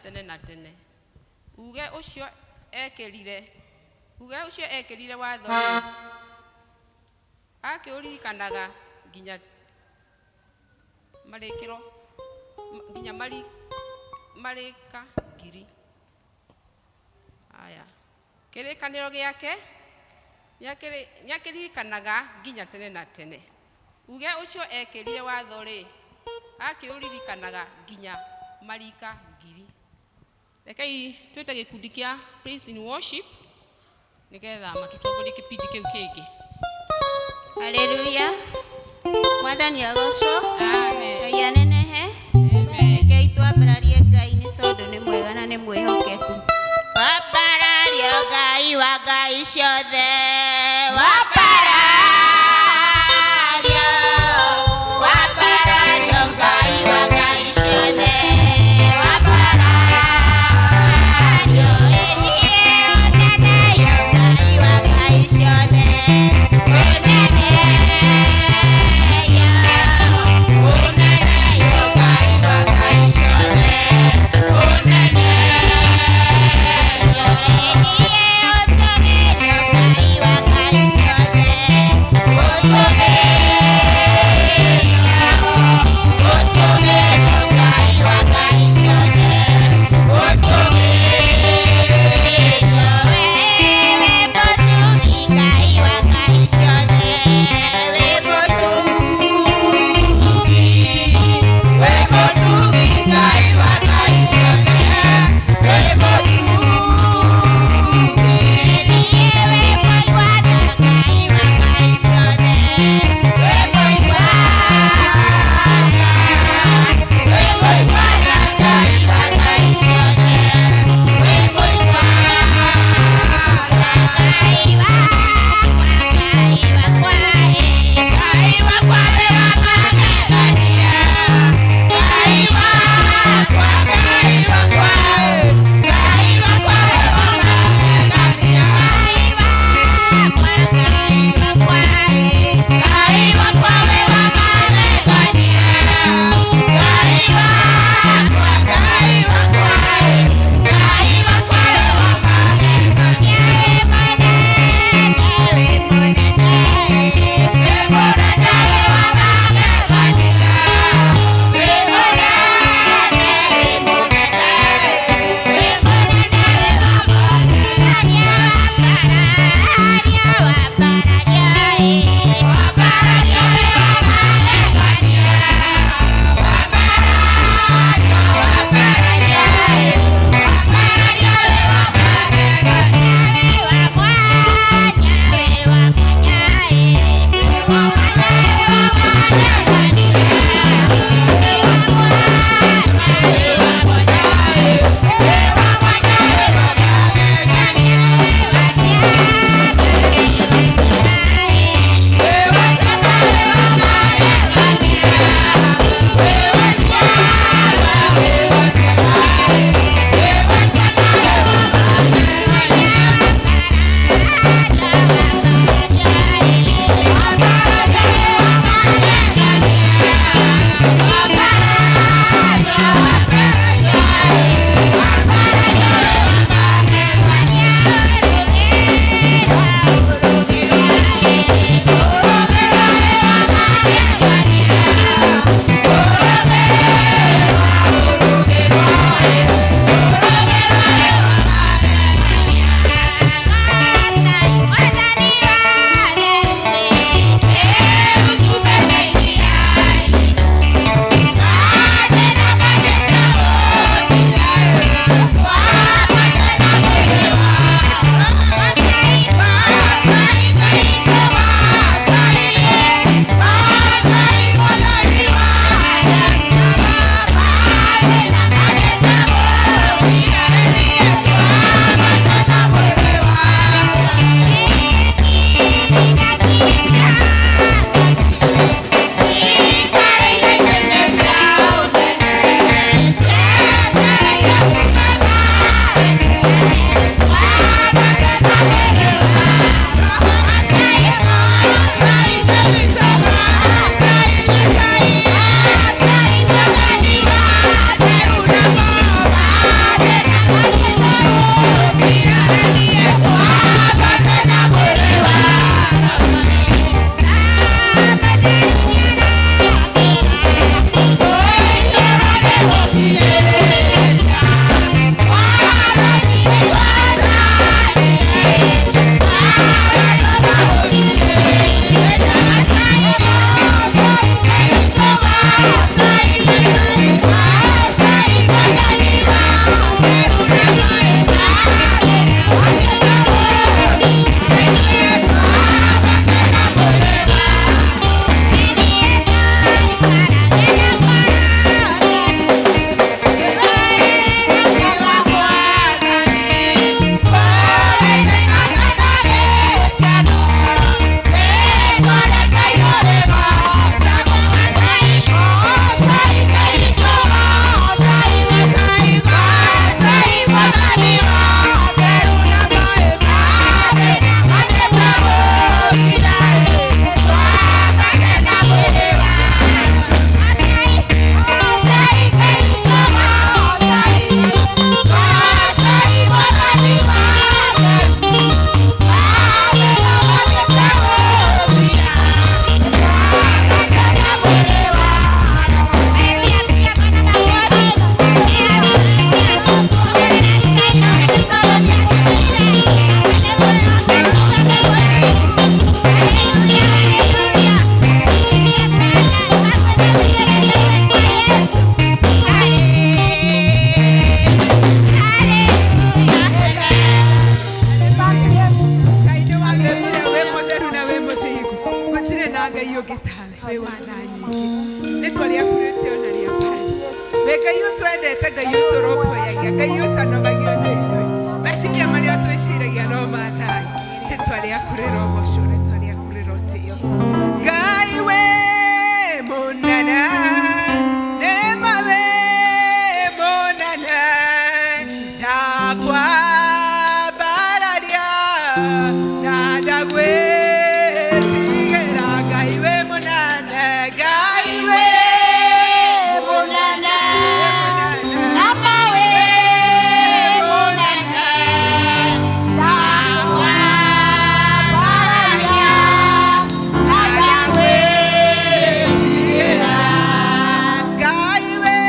tene na tene. Uge ũcio ekĩrire uge ũcio ekĩrire watho-rĩ, akĩũririkanaga nginya marĩkĩro nginya marĩka ngiri. Aya, kĩrĩkanĩro gĩake nĩakĩririkanaga nginya tene na tene. Uge ũcio ekĩrire watho-rĩ, akĩũririkanaga nginya marika ngiri. Rekei twĩte gĩkundi kĩa Praise in Worship nĩgetha matũtongorie kĩbindi kĩu kĩngĩ. Haleluya. Mwathani agocwo. Amen. Ngai anenehe. Rekei twambararie Ngai nĩ tondũ nĩ mwega na nĩ mwĩhokeku. Wambarario Ngai wa Ngai ciothe. Wambarario. Wambarario Ngai wa Ngai ciothe. Wambarario. Niĩ ũneneyo Ngai wa Ngai ciothe. Ũneneyo. Ũneneyo Ngai wa Ngai ciothe. Ũneneyo. Niĩ ũtũgĩrio Ngai Ndakwambararia na ndagwĩtigĩra Ngai wĩ mũnene, Ngai wĩ Mũnene, nama wĩ mũnene, ndakwambararia na ndagwĩtigĩra. Ngai wĩ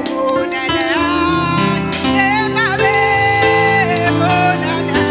mũnene, nĩma wĩ mũnene.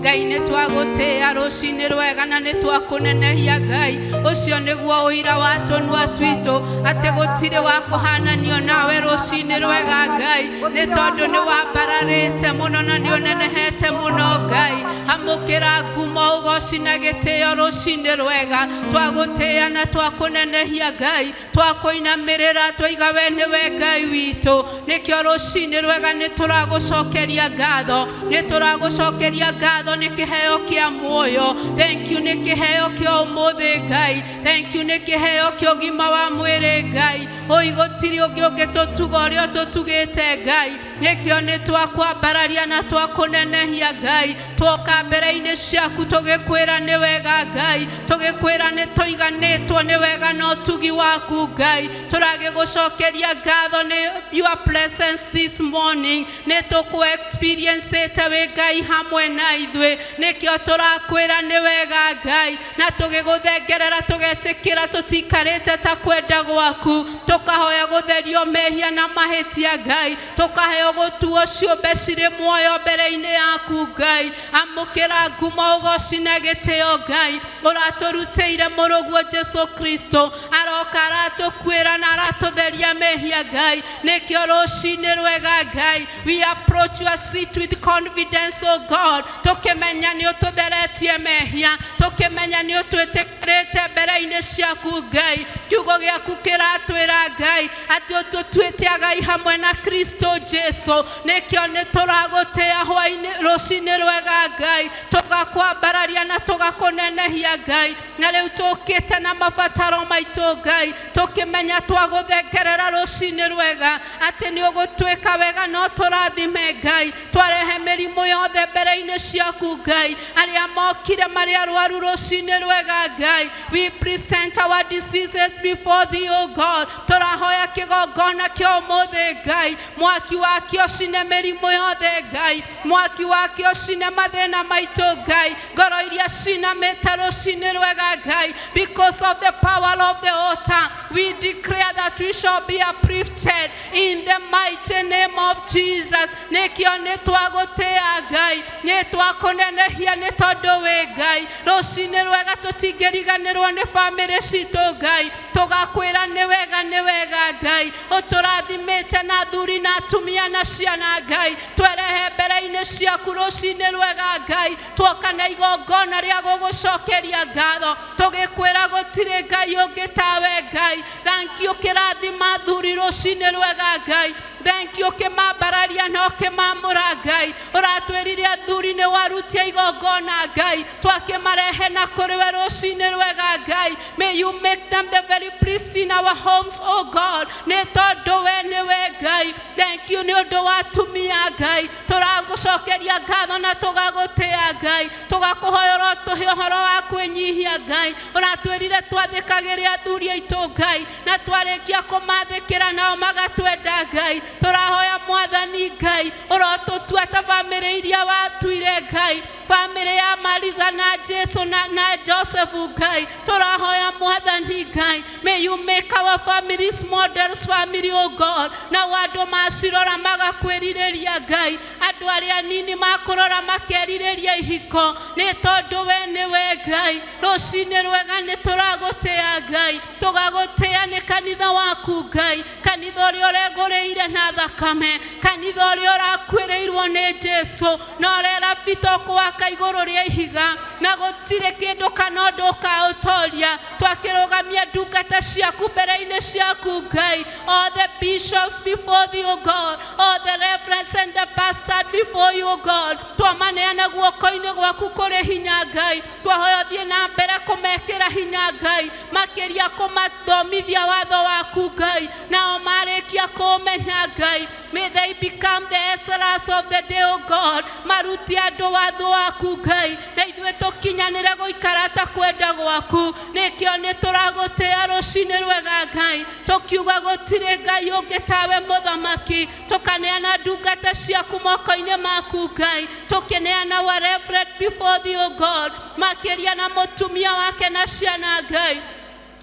Ngai nĩ twagũtĩĩa rũcinĩ rwega na nĩ twakũnenehia Ngai. Ũcio nĩguo ũira wa tũnua twitũ atĩ gũtirĩ wa kũhananio nawe rũcinĩ rwega Ngai, nĩ tondũ nĩ wambararĩte mũno na nĩ ũnenehete mũno Ngai. Amũkĩra ngumo, ũgoci na gĩtĩo rũcinĩ rwega. Twagũtĩĩa na twakũnenehia Ngai, twakũinamĩrĩra twaiga we nĩwe Ngai witũ. Nĩkĩo rũcinĩ rwega nĩ tũragũcokeria ngatho, nĩ tũragũcokeria ngatho nĩ kĩheo kĩa muoyo. Thank you nĩ kĩheo kĩa ũmũthĩ Ngai. Thank you nĩ kĩheo kĩa ũgima wa mwĩrĩ Ngai. Oi gũtirĩ ũngĩ ũngĩtũtuga ũrĩa ũtũtugĩte Ngai. Nĩkĩo nĩ twakwambararia na twakũnenehia Ngai. Twoka mbere-inĩ ciaku tũgĩkwĩra nĩ wega Ngai, tũgĩkwĩra nĩ tũiganĩtwo nĩ wega na ũtugi waku Ngai. Tũragĩgũcokeria ngatho nĩ your presence this morning. Nĩ tũkũ experience wĩ Ngai hamwe na ithuĩ. Nĩkĩo tũrakwĩra nĩ wega Ngai, na tũgĩgũthengerera tũgetĩkĩra tũtikarĩte ta kwenda gwaku. Tũkahoya gũtherio mehia na mahĩtia Ngai, tũkaheo gũtuo ciũmbe cirĩ muoyo mbere-inĩ yaku Ngai. Amũkĩra ngumo, ũgoci na gĩtĩo Ngai. Ũratũrutĩire mũrũguo Jesu Kristo, aroka aratũkuĩra na aratũtheria mehia Ngai. Nĩkĩo rũcinĩ rwega Ngai, we approach your seat with confidence, O God, tũkĩmenya nĩ ũtũtheretie mehia, tũkĩmenya nĩ ũtwĩtĩkĩrĩte mbere-inĩ ciaku Ngai. Kiugo gĩaku kĩratwĩra Ngai atĩ ũtũtuĩte agai hamwe na Kristo Jesu. Nĩkĩo nĩ tũragũtĩĩa hwainĩ rũcinĩ rwega Ngai, tũgakwambararia na tũgakũnenehia Ngai. Na rĩu tũkĩte na mabataro maitũ Ngai, tũkĩmenya twagũthengerera rũcinĩ rwega atĩ nĩ ũgũtwĩka wega no tũrathime Ngai. Twarehe mĩrimũ yothe mbere-inĩ ciaku Ngai, arĩa mokire marĩ arwaru rũcinĩ rwega Ngai, we present our diseases before thee, O God. Tũrahoya kĩgongona kĩa ũmũthĩ Ngai, mwaki wakĩo cine mĩrimũ yothe Ngai, mwaki wakĩo cine mathĩna maitũ Ngai, ngoro iria cinamĩte rũcinĩ rwega Ngai, because of the power of the altar we declare that we shall be uplifted in the mighty name of Jesus. Nĩkĩo nĩ twagũtĩĩa Ngai, nĩ twakũnenehia nĩ tondũ wĩ Ngai. Rũcinĩ rwega tũtingĩriganĩrwo nĩ bamĩrĩ citũ Ngai, tũgakwĩra nĩ wega nĩ wega Ngai. Ũtũrathimĩte na athuri na atumia na ciana Ngai, twerehe mbere-inĩ ciaku rũcinĩ rwega Ngai. Twoka na igongona rĩa gũgũcokeria ngatho, tũgĩkwĩra gũtirĩ Ngai ũngĩ tawe Ngai. Thank you ũkĩrathima athuri rũcinĩ rwega Ngai. Thank you ũkĩmambararia na ũkĩmamũra Ngai. Ũratwĩrire athuri nĩ warutia igongona Ngai, twakĩmarehe na kũrĩ we rũcinĩ rwega Ngai. May you make them the very priest in our homes, oh God, nĩ tondũ we nĩwe Ngai. Thank you nĩ ũndũ wa atumia Ngai, tũragũcokeria ngatho na tũgagũtĩĩa Ngai, tũgakũhoya ũrotũhe ũhoro wa kwĩnyihia Ngai. Ũratwĩrire twathĩkagĩre athuri aitũ Ngai, na twarĩkia kũmathĩkĩra nao magatwenda Ngai. Tũrahoya Mwathani Ngai ũrotũtua ta bamĩrĩ iria watuire Ngai, bamĩrĩ ya Maritha na Jesu na Joseph Ngai. Tũrahoya Mwathani Ngai, may you make our families models family, oh God. Na andũ macirora magakwĩrirĩria Ngai, andũ arĩa anini makũrora makerirĩria ihiko, nĩ tondũ we nĩwe Ngai. Rũcinĩ rwega nĩ tũragũtĩĩa Ngai, tũgagũtĩĩa nĩ kanitha waku Ngai, kanitha ũrĩa ũregũrĩire na thakame, kanitha ũrĩa ũrakuĩrĩirwo nĩ Jesu, na ũrera Peter ũkũwaka igũrũ rĩa ihiga, na gũtirĩ kĩndũ kana ũndũ ũkaũtoria. Twakĩrũgamia ndungata ciaku mbere-inĩ ciaku Ngai, all the bishops before thee, O God, all the reverends and the pastors before you, O God. Twamaneana guoko-inĩ gwaku kũrĩ hinya Ngai, twahoya ũthiĩ na mbere kũmekĩra hinya Ngai, makĩria kũmathomithia watho waku Ngai, nao marĩkia kũũmenya Ngai, may they become the Ezras of the day, O God. Marutie andũ watho waku Ngai, na ithuĩ tũkinyanĩre gũikara ta kwenda gwaku. Nĩkĩo nĩ tũragũtĩĩa rũcinĩ rwega Ngai, tũkiuga gũtirĩ Ngai ũngĩ tawe mũthamaki. Tũkaneana ndungata ciaku moko-inĩ maku Ngai, tũkĩneana wa reverend before thee, O God, makĩria na mũtumia wake na ciana Ngai.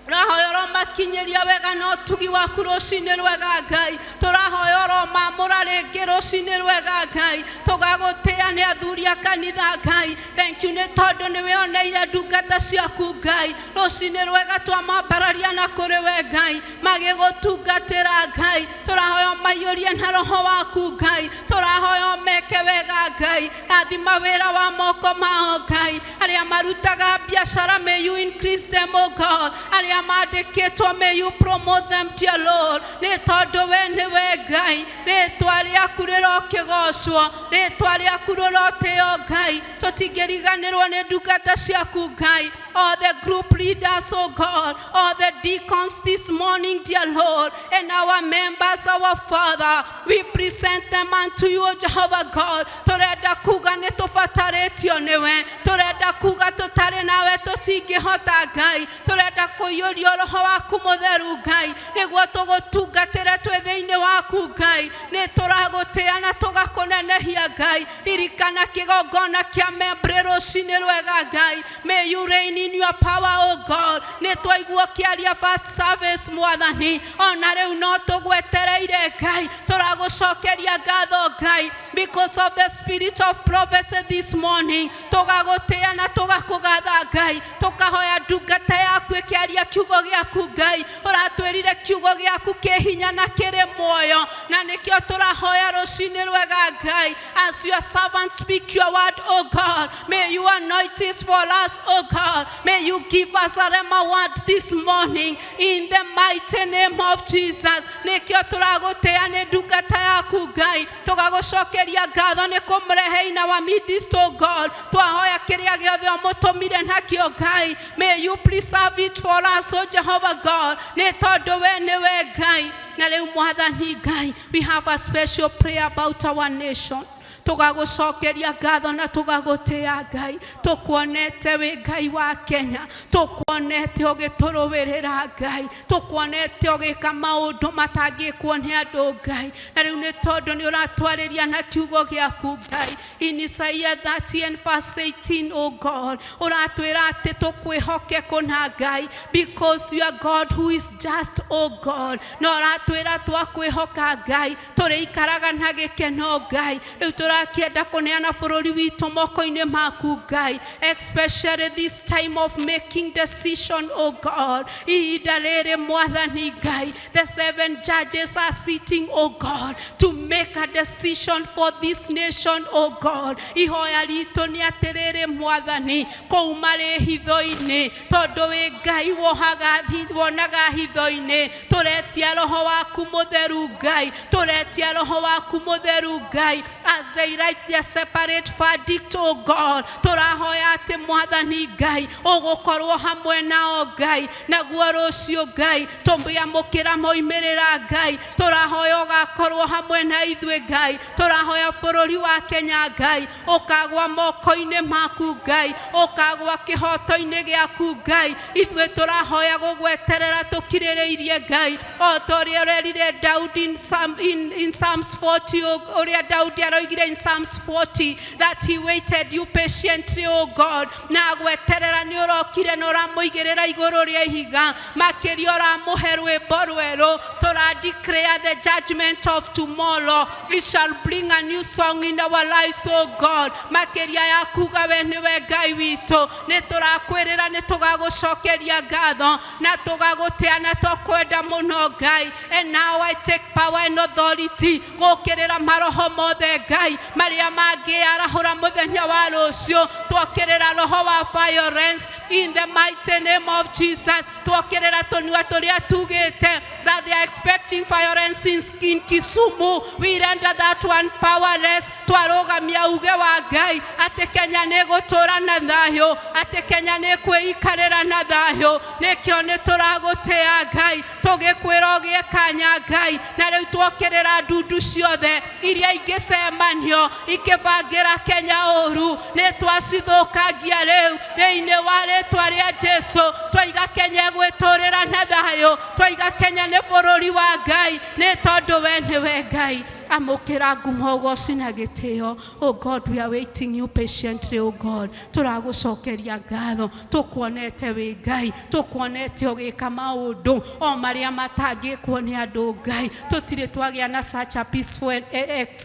Tũrahoya ũromakinyĩria wega na ũtugi waku rũcinĩ rwega Ngai. Tũrahoya ũromamũra rĩngĩ rũcinĩ rwega Ngai. Tũgagũtĩa nĩ athuri a kanitha Ngai. Thank you nĩ tondũ nĩ wĩoneire ndungata ciaku Ngai. Rũcinĩ rwega twamambararia na kũrĩ we Ngai, magĩgũtungatĩra Ngai. Tũrahoya ũmaiyũrie na roho waku Ngai. Tũrahoya ũmeke wega Ngai. Rathima wĩra wa moko mao Ngai. Arĩa marutaga biacara, may you increase them, O God. Arĩa mandĩkĩtwo, may you promote them, dear Lord. Nĩ tondũ we nĩwe Ngai. Rĩtwa rĩaku rĩrokĩgocwo, rĩtwa rĩaku rĩrotĩo Ngai. Tũtingĩriganĩrwo nĩ ndungata ciaku Ngai, all the group leaders, oh God, all the deacons this morning, dear Lord, and our members, our Father, we present them unto you, O Jehovah God. Tũrenda kuga nĩ tũbatarĩtio nĩwe, tũrenda kuga tũtarĩ nawe tũtingĩhota Ngai. Tũrenda kũiyũrio roho waku mũtheru Ngai, nĩguo tũgũtungatĩre twĩ thĩinĩ waku Ngai. Nĩ tũragũtĩa na tũgakũnenehia Ngai. Ririkana kĩgongona kĩa membre rũcinĩ rwega Ngai. May you reign in your power, O God. Nĩ twaigua ũkĩaria first service, Mwathani, ona rĩu no tũgwetereire Ngai. Tũragũcokeria ngatho Ngai because of the spirit of prophecy this morning. Tũgagũtĩa na tũgakũgatha Ngai. Tũkahoya ndungata yaku ĩkĩaria kiugo gĩaku Ngai. Ũratwĩrire kiugo gĩaku kĩ hinya na kĩrĩ muoyo, na nĩkĩo tũrahoya rũcinĩ rwega Ngai. As your servant speak your word, O God, may you anoint it for us, O God. May you give us a rhema word this morning in the mighty name of Jesus. Nĩkĩo tũragũtĩa nĩ ndungata yaku Ngai. Tũgagũcokeria ngatho nĩ kũmũrehe in our midst, O God. Twahoya kĩrĩa gĩothe ũmũtũmire nakĩo Ngai, may you preserve it for us, O Jehovah God. Nĩ tondũ we nĩwe Ngai. Na rĩu Mwathani Ngai, we have a special prayer about our nation. Tũgagũcokeria ngatho na tũgagũtĩa Ngai. Tũkuonete wĩ Ngai wa Kenya, tũkuonete ũgĩtũrũĩrĩra Ngai, tũkuonete ũgĩka maũndũ matangĩkwo nĩ andũ Ngai. Na rĩu nĩ tondũ nĩ ũratwarĩria na kiugo gĩaku Ngai, in Isaiah 30 and verse 18, oh God, ũratwĩra atĩ tũkwĩhoke kũna Ngai, because you are God who is just, oh God. Na ũratwĩra twakwĩhoka Ngai, tũrĩikaraga na gĩkeno Ngai. Rĩu tũrakĩenda kũneana bũrũri witũ moko-inĩ maku Ngai, especially this time of making decision, oh God. Ihinda rĩrĩ Mwathani Ngai, the seven judges are sitting, oh God, to make a decision for this nation, oh God. Ihoya ritũ nĩ atĩrĩrĩ Mwathani, kũu marĩ hitho-inĩ, tondũ wĩ Ngai wohaga wonaga hitho-inĩ. Tũretia roho waku mũtheru Ngai, tũretia roho waku mũtheru Ngai, as they write their separate verdict, oh God. Tũrahoya atĩ Mwathani Ngai ũgũkorwo hamwe nao Ngai, naguo rũciũ Ngai tũngĩamũkĩra moimĩrĩra Ngai, tũrahoya ũgakorwo hamwe na ithuĩ Ngai. Tũrahoya bũrũri wa Kenya Ngai ũkagwa moko-inĩ maku Ngai, ũkagwa kĩhoto-inĩ gĩaku Ngai. Ithuĩ tũrahoya gũgweterera tũkirĩrĩirie Ngai, o ta ũrĩa ũrerire Daudi in Psalms 40, ũrĩa Daudi aroigire in Psalms 40 that he waited you patiently, O God, na gweterera nĩ ũrokire na ũramũigĩrĩra igũrũ rĩa ihiga, makĩria ũramũhe rwĩmbo rwerũ. Tũra declare the judgment of tomorrow, it shall bring a new song in our lives, O God. Makĩria ya kuga we nĩwe Ngai witũ. Nĩ tũrakwĩrĩra, nĩ tũgagũcokeria ngatho na tũgagũtĩa na tũkwenda mũno Ngai. And now I take power and authority gũkĩrĩra maroho mothe Ngai marĩa mangĩarahũra mũthenya wa rũciũ. Twokĩrĩra roho wa violence in the mighty name of Jesus. Twokĩrĩra tũnua tũrĩa tugĩte that they are expecting violence in Kisumu. We render that one powerless. Twarũgamia uge wa Ngai atĩ Kenya nĩ gũtũra na thayũ, atĩ Kenya nĩ kwĩikarĩra na thayũ. Nĩkĩo nĩ tũragũtĩa Ngai, tũgĩkwĩra ũgĩe kanya Ngai. Na rĩu twokĩrĩra ndundu ciothe iria ingĩcemanio ikĩbangĩra Kenya ũru, nĩ twacithũkangia rĩu thĩinĩ wa rĩtwa rĩa Jesu. Twaiga Kenya ĩgwĩtũrĩra na thayũ, twaiga Kenya nĩ bũrũri wa Ngai, nĩ tondũ we nĩwe Ngai. Amũkĩra ngumo, ũgoci na gĩtĩo. Oh God, we are waiting you patiently, oh God. Tũragũcokeria ngatho, tũkuonete wĩ Ngai, tũkuonete ũgĩka maũndũ o marĩa matangĩkwo nĩ andũ. Ngai, tũtirĩ twagĩa na such a peaceful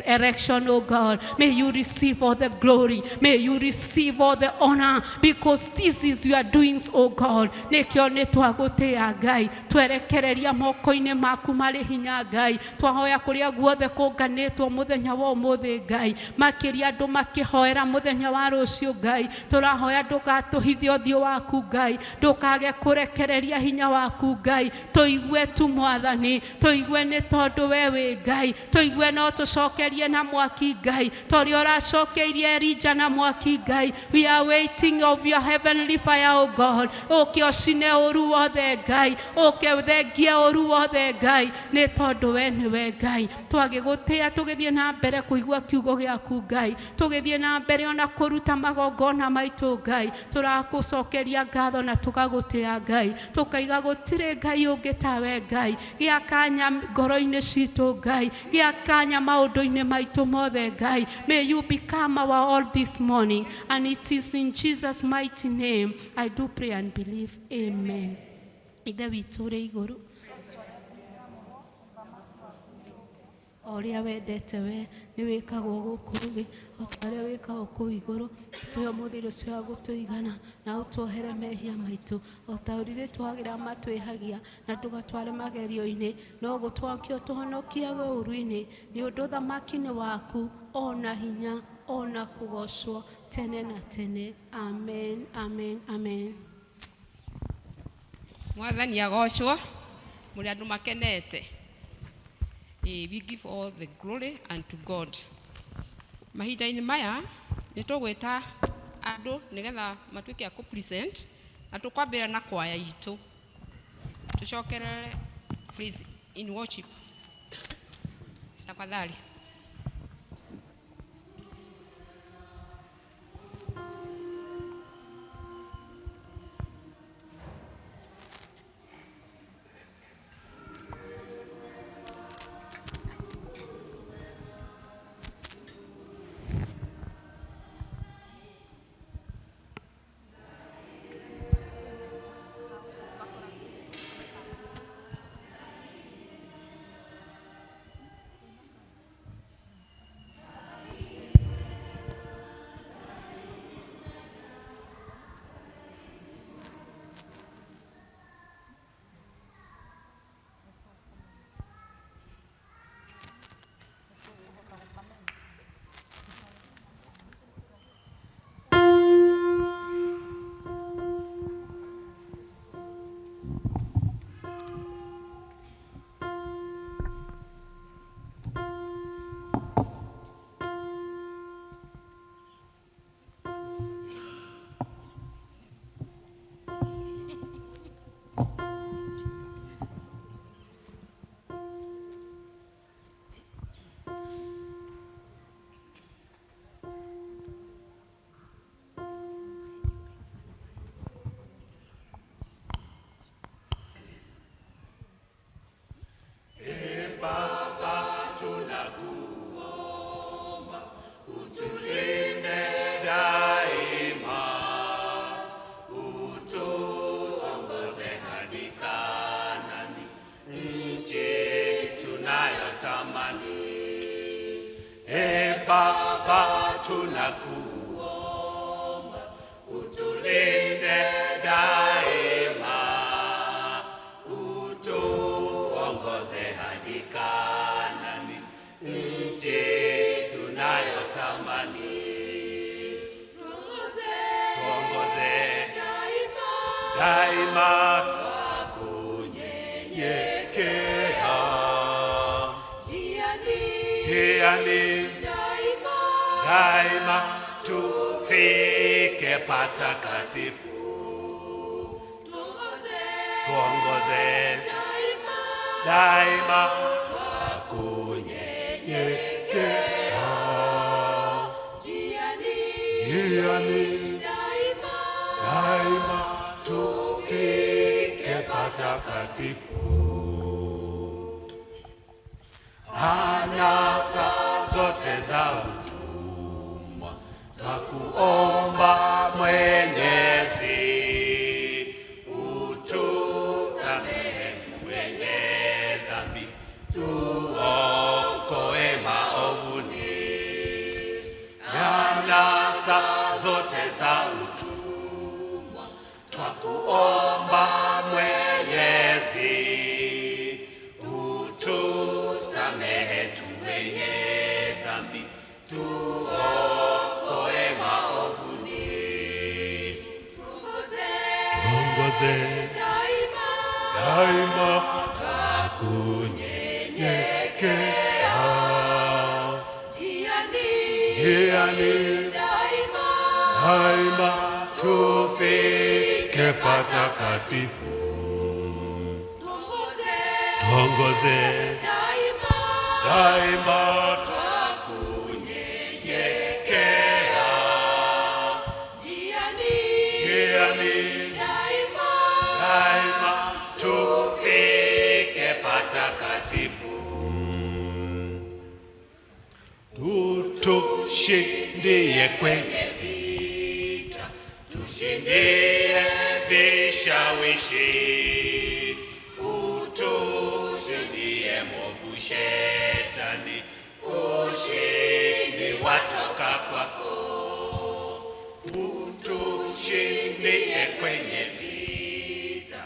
election, oh God. May you receive all the glory, may you receive all the honor, because this is your doings, oh God. Nĩkĩo nĩ twagũtĩa Ngai, twerekereria moko-inĩ maku marĩ hinya. Ngai, twahoya kũrĩa guothe kũnganĩtwo mũthenya wa ũmũthĩ, Ngai, makĩria andũ makĩhoera mũthenya wa rũciũ. Ngai, tũrahoya ndũgatũhithe ũthiũ waku. Ngai, ndũkage kũrekereria hinya waku. Ngai, tũigue tu Mwathani, tũigue nĩ tondũ we wĩ Ngai. Tũigue no tũcokerie na mwaki, Ngai, torĩa ũracokeirie Elija na mwaki. Ngai, we are waiting of your heavenly fire, oh God. Ũke ũcine ũru wothe, Ngai, ũke ũthengie ũru wothe, Ngai, nĩ tondũ we nĩwe Ngai. Twagĩgũtĩa tũgĩthiĩ na mbere kũigua kiugo gĩaku, Ngai, tũgĩthiĩ na mbere ona kũruta magongona maitũ. Ngai, tũrakũcokeria ngatho na tũgagũtĩa. Ngai, tũkaiga gũtirĩ Ngai ũngĩ tawe. Ngai, gĩa kanya ngoro-inĩ citũ. Ngai, gĩa kanya maũndũ-inĩ maitũ mothe. Ngai, may you become our all this morning, and it is in Jesus' mighty name I do pray and believe. Amen. Ithe witũ ũrĩ igũrũ, o ũrĩa wendete we nĩ wĩkagwo gũkũ thĩ o ta ũrĩa wĩkagwo kũu igũrũ. Ũtũhe ũmũthĩ irio cia gũtũigana, na ũtuohere mehia maitũ o ta ũrĩa ithuĩ twagĩra matwĩhagia, na ndũgatware magerio-inĩ, no gũtwakio tũhonokie ũũru-inĩ, nĩ ũndũ ũthamaki nĩ waku, ona hinya, ona kũgocwo tene na tene. Amen, amen, amen. Mwathani agocwo. Mũrĩ andũ makenete. We give all the glory unto God. Mahinda-inĩ maya nĩ tũgwĩta andũ nĩgetha matuĩke a kũ-present, na tũkwambĩrĩria na kwaya itũ, tũcokerere. Please, in worship, tafadhali. Baba, tunakuomba utulinde daima, utuongoze hadi Kanani, nchi tunayotamani. Tuongoze daima, twakunyenyekea njiani daima, tufike patakatifu. Tuongoze daima, twakunyenyekea njiani daima, tufike patakatifu. Anasa sasa utumwa, twakuomba Mwenyezi, utusamehe tu wenye dhambi, tuokoe maovuni. Tuongoze daima, twakunyenyekea njiani daima, tufike patakatifu. Tuongoze daima, twakunyenyekea njiani daima, tufike patakatifu. Tutushindie kwenye vita, tushindie vishawishi, utushindie mwovu shetani, ushindi watoka kwako. Utushindie kwenye vita,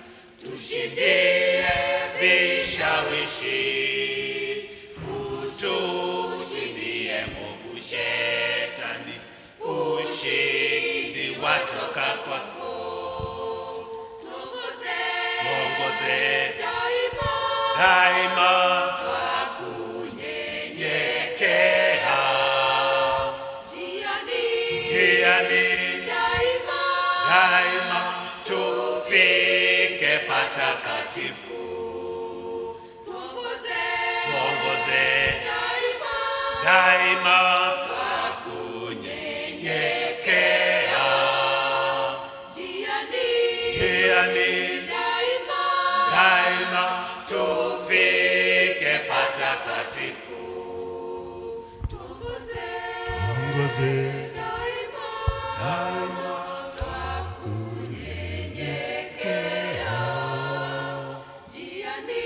tushindie vishawishi, utushindie mwovu shetani, ushindi watoka kwako. Tuongoze daima, twakunyenyekea njiani daima, tufike patakatifu. Tuongoze daima, twakunyenyekea njiani daima, tufike patakatifu. Tuongoze daima, twakunyenyekea njiani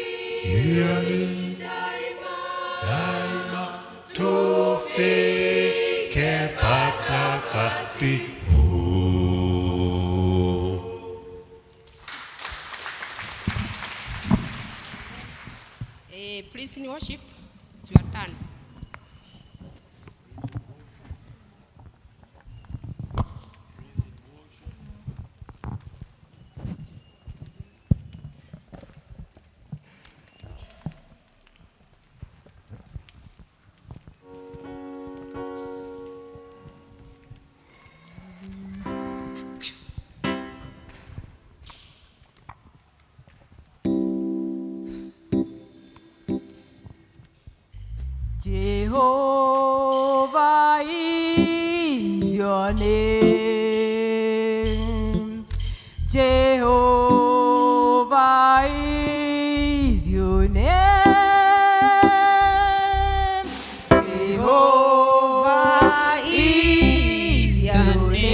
daima, tufike patakatifu. Please in worship, it's your turn. Jehovah is your name. Jehovah is your name. Jehovah is your name.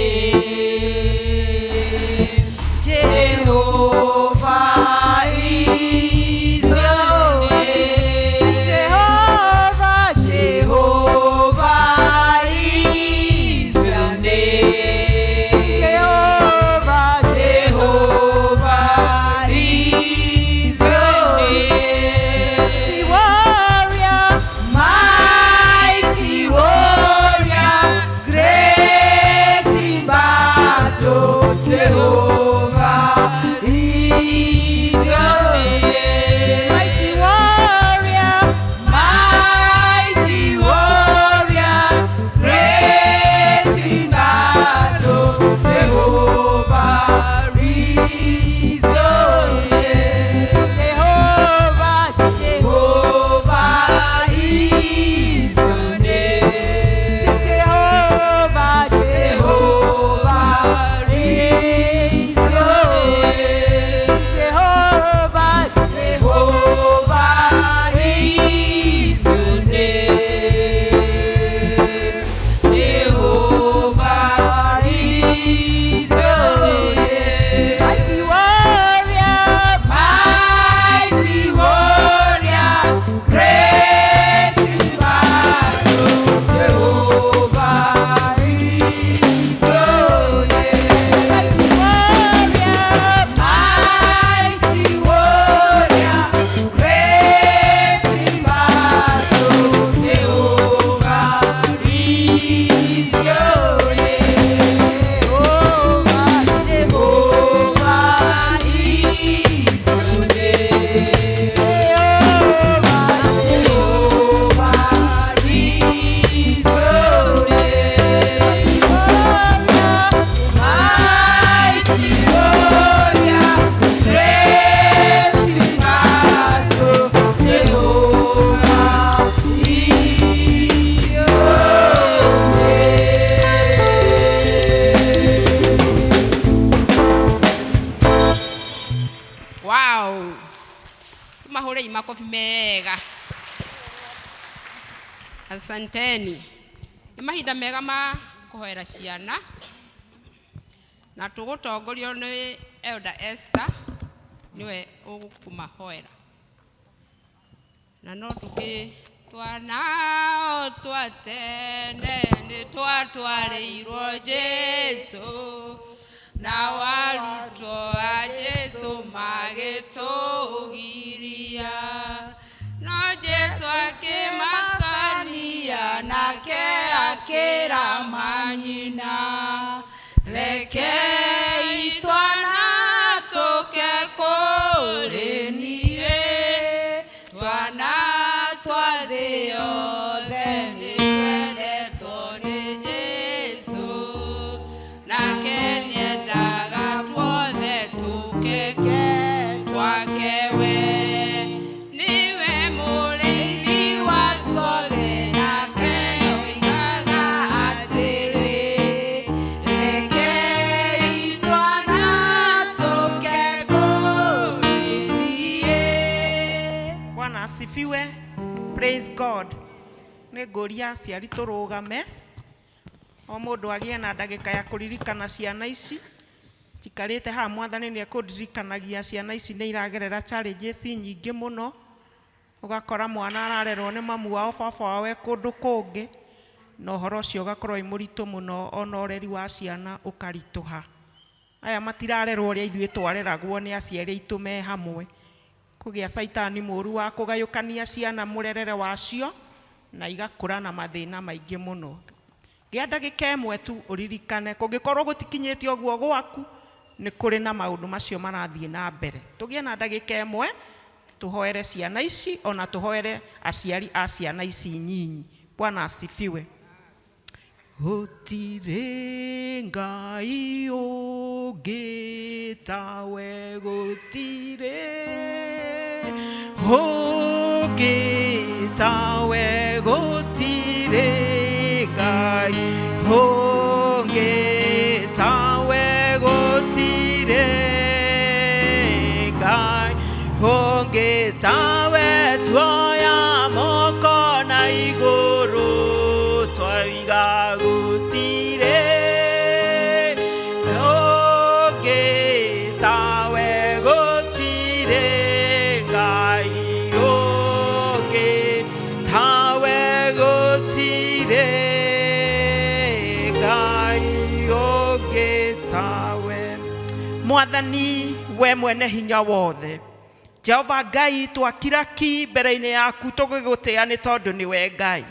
Jehovah is your name. Jehovah, Jehovah is your name. Jehovah, Jehovah is your name. Warrior, mighty warrior, great in battle, Jehovah is your name. Mighty warrior, mighty warrior, great in battle, Jehovah is your name. Jehovah, Jehovah is your name. Jehovah, Jehovah is Wow, tumahũrei makobi mega. Asanteni. Nĩ mahinda mega ma kũhoera ciana na tũgũtongorio nĩ Elder Esther, nĩwe ũgũkũmahoera. Na no tũkĩ twanao twa tene nĩ twatwarĩirwo Jesũ, na arutwo a Jesũ magĩtũgiria. No Jesũ akĩmakania, nake akĩra manyina, rekei twana tũke kũrĩ niĩ, twana twa thĩ yothe nĩ twendetwo nĩ Jesũ, nake nĩendaga tuothe tũke twake we. Nĩwe mũrĩithi wa tuothe, nake oigaga atĩrĩ, rekei twana tũke kũrĩ niĩ. Bwana asifiwe. Praise God. Nĩ ngũria aciari tũrũgame, o mũndũ agĩe na ndagĩka ya kũririkana ciana ici njikarĩte haha. Mwathani nĩ ekũndirikanagia ciana ici nĩ iragerera challenges nyingĩ mũno. Ũgakora mwana ararerwo nĩ mamu wao, baba wao e kũndũ kũngĩ, na ũhoro ũcio ũgakorwo wĩ mũritũ mũno, ona ũreri wa ciana ũkaritũha. Aya matirarerwo ũrĩa ithuĩ twareragwo nĩ aciari aitũ me hamwe. Kũgĩa caitani mũru wa kũgayũkania ciana mũrerere wacio, na igakũra na mathĩna maingĩ mũno. Gĩa ndagĩka ĩmwe tu ũririkane, kũngĩkorwo gũtikinyĩte ũguo gwaku, nĩ kũrĩ na maũndũ macio marathiĩ na mbere. Tũgĩe na ndagĩka ĩmwe tũhoere ciana ici, ona tũhoere aciari a ciana ici nyinyi. Bwana asifiwe. Gũtirĩ Ngai ũngĩ tawe, gũtirĩ ũngĩ tawe, gũtirĩ Ngai ũngĩ tawe, gũtirĩ Ngai ũngĩ tawe. Tuoya moko na igũrũ, twaiga gũtirĩ ũngĩ tawe, gũtirĩ Ngai ũngĩ tawe, gũtirĩ Ngai ũngĩ tawe. Mwathani, we mwene hinya wothe, Jehova Ngai, twakira ki mbere-inĩ yaku tũgĩgũtĩa nĩ tondũ nĩwe Ngai.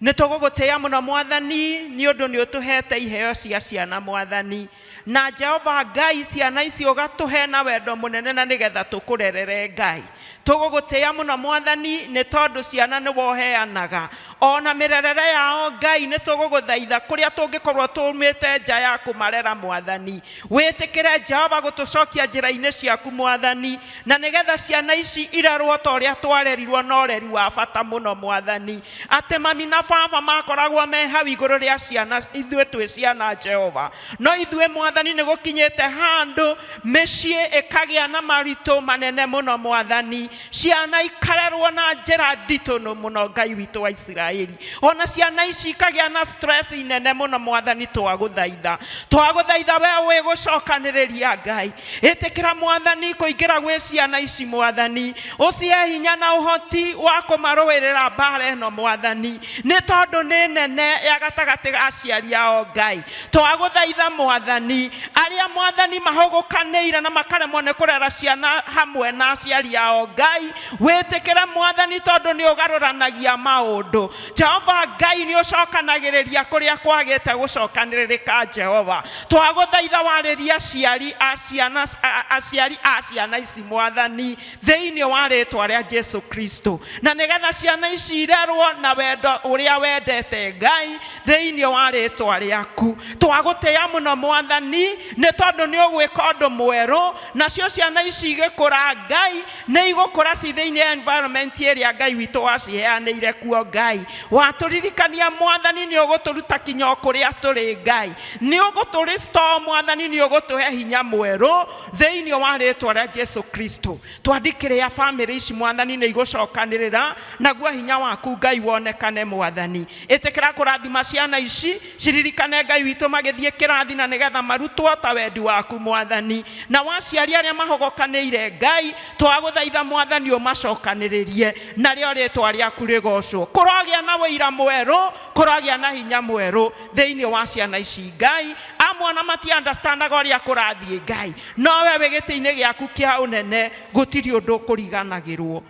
Nĩ tũgũgũtĩa mũno Mwathani, nĩ ũndũ nĩ ũtũhete iheo cia ciana Mwathani. Na Jehova Ngai, ciana ici ũgatũhe na wendo mũnene na nĩgetha tũkũrerere Ngai. Tũgũgũtĩa mũno Mwathani, nĩ tondũ ciana nĩ woheanaga ona mĩrerere yao Ngai. Nĩ tũgũgũthaitha, kũrĩa tũngĩkorwo tũmĩte nja ya kũmarera Mwathani, wĩtĩkĩre Jehova gũtũcokia njĩra-inĩ ciaku Mwathani, na nĩgetha ciana ici irerwo ta ũrĩa twarerirwo na ũreri wa bata mũno Mwathani, atĩ mami na baba makoragwo me hau igũrũ rĩa ciana ithuĩ twĩ ciana Jehova. No ithuĩ Mwathani, nĩ gũkinyĩte handũ mĩciĩ ĩkagĩa na maritũ manene mũno Mwathani, ciana ikarerwo na njĩra nditũ mũno Ngai witũ wa Isiraeli, ona ciana ici ikagĩa na stress inene mũno Mwathani. Twagũthaitha, twagũthaitha, we wĩ gũcokanĩrĩria Ngai, ĩtĩkĩra Mwathani kũingĩra gwĩ ciana ici Mwathani, ũcihe hinya na ũhoti wa kũmarũĩrĩra mbara ĩno Mwathani, nĩ tondũ nĩ nene ya gatagatĩ ga aciari ao Ngai. Twagũthaitha Mwathani, arĩa Mwathani mahũgũkanĩire na makaremwo nĩ kũrera ciana hamwe na aciari ao Ngai, wĩtĩkĩre Mwathani, tondũ nĩ ũgarũranagia maũndũ Jehova Ngai, nĩ ũcokanagĩrĩria kũrĩa kwagĩte gũcokanĩrĩrĩka Jehova. Twagũthaitha warĩria aciari a ciana, aciari a ciana ici Mwathani, thĩinĩ wa rĩtwa rĩa Jesu Kristo, na nĩgetha ciana ici irerwo na wendo ũrĩa wendete Ngai, thĩinĩ wa rĩtwa rĩaku. Twagũtĩa mũno Mwathani, nĩ tondũ tondũ nĩ ũgwĩka ũndũ mwerũ. Nacio ciana ici igĩkũra Ngai nĩ igũkũra ci thĩinĩ ya environment ĩrĩa Ngai witũ waciheanĩire kuo. Ngai watũririkania Mwathani nĩ ũgũtũruta kinya o kũrĩa tũrĩ. Ngai nĩ ũgũtũ restore. Mwathani nĩ ũgũtũhe hinya mwerũ thĩinĩ wa rĩtwa rĩa Jesu Kristo. Twandikĩrĩa bamĩrĩ ici Mwathani nĩ igũcokanĩrĩra, naguo hinya waku Ngai wonekane. Mwathani, ĩtĩkĩra kũrathima ciana ici, ciririkane Ngai witũ magĩthiĩ kĩrathi, na nĩgetha marutwo ta wendi waku Mwathani. Na waciari arĩa mahogokanĩire, Ngai twagũthaitha Mwathani ũmacokanĩrĩrie, narĩo rĩtwa rĩaku rĩgocwo. Kũrogĩa na wĩira mwerũ, kũrogĩa na hinya mwerũ thĩinĩ wa ciana ici. Ngai, amwe ona mati understandaga ũrĩa kũrathiĩ, Ngai, no we wĩ gĩtĩ-inĩ gĩaku kĩa ũnene, gũtirĩ ũndũ ũkũriganagĩrwo.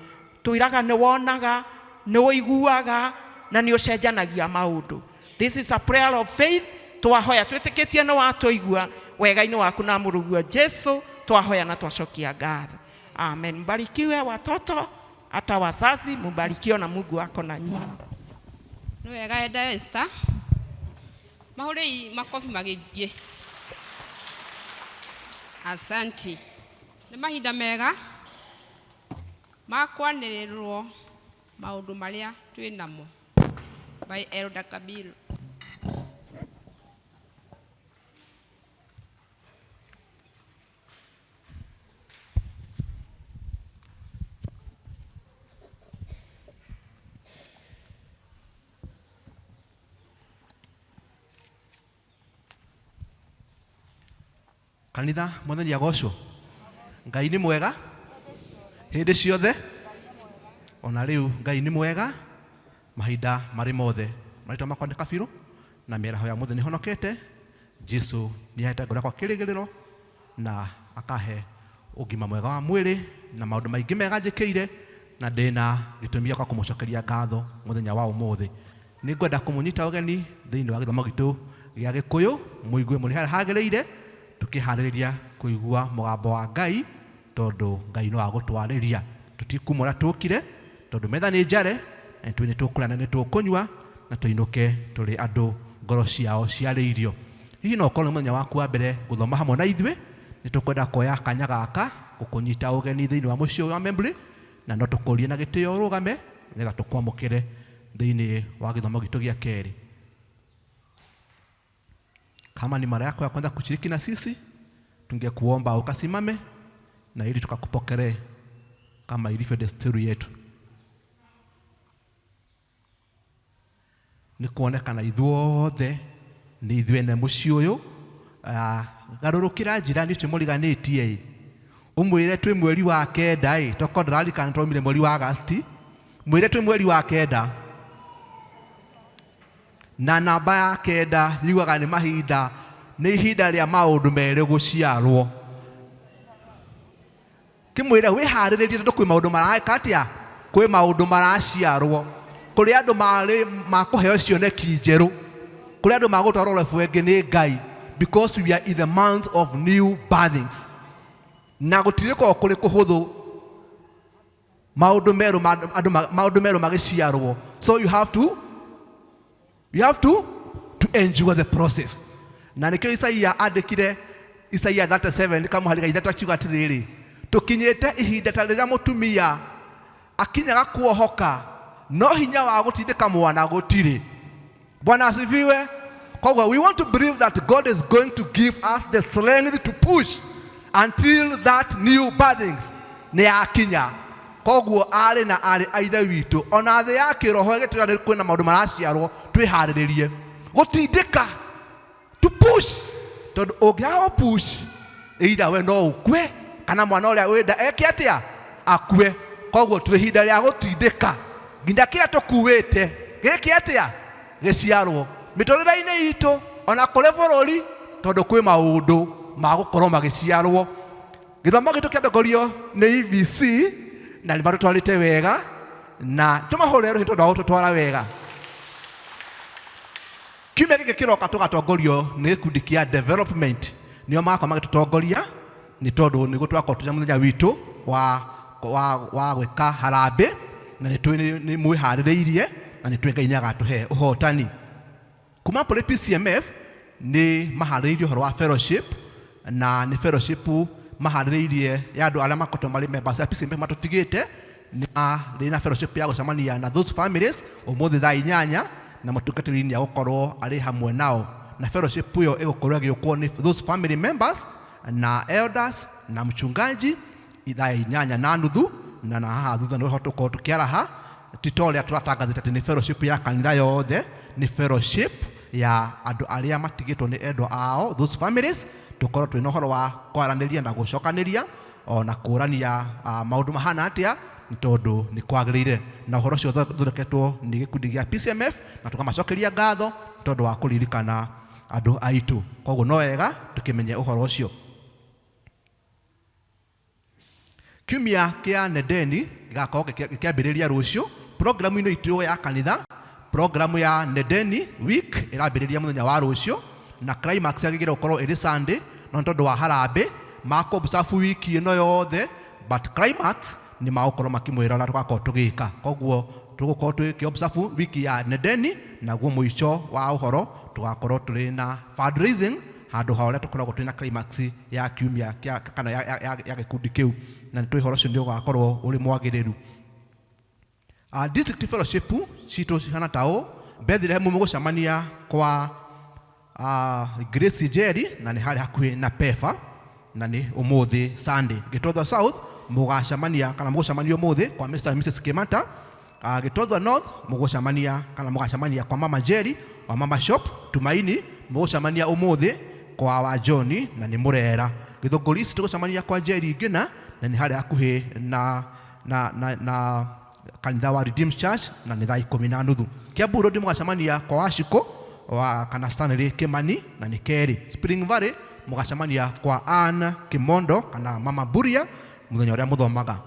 Twĩraga nĩ wonaga, nĩ ũiguaga, na nĩ ũcenjanagia maũndũ. This is a prayer of faith. Twahoya twĩtĩkĩtie nĩ watũigua wega-inĩ waku na mũrũguo Jesu twahoya na twacokia ngatho, amen. Mbarikiwe watoto, hata wazazi mubarikiwe na Mungu wako na nyinyi. Nĩ wega enda Esther, mahũrĩi makobi magĩthiĩ. Asanti. Nĩ mahinda mega ma kwanĩrĩrwo maũndũ marĩa twĩ namo by Elder Kabiru. Kanitha, Mwathani agocwo. Ngai nĩ mwega hĩndĩ ciothe, ona rĩu Ngai nĩ mwega mahinda marĩ mothe. Marĩtwa makwa nĩ Kabirũ, na mĩaraho ya mũthĩ nĩ honokete. Jesu nĩ ahete ngoro yakwa kĩrĩgĩrĩro na akahe ũgima mwega wa mwĩrĩ na maũndũ maingĩ mega njĩkĩire, na ndĩna gĩtũmi gĩakwa kũmũcokeria ngatho mũthenya wa ũmũthĩ. Nĩ ngwenda kũmũnyita ũgeni thĩinĩ wa gĩthomo gitũ gĩa Gĩkũyũ, mũigue mũrĩ harĩa hagĩrĩire, tũkĩharĩrĩria kũigua mũgambo wa Ngai, tondũ Ngai no agũtwarĩria. Tũtikuma ũrĩa tũkire, tondũ metha nĩ njare, na nĩtũĩ nĩ tũkũrĩa na nĩ tũkũnyua na tũinũke tũrĩ andũ ngoro ciao ciarĩirio. Hihi no ũkorwo nĩ mũthenya waku wa mbere gũthoma hamwe na ithuĩ, nĩ tũkwenda kuoya kanya gaka gũkũnyita ũgeni thĩinĩ wa mũciĩ ũyũ wa Membley, na no tũkũrie na gĩtĩo ũrũgame nĩgetha tũkwamũkĩre thĩinĩ wa gĩthomo gitũ gĩa kerĩ. Kama ni mara yako ya kwanza kushiriki na sisi, tungekuomba ukasimame na ili tukakupokelee kama ilivyo desturi yetu. Nĩ kuonekana ithuothe nĩ ithuĩ ene mũciĩ ũyũ. Garũrũkĩra njirani ũcio mũriganĩtie ĩ, ũmwĩre twĩ mweri wa kenda ĩ, tokorwo ndũraririkana twaumire mweri wa Agasti, mwĩre twĩ mweri wa kenda, na namba ya kenda yugaga nĩ mahinda, nĩ ihinda rĩa maũndũ merĩ gũciarwo. Kĩmwĩre wĩharĩrĩrie, tondũ kwĩ maũndũ mareka atĩa, kwĩ maũndũ maraciarwo, kũrĩ andũ marĩ makũheo cioneki njerũ, kũrĩ andũ magũtwarwo level ĩngĩ nĩ Ngai, because we are in the month of new birthings, na gũtirĩ korwo kũrĩ kũhũthũ maũndũ merũ andũ maũndũ merũ magĩciarwo. So you have to endure the process. Na nĩkĩo Isaia andĩkire Isaia 37 kamũhari ga 3, akiuga atĩrĩrĩ, tũkinyĩte ihinda ta rĩrĩa mũtumia akinyaga kuohoka, no hinya wa gũtindĩka mwana gũtirĩ. Bwana asifiwe. Koguo we want to believe that God is going to give us the strength to push until that new birthings nĩ yakinya. Koguo arĩ na arĩ a ithe witũ, ona thĩ ya kĩroho ĩgĩtwĩra nĩ kwĩna maũndũ maraciarwo, twĩharĩrĩrie gũtindĩka, to push, tondũ ũngĩaga gũ push, either we no ũkue kana mwana ũrĩa wĩnda eke atĩa, akue. Koguo twĩ ihinda rĩa gũtindĩka nginya kĩrĩa tũkuĩte gĩke atĩa, gĩciarwo mĩtũrĩre-inĩ itũ, ona kũrĩ bũrũri, tondũ kwĩ maũndũ ma gũkorwo magĩciarwo. Gĩthomo gitũ kĩatongorio nĩ EVC, na nĩ matũtwarĩte wega, na tũmahũrĩre rũhĩ tondũ wa gũtũtwara wega. Kiumia gĩkĩ kĩroka tũgatongorio nĩ gĩkundi kĩa development, nĩo magakorwo magĩtũtongoria, nĩ tondũ nĩguo tũgakorwo tũrĩ na mũthenya witũ wa gwĩka harambĩ, na nĩ tũĩ nĩ mwĩharĩrĩirie, na nĩ tũĩ Ngai nĩ agatũhe ũhotani. Kuma kũrĩ PCMF nĩ maharĩrĩirie ũhoro wa fellowship. Na nĩ fellowship maharĩrĩirie ya andũ arĩa makoretwo marĩ members a PCMF matũtigĩte, nĩ marĩ na fellowship ya gũcemania na those families ũmũthĩ thaa 8, na mũtungatĩri nĩ agũkorwo arĩ hamwe nao. Na fellowship ĩyo ĩgũkorwo ĩgĩũkwo nĩ those family members na elders na mchungaji thaa 8:30, na haha thutha nĩho tũkorwo tũkĩaraha. Ti ta ũrĩa tũratangathĩte atĩ nĩ fellowship ya kanitha yothe, nĩ fellowship ya andũ arĩa matigĩtwo nĩ endwa ao, those families, tũkorwo twĩna ũhoro wa kwaranĩria na gũcokanĩria ona kũrania maũndũ mahana atĩa, nĩ tondũ nĩ kwagĩrĩire. Na ũhoro ũcio ũthondeketwo nĩ gĩkundi gĩa PCMF, na tũkamacokeria ngatho tondũ wa kũririkana andũ aitũ. Koguo no wega tũkĩmenye ũhoro ũcio. Kiumia kĩa Nedeni gĩgakorwo gĩkĩambĩrĩria rũciũ programu-inĩ itũ ya kanitha. Programu ya Nedeni week ĩrambĩrĩria mũthenya wa rũciũ, na climax yagĩrĩire gũkorwo ĩrĩ Sunday, no nĩ tondũ wa harambĩ makũobserve wiki ĩno yothe, but climax nĩ magũkorwo makĩmwĩra ũrĩa tũgakorwo tũgĩka. Koguo tũgũkorwo tũgĩobserve wiki ya Nedeni, naguo mũico wa ũhoro tũgakorwo tũrĩ na fundraising handũ ha ũrĩa tũkoragwo twĩ na climax ya kiumia kĩa kana ya gĩkundi kĩu, na nĩ tũĩ ũhoro ũcio nĩ ũgakorwo ũrĩ mwagĩrĩru. District fellowship citũ cihana ta ũũ: Bethlehem mũgũcemania kwa Grace Njeri, na nĩ harĩa hakuhĩ na Pefa, na nĩ ũmũthĩ Sunday. Gĩtothwa South mũgacemania kana mũgũcemania ũmũthĩ kwa Mr. and Mrs. Kimata. Gĩtothwa North mũgũcemania kana mũgacemania kwa Mama Njeri wa Mama Shop. Tumaini mũgũcemania ũmũthĩ kwa wa John, na nĩ Mũrera. Gĩthũngũri East tũgũcemania kwa Njeri Ngina, na nĩ harĩa hakuhĩ na kanitha wa Redeemed Church, na nĩ thaa 10:30. Kiambu Road mũgacemania kwa Wachiko wa kana Stanley Kimani, na nĩ kerĩ. Spring Valley mũgacemania kwa Ann Kimondo kana Mama Buria mũthenya ũrĩa mũthomaga.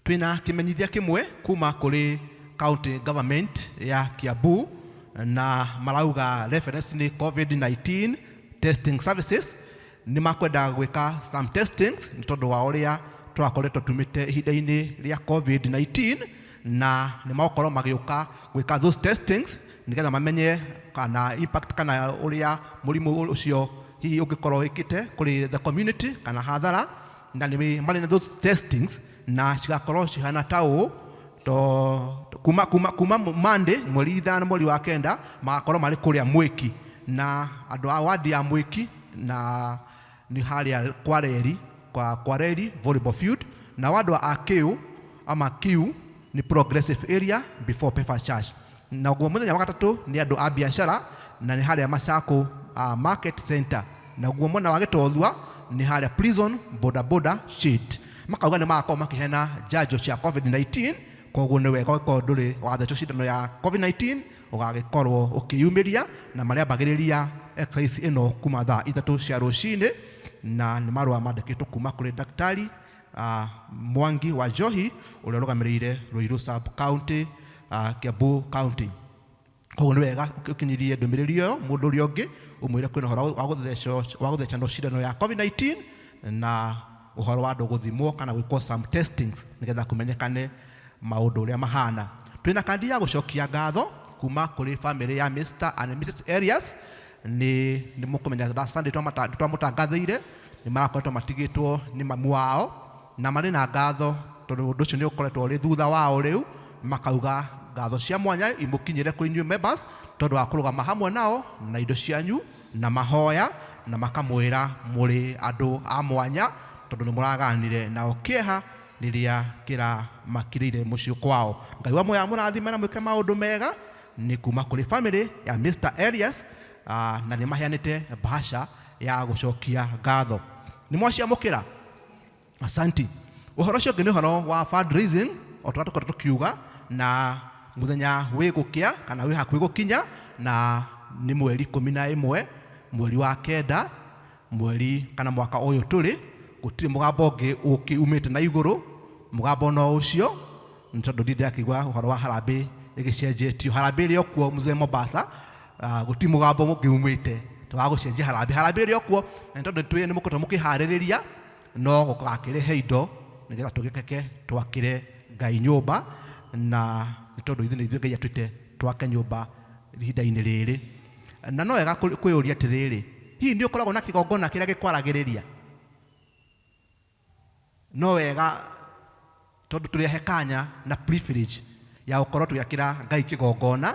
Twĩna kĩmenyithia kĩmwe kuma kũrĩ county government ya Kiambu, na marauga reference nĩ COVID-19 testing services. Nĩ makwenda gwĩka some testings nĩ tondũ wa ũrĩa tũrakoretwo tumĩte ihinda-inĩ rĩa COVID-19, na nĩ magũkorwo magĩũka gwĩka those testings nĩgetha mamenye kana impact kana ũrĩa mũrimũ ũcio hihi ũngĩkorwo wĩkĩte kũrĩ the community kana hathara, na nĩ marĩ na those testings na cigakorwo cihana ta ũũ: to kuma Monday mweri 5 mweri wa 9 magakorwo marĩ kũrĩa Mwĩki, na andũ a wadi ya Mwĩki, na nĩ harĩa Kwareri, kwa Kwareri volleyball field, na andũ a Kiu ama Kiu nĩ progressive area before Pefa Church. Na guo mũthenya wa gatatũ nĩ andũ a biacara, na nĩ harĩa Masako Market Center. Naguo mwena wa Gĩtothua nĩ harĩa prison boda boda shade. Makauga nĩ magakorwo makĩheana njanjo cia COVID-19, koguo nĩ wega ũkorwo ndũrĩ wathecwo cindano ya COVID-19 ũgagĩkorwo ũkĩyumĩria, na marĩambagĩrĩria exercise ĩno kuma thaa 3 cia rũcinĩ, na nĩ marũa mandĩkĩtwo kuma kũrĩ daktari Mwangi wa Njohi ũrĩa ũrũgamĩrĩire Ruiru sub county, Kiambu County. Koguo nĩ wega ũkinyirie ndũmĩrĩri ĩyo mũndũ ũrĩa ũngĩ, ũmwĩre kwĩna ũhoro wa gũthecanwo cindano ya COVID-19 na ũhoro wa andũ gũthimwo kana gwĩkwo some testings nĩgetha kũmenyekane maũndũ ũrĩa mahana. Twĩna kandi ya gũcokia ngatho kuma kũrĩ family ya Mr. and Mrs. Elias. Nĩ mũkũmenya last Sunday twamũtangathĩire nĩ marakoretwo matigĩtwo nĩ mamu wao, na marĩ na ngatho tondũ ũndũ ũcio nĩ ũkoretwo ũrĩ thutha wao. Rĩu makauga ngatho cia mwanya imũkinyĩre kũrĩ inyuĩ members tondũ wa kũrũgama hamwe nao na indo cianyu na mahoya, na makamwĩra mũrĩ andũ a mwanya tondũ nĩ mũraganire nao kĩeha rĩrĩa kĩramakirĩire mũciĩ kwao. Ngai wa muoyo amũrathime na mwĩke maũndũ mega. Nĩ kuma kũrĩ family ya Mr. Elias, na nĩ maheanĩte bahasha ya gũcokia ngatho. Nĩ mwaciamũkĩra? Asanti. Ũhoro ũcio ũngĩ nĩ ũhoro wa fundraising, o tũrĩa tũkoretwo tũkiuga, na mũthenya wĩ gũkĩa kana wĩ hakuhĩ gũkinya, na nĩ mweri 11 mweri wa 9 mweri kana mwaka ũyũ tũrĩ. Gũtirĩ mũgambo ũngĩ ũkĩ umĩte na igũrũ, mũgambo no ũcio, nĩ tondũ ndirĩ ndĩrakĩigua ũhoro wa harambĩ ĩgĩcenjetio. Harambĩ ĩrĩ o kuo mzee Mombasa, gũtirĩ mũgambo ũngĩ umĩte wa gũcenjia harambĩ. Harambĩ ĩrĩ o kuo, na nĩ tondũ nĩ mũkoretwo mũkĩharĩrĩria no gũgakĩrehe indo nĩgetha tũgĩkeke twakĩre Ngai nyũmba, na nĩ tondũ ithuĩ nĩ ithuĩ Ngai atwĩte twake nyũmba ihinda-inĩ rĩrĩ. Na no wega kwĩyũria atĩrĩrĩ, hihi nĩ ũkoragwo na kĩgongona kĩrĩa gĩkwaragĩrĩria? No wega tondũ tũrĩ kanya na privilege ya gũkorwo tũgĩakĩra Ngai kĩgongona,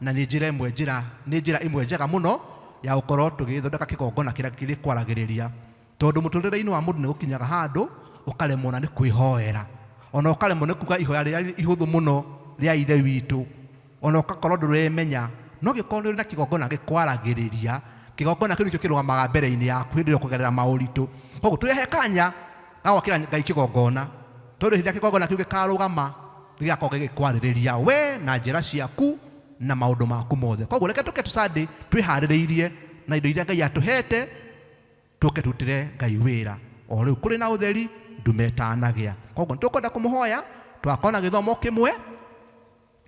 na nĩ njĩra ĩmwe njĩra nĩ njĩra ĩmwe njega mũno ya gũkorwo tũgĩthondeka kĩgongona kĩrĩa kĩrĩkwaragĩrĩria, tondũ mũtũrĩre-inĩ wa mũndũ nĩ gũkinyaga handũ ũkaremwo na nĩ kwĩhoera, ona ũkaremwo nĩ kuga ihoya rĩrĩa ihũthũ mũno rĩa Ithe witũ, ona ũgakorwo ndũremenya. No gĩkorwo nĩ ũrĩ na kĩgongona gĩkwaragĩrĩria, kĩgongona kĩu nĩkĩo kĩrũgamaga mbere-inĩ yaku hĩndĩ ĩrĩa ũkũgerera maũritũ. Koguo tũrehe kanya ga gwakĩra Ngai kĩgongona, tondũ hĩndĩ ĩrĩa kĩgongona kĩu gĩkarũgama gĩgakorwo gĩgĩkwarĩrĩria we na njĩra ciaku na maũndũ maku mothe. Koguo reke tũke tũcande twĩharĩrĩirie na indo iria Ngai atũhete, tũke tũrutĩre Ngai wĩra o rĩu kũrĩ na ũtheri ndume ĩtanagĩa. Koguo nĩ tũkwenda kũmũhoya tũgakorwo na gĩthomo kĩmwe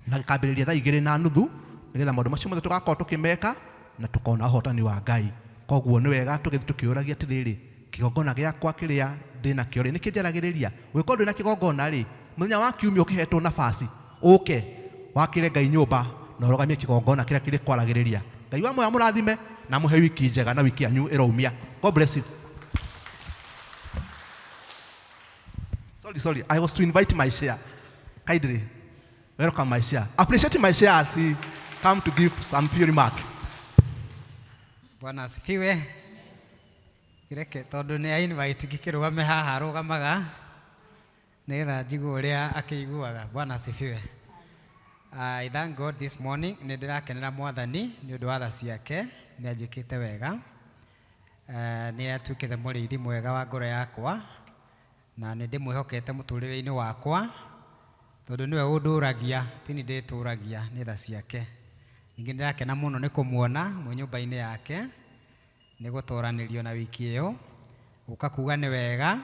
na gĩkambĩrĩria thaa 2:30, nĩgetha maũndũ macio mothe tũgakorwo tũkĩmeka na tũkona ũhotani wa Ngai. Koguo nĩ wega tũgĩthiĩ tũkĩũragia atĩrĩrĩ, kĩgongona gĩakwa kĩrĩa ndĩnakĩo rĩ, nĩkĩ njaragĩrĩria? Ũngĩkorwo ndũrĩ na kĩgongona rĩ, mũthenya wa kiumia ũkĩhetwo nafasi ũke wakĩre Ngai nyũmba na ũrũgamie kĩgongona kĩrĩa kĩrĩkwaragĩrĩria. Ngai wa muoyo amũrathime na amũhe wiki njega na wiki yanyu ĩroumia. God bless you. Sorry, sorry. I was to invite my share. Kindly, welcome my share. Appreciate my share as he come to give some few remarks. Bwana asifiwe. Reke tondu nĩ a invite ngĩkĩrũgame haha arũgamaga nĩgetha njigue ũrĩa akĩiguaga. Bwana asifiwe. I thank God this morning, nĩ ndĩrakenera Mwathani nĩ ũndũ wa tha ciake, nĩ anjĩkĩte wega. Nĩ atuĩkĩte mũrĩithi mwega wa ngoro yakwa na nĩ ndĩmwĩhokete mũtũrĩre-inĩ wakwa tondũ nĩwe ũndũragia, ti niĩ ndĩtũragia, nĩ tha ciake. Ningĩ nĩndĩrakena mũno nĩ kũmuona mwĩ nyũmba-inĩ yake, nĩ gũtoranĩrio na wiki ĩyo, gũka kuga nĩ wega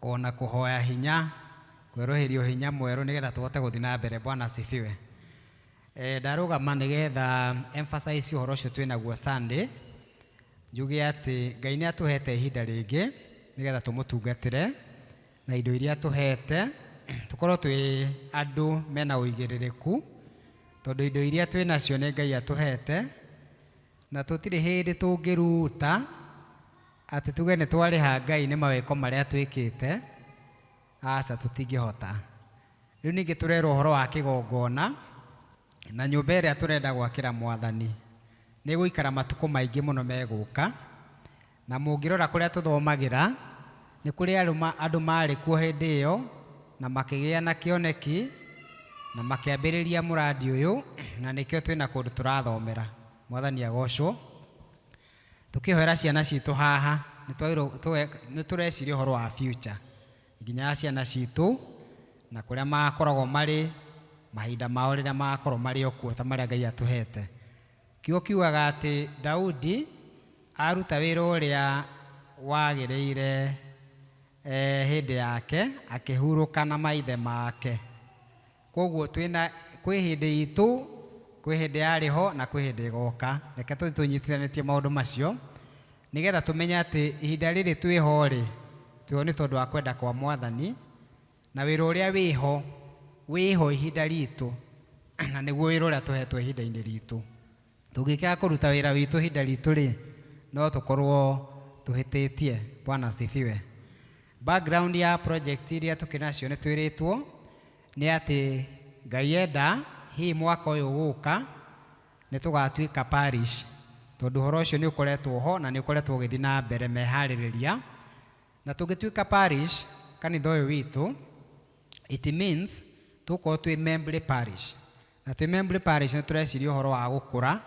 ona kũhoya hinya, kwerũhĩrio hinya mwerũ nĩgetha tũhote gũthiĩ na mbere. Bwana asifiwe. Ndarũgama nĩgetha emphasize ũhoro ũcio twĩnaguo Sunday, njuge atĩ Ngai nĩ atũhete ihinda rĩngĩ nĩgetha tũmũtungatĩre na indo iria atũhete, tũkorwo twĩ andũ mena ũigĩrĩrĩku, tondũ indo iria twĩ nacio nĩ Ngai atũhete, na tũtirĩ hĩndĩ tũngĩruta atĩ tuge nĩ twarĩha Ngai nĩ mawĩko marĩa twĩkĩte. Aca, tũtingĩhota. Rĩu ningĩ tũrerwo ũhoro wa kĩgongona na nyũmba ĩrĩa tũrenda gwakĩra Mwathani nĩ gũikara matukũ maingĩ mũno megũka, na mũngĩrora kũrĩa tũthomagĩra nĩ kũrĩ andũ marĩ kuo hĩndĩ ĩyo na makĩgĩa na kĩoneki na makĩambĩrĩria mũrandi ũyũ, na nĩkĩo twĩna kũndũ tũrathomera. Mwathani agocwo. Tũkĩhoera ciana citũ haha nĩ tũreciria ũhoro wa future nginya ya ciana citũ na kũrĩa magakoragwo marĩ mahinda mao rĩrĩa magakorwo marĩ o kuo ta marĩa Ngai atũhete. Kiugo kiugaga atĩ Daudi aruta wĩra ũrĩa wagĩrĩire hĩndĩ yake, akĩhurũka na maithe make. Koguo twĩna kwĩ hĩndĩ itũ, kwĩ hĩndĩ yarĩ ho na kwĩ hĩndĩ ĩgoka. Reke tũthiĩ tũnyitithanĩtie maũndũ macio nĩgetha tũmenye atĩ ihinda rĩrĩ twĩho rĩ, twĩho nĩ tondũ wa kwenda kwa Mwathani, na wĩra ũrĩa wĩho wĩho ihinda ritũ, na nĩguo wĩra ũrĩa tũhetwo ihinda-inĩ ritũ. Tũngĩkĩaga kũruta wĩra witũ ihinda ritũ rĩ, no tũkorwo tũhĩtĩtie. Bwana asifiwe. Background ya project iria tũkĩrĩ nacio nĩ twĩrĩtwo nĩ atĩ Ngai enda hihi mwaka ũyũ ũgũka nĩ tũgatuĩka parish, tondũ ũhoro ũcio nĩ ũkoretwo ho na nĩ ũkoretwo ũgĩthiĩ na mbere meharĩrĩria. Na tũngĩtuĩka parish kanitha ũyũ witũ, it means tũgũkorwo twĩ Membley parish, na twĩ Membley parish nĩ tũreciria ũhoro wa gũkũra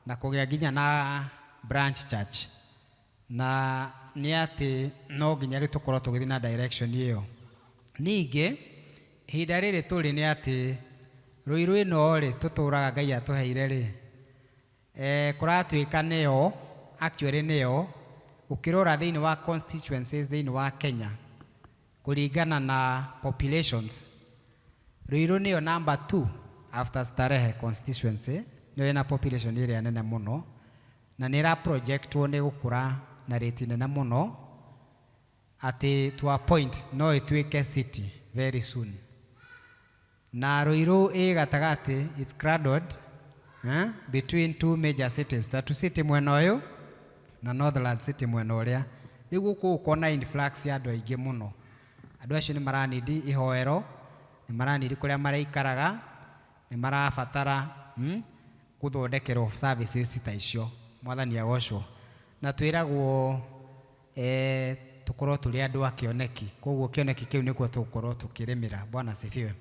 na kũgĩa nginya na branch church, na nĩ atĩ no nginya rĩu tũkorwo tũgĩthiĩ na direction ĩyo. Ningĩ ihinda rĩrĩ tũrĩ nĩ atĩ Ruiru ĩno rĩ tũtũraga Ngai atũheire rĩ, kũratuĩka nĩyo actually nĩyo ũkĩrora thĩinĩ wa constituencies thĩinĩ wa Kenya kũringana na populations, Ruiru nĩyo number 2 after Starehe constituency, nĩyo ĩna population ĩrĩa nene mũno na nĩ ĩra projectwo nĩ gũkũra na rate nene mũno atĩ to a point no ĩtuĩke city very soon. Na Ruiru ĩ gatagatĩ, it's cradled eh? Between two major cities, Tatu City mwena ũyũ na Northland City mwena ũrĩa. Rĩu gũkũ ũkona influx ya andũ aingĩ mũno. Andũ acio nĩ maranidi ihoero, nĩ maranidi kũrĩa maraikaraga, nĩ marabatara gũthondekerwo services ta icio. Mwathani agocwo. Na twĩragwo tũkorwo tũrĩ andũ a kĩoneki, koguo kĩoneki kĩu nĩkuo tũgũkorwo tũkĩrĩmĩra. Bwana asifiwe.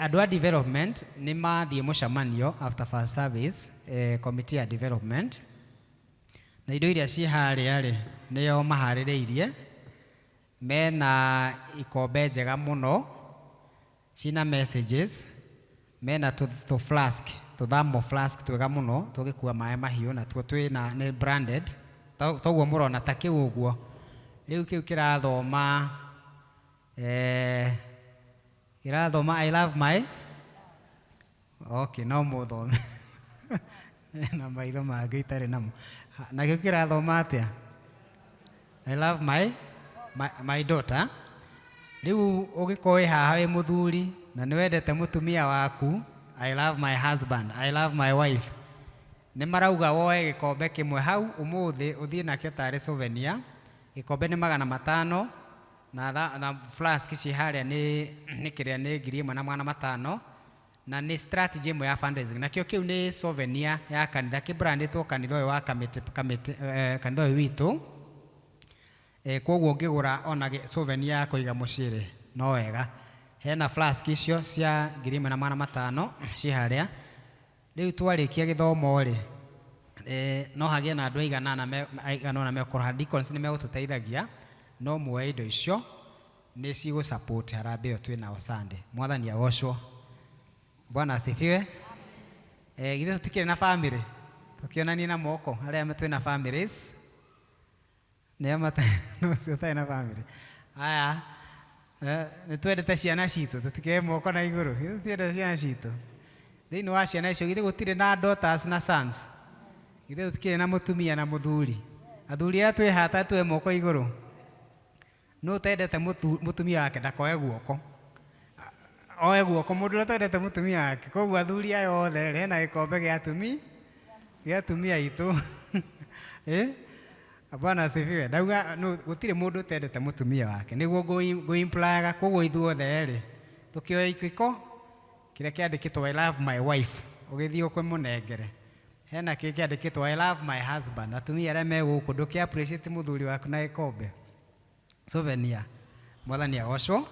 Andũ a development nĩ mathiĩ mũcemanio after first service, committee ya development, na indo iria ciĩ harĩa rĩ nĩo maharĩrĩirie. Mena ikombe njega mũno ciĩna messages, mena tũ flask, tũ thermo flask twega mũno tũgĩkua maĩ mahiũ, na tuo twĩna nĩ branded toguo mũrona ta kĩu ũguo. Rĩu kĩu kĩrathoma kĩrathoma I love my, okay, no mũthome na maitho mangĩ itarĩ namo. Nakĩo kĩrathoma atĩa? I love my daughter. Rĩu ũgĩkorwo wĩ haha wĩ mũthuri na nĩ wendete mũtumia waku, I love my husband, I love my wife, nĩ marauga woe gĩkombe kĩmwe hau ũmũthĩ ũthiĩ nakĩo tarĩ souvenir. Gĩkombe nĩ 500 na flask ci harĩa nĩ kĩrĩa nĩ 1500, na nĩ strategy ĩmwe ya fundraising. Nakĩo kĩu nĩ souvenir ya kanitha, kĩbrandĩtwo kanitha ũyũ wa kamĩtĩ, kanitha ũyũ witũ. Koguo ũngĩgũra ona souvenir ya kũiga mũciĩ rĩ, no wega. Hena flask icio cia 1500 ci harĩa. Rĩu twarĩkia gĩthomo rĩ, no hagĩe na andũ aigana ũna megũkorwo haha. Deacons nĩ megũtũteithagia, no muoe indo icio nĩ cigũ support harambee ĩyo twĩ nao Sunday. Mwathani agocwo. Bwana asifiwe. Githĩ tũtikĩrĩ na family? Tũkĩonanie na moko arĩa twĩ na families. Nĩ no ũcio ũtarĩ na family. Aya, nĩ twendete ciana citũ, tũtikĩoe moko na igũrũ. Githĩ tũtiendete ciana citũ? Thĩinĩ wa ciana icio githĩ gũtirĩ na daughters na sons? Githĩ gũtikĩrĩ na mũtumia na mũthuri? Athuri arĩa twĩ haha tuoe moko igũrũ. Nũ ũtendete mũtumia wake ndakoe guoko? Oe guoko mũndũ ũrĩa ũtendete mũtumia wake. Koguo athuri aya othe rĩ, hena gĩkombe gĩa atumia aitũ. Bwana asifiwe. Ndauga gũtirĩ mũndũ ũtendete mũtumia wake. Nĩguo ngũ-implyaga. Koguo ithuothe rĩ, tũkĩoya gĩko kĩrĩa kĩandĩkĩtwo I love my wife, ũgĩthiĩ ũkĩmũnengere. Hena kĩngĩ kĩandĩkĩtwo I love my husband. Atumia arĩa me gũkũ ndũkĩ appreciate mũthuri waku na gĩkombe souvenir. Mwathani agocwo.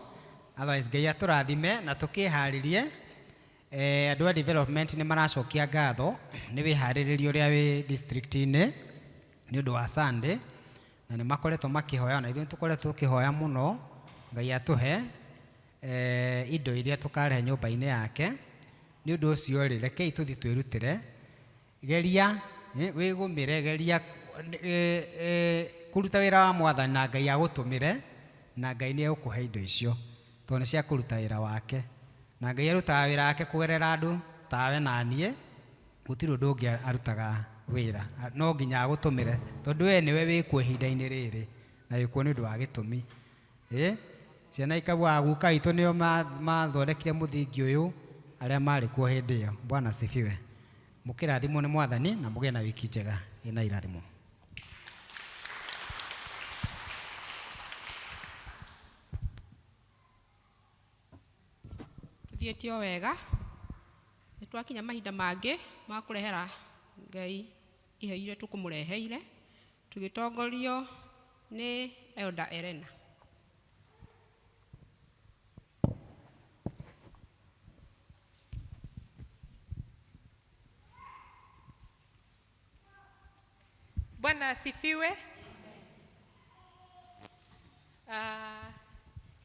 Otherwise Ngai atũrathime na tũkĩharĩrie. Andũ a development nĩ maracokia ngatho nĩ wĩharĩrĩria ũrĩa wĩ district-inĩ nĩ ũndũ wa Sunday, na nĩ makoretwo makĩhoya, na ithuĩ nĩ tũkoretwo tũkĩhoya mũno Ngai atũhe indo iria tũkarehe nyũmba-inĩ yake. Nĩ ũndũ ũcio rĩ, rekei tũthiĩ twĩrutĩre. Geria, wĩgũmĩre, geria kũruta wĩra wa Mwathani na Ngai agũtũmĩre, na Ngai nĩ egũkũhe indo icio tondũ nĩ cia kũruta wĩra wake. Na Ngai arutaga wĩra wake kũgerera andũ tawe na niĩ, gũtirĩ ũndũ ũngĩ arutaga wĩra. No nginya agũtũmĩre tondũ we nĩwe wĩkuo ihinda-inĩ rĩrĩ, na wĩkuo nĩ ũndũ wa gĩtũmi. Ciana ikaugaga guka witũ nĩo mathondekire mũthingi ũyũ, arĩa marĩ kuo hĩndĩ ĩyo. Bwana asifiwe. Mũkĩrathimwo nĩ Mwathani na mũgĩe na wiki njega ĩna irathimo. Tũthiĩte o wega, nĩ twakinya mahinda mangĩ ma kũrehera Ngai iheo iria tũkũmũreheire, tũgĩtongorio nĩ Elder Elena. Bwana asifiwe.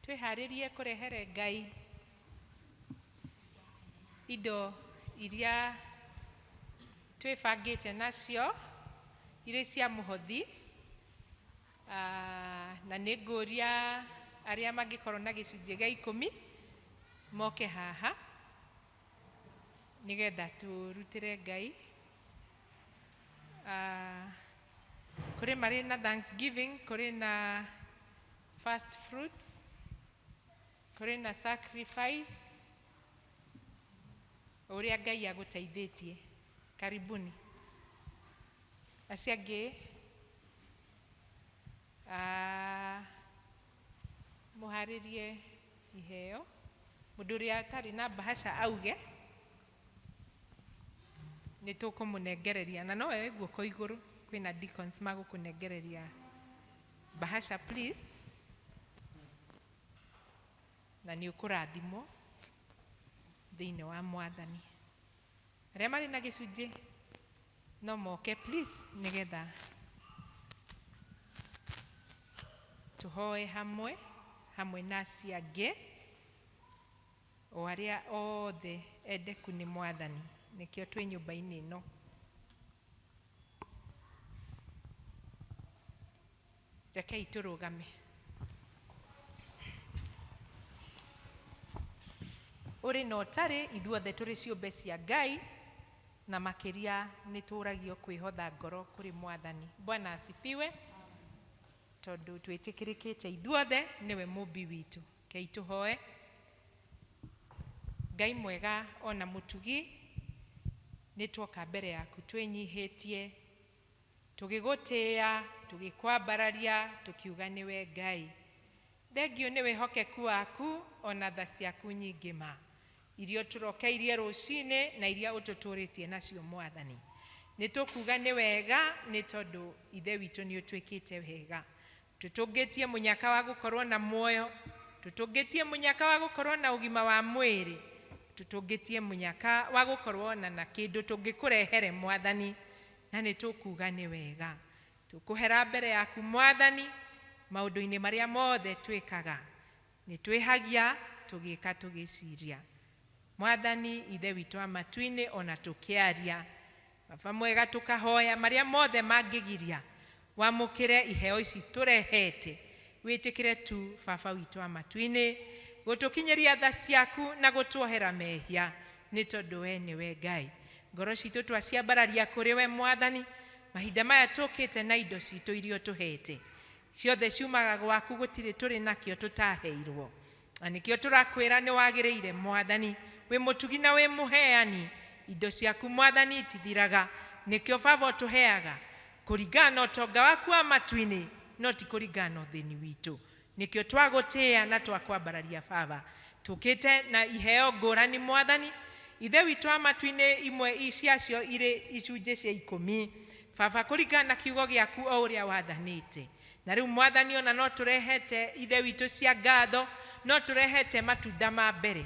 Twĩharĩrie kũrehere Ngai indo iria twĩbangĩte nacio irĩ cia mũhothi. Na nĩ ngũria arĩa mangĩkorwo na gĩcunjĩ gĩa 10 moke haha nĩgetha tũrutĩre Ngai. Kũrĩ marĩ na thanksgiving, kũrĩ na first fruits, kũrĩ na sacrifice. Ũrĩa Ngai agũteithĩtie. Karibuni. Acio angĩ ah, mũharĩrie iheo. Mũndũ ũrĩa atarĩ na bahasha auge nĩ tũkũmũnengereria na no oe guoko igũrũ kwĩna deacons magũkũnengereria bahasha please na nĩ ũkũrathimwo thĩinĩ wa mwathani. Arĩa marĩ na gĩcunjĩ no moke please nĩgetha tũhoe hamwe hamwe na acio angĩ o arĩa othe endeku nĩ mwathani nĩkĩo twĩ nyũmba-inĩ ĩno. Rekei tũrũgame. Ũrĩ na ũtarĩ ithuothe tũrĩ ciũmbe cia Ngai na makĩria nĩ tũragio kwĩhotha ngoro kũrĩ mwathani. Bwana asifiwe. Tondũ twĩtĩkĩrĩkĩte ithuothe nĩwe mũmbi witũ. Rekei tũhoe. Ngai mwega ona mũtugi nĩ tuoka mbere yaku twĩnyihĩtie tũgĩgũtĩĩa tũgĩkwambararia tũkiuga nĩwe Ngai. Thengiũ nĩ wĩhokeku waku ona tha ciaku nyingĩ ma iria ũtũrokeirie rũcinĩ na iria ũtũtũrĩtie nacio mwathani. Nĩ tũkuga nĩ wega nĩ tondũ ithe witũ nĩ ũtwĩkĩte wega. Tũtũngĩtie mũnyaka wa gũkorwo na muoyo, tũtũngĩtie mũnyaka wa gũkorwo na ũgima wa mwĩrĩ, tũtũngĩtie mũnyaka wa gũkorwo na na kĩndũ tũngĩkũrehere mwathani na nĩ tũkuga nĩ wega. Tũkũhera mbere yaku mwathani maũndũ-inĩ marĩa mothe twĩkaga. Nĩ twĩhagia tũgĩka tũgĩciria. Mwathani ithe witũ wa matu-inĩ ona tũkĩaria. Baba mwega tũkahoya marĩa mothe mangĩgiria wamũkĩre iheo ici tũrehete wĩtĩkĩre tu baba witũ wa matu-inĩ gũtũkinyĩria tha ciaku na gũtuohera mehia nĩ tondũ we nĩwe Ngai. Ngoro citũ twaciambararia kũrĩ we mwathani mahinda maya tũkĩte na indo citũ iria ũtũhete ciothe ciumaga gwaku gũtirĩ tũrĩ nakĩo tũtaheirwo na nĩkĩo tũrakwĩra nĩ wagĩrĩire mwathani wĩ mũtugi na wĩ mũheani indo ciaku mwathani itithiraga nĩkĩo baba ũtũheaga kũringana na ũtonga waku wa matu-inĩ no ti kũringana na ũthĩni witũ nĩkĩo twagũtĩĩa na twakwambararia baba tũkĩte na iheo ngũrani mwathani ithe witũ wa matu-inĩ imwe ciacio irĩ icunjĩ cia ikũmi baba kũringana na kiugo gĩaku o ũrĩa wathanĩte na rĩu mwathani ona no tũrehete ithe witũ cia ngatho no tũrehete matunda ma mbere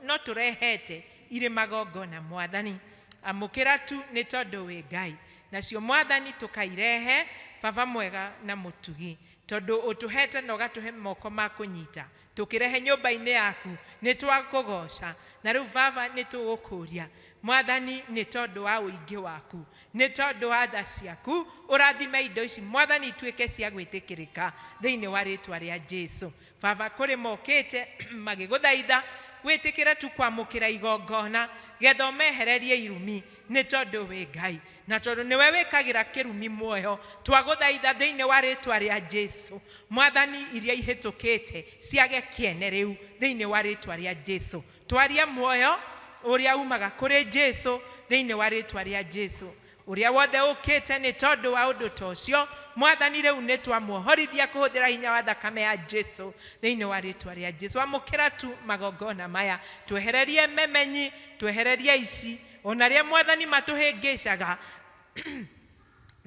no tũrehete irĩ magongona mwathani amũkĩra tu nĩ tondũ wĩ Ngai nacio mwathani tũkairehe baba mwega na mũtugi tondũ ũtũhete na ũgatũhe moko ma kũnyita tũkĩrehe nyũmba-inĩ yaku nĩ twakũgoca na rĩu baba nĩ tũgũkũria mwathani nĩ tondũ wa ũingĩ waku nĩ tondũ wa tha ciaku ũrathime indo ici mwathani ituĩke cia gwĩtĩkĩrĩka thĩinĩ wa rĩtwa rĩa Jesu. Baba kũrĩ mokĩte magĩgũthaitha wĩtĩkĩre tu kwamũkĩra igongona getha ũmehererie irumi nĩ tondũ wĩ Ngai na tondũ nĩwe wĩkagĩra kĩrumi muoyo twagũthaitha thĩinĩ wa rĩtwa rĩa Jesu mwathani iria ihĩtũkĩte ciage kĩene rĩu thĩinĩ wa rĩtwa rĩa Jesu twarie muoyo ũrĩa umaga kũrĩ Jesu thĩinĩ wa rĩtwa rĩa Jesu ũrĩa wothe ũkĩte nĩ tondũ wa ũndũ ta ũcio mwathani rĩu nĩ twamuohorithia kũhũthĩra hinya wa thakame ya Jesu thĩinĩ wa rĩtwa rĩa Jesu amũkĩra tu magongona maya twehererie memenyi twehererie ici ona arĩa mwathani matũhĩngĩcaga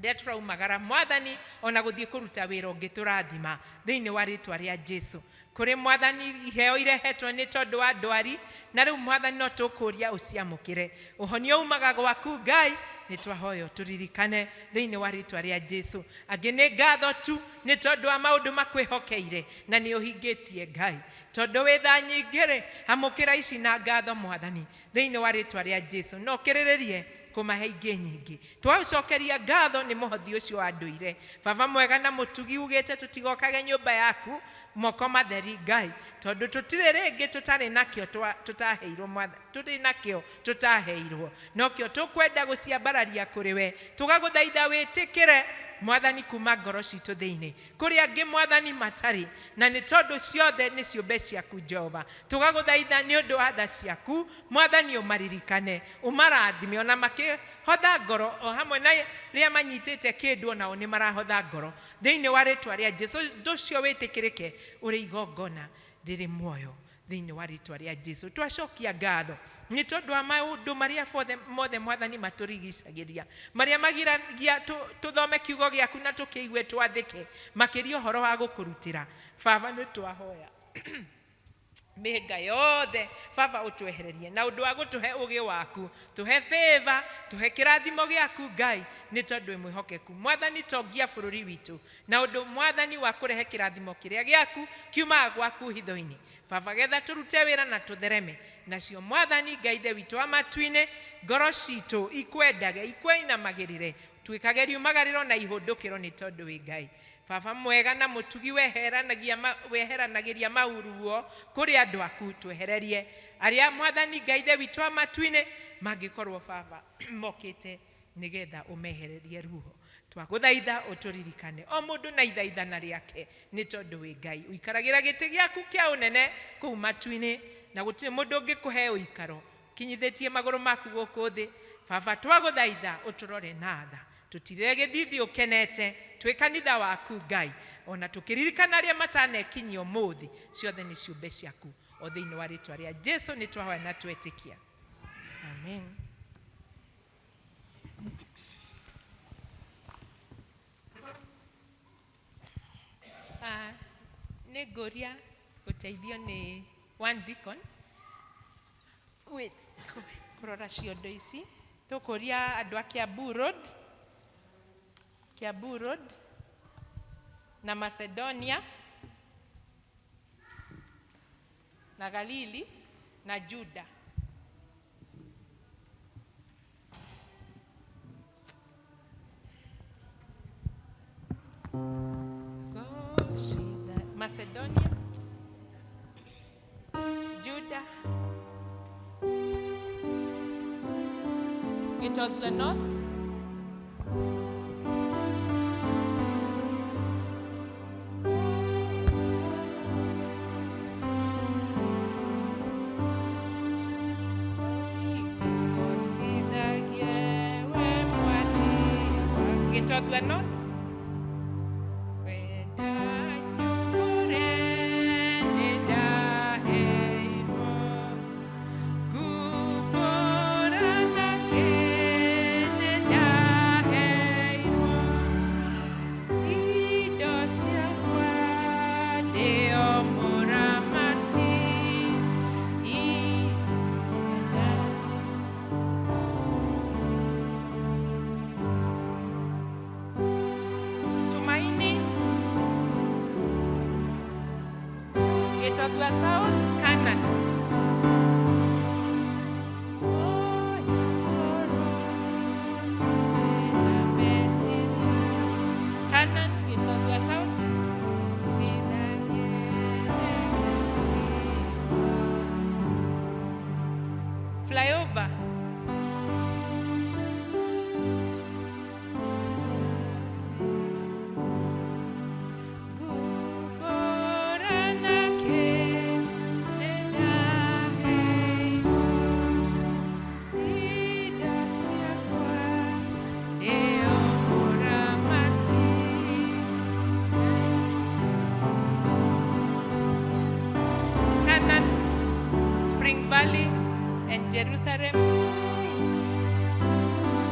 rĩrĩa tũraumagara mwathani ona gũthiĩ kũruta wĩra ũngĩ tũrathima thĩinĩ wa rĩtwa rĩa Jesu kũrĩ mwathani iheo irehetwo nĩ tondũ wa ndwari na rĩu mwathani no tũkũria ũciamũkĩre ũhonio umaga gwaku Ngai nĩ twahoya tũririkane thĩinĩ wa rĩtwa rĩa Jesu angĩ nĩ ngatho tu nĩ tondũ wa maũndũ makwĩhokeire na nĩ ũhingĩtie Ngai tondũ wĩ tha nyingĩ rĩ amũkĩra ici na ngatho mwathani thĩinĩ wa rĩtwa rĩa Jesu no kĩrĩrĩrie kũmahe ingĩ nyingĩ twaũcokeria ngatho nĩ mũhothi ũcio wa ndũire baba mwega na mũtugi ugĩte tũtigokage nyũmba yaku moko matheri Ngai tondũ tũtirĩ rĩngĩ tũtarĩ nakĩo tũtaheirwo tũrĩ nakĩo tũtaheirwo nokĩo tũkwenda gũciambararia kũrĩ we tũgagũthaitha wĩtĩkĩre Mwathani kuma ngoro citũ thĩinĩ. Kũrĩ angĩ Mwathani matarĩ, na nĩ tondũ ciothe nĩ ciũmbe ciaku Jehova. Tũgagũthaitha nĩ ũndũ wa tha ciaku, Mwathani ũmaririkane, ũmarathime ona makĩhotha ngoro, o hamwe na rĩa manyitĩte kĩndũ onao nĩ marahotha ngoro. Thĩinĩ wa rĩtwa rĩa Jesu, ũndũ ũcio wĩtĩkĩrĩke ũrĩ igongona rĩrĩ muoyo. Thĩinĩ wa rĩtwa rĩa Jesu twacokia ngatho nĩ tondũ wa maũndũ marĩa mothe Mwathani matũrigicagĩria, marĩa magiragia tũthome kiugo gĩaku na tũkĩigue twathĩke, makĩria ũhoro wa gũkũrutĩra. Baba nĩ twahoya mĩhĩnga yothe Baba ũtwehererie na ũndũ wa gũtũhe ũgĩ waku, tũhe favor, tũhe kĩrathimo gĩaku Ngai, nĩ tondũ wĩ mwĩhokeku. Mwathani tongia bũrũri witũ na ũndũ Mwathani wa kũrehe kĩrathimo kĩrĩa gĩaku kiumaga gwaku hitho-inĩ. Baba getha tũrute wĩra na tũthereme nacio Mwathani Ngai ithe witũ wa matu-inĩ, ngoro citũ ikwendage, ikũinamagĩrĩre, twĩkage riumagarĩro na ihũndũkĩro nĩ tondũ wĩ Ngai. Baba mwega na mũtugi weheranagĩria mauruo kũrĩ andũ aku, twehererie arĩa Mwathani Ngai ithe witũ wa matu-inĩ mangĩkorwo Baba mokĩte nĩgetha ũmehererie ruo. Twagũthaitha ũtũririkane o mũndũ na ithaithana rĩake nĩ tondũ wĩ Ngai. Ũikaragĩra gĩtĩ gĩaku kĩa ũnene kũu matu-inĩ, na gũtirĩ mũndũ ũngĩkũhe ũikaro kinyithĩtie magũrũ maku gũkũ thĩ. Baba twagũthaitha ũtũrore na tha, tũtirĩre gĩthithi ũkenete twĩ kanitha waku Ngai, ona tũkĩririkana arĩa matanekinyia ũmũthĩ, ciothe nĩ ciũmbe ciaku. O thĩinĩ wa rĩtwa rĩa Jesu nĩ twahoya na twetĩkia, amen. Nĩ ngũria gũteithio nĩ one deacon kũrora ciondo ici. Tũkũria andũ a Kiambu Road, Kiambu Road na Macedonia na Galili na Juda. Macedonia, Juda, Gitothua North, Gitothua North. Tumaini, Gitothua South, Canaan. Canaan, Gitothua South. Flyover. Canaan, Spring Valley, and Jerusalem.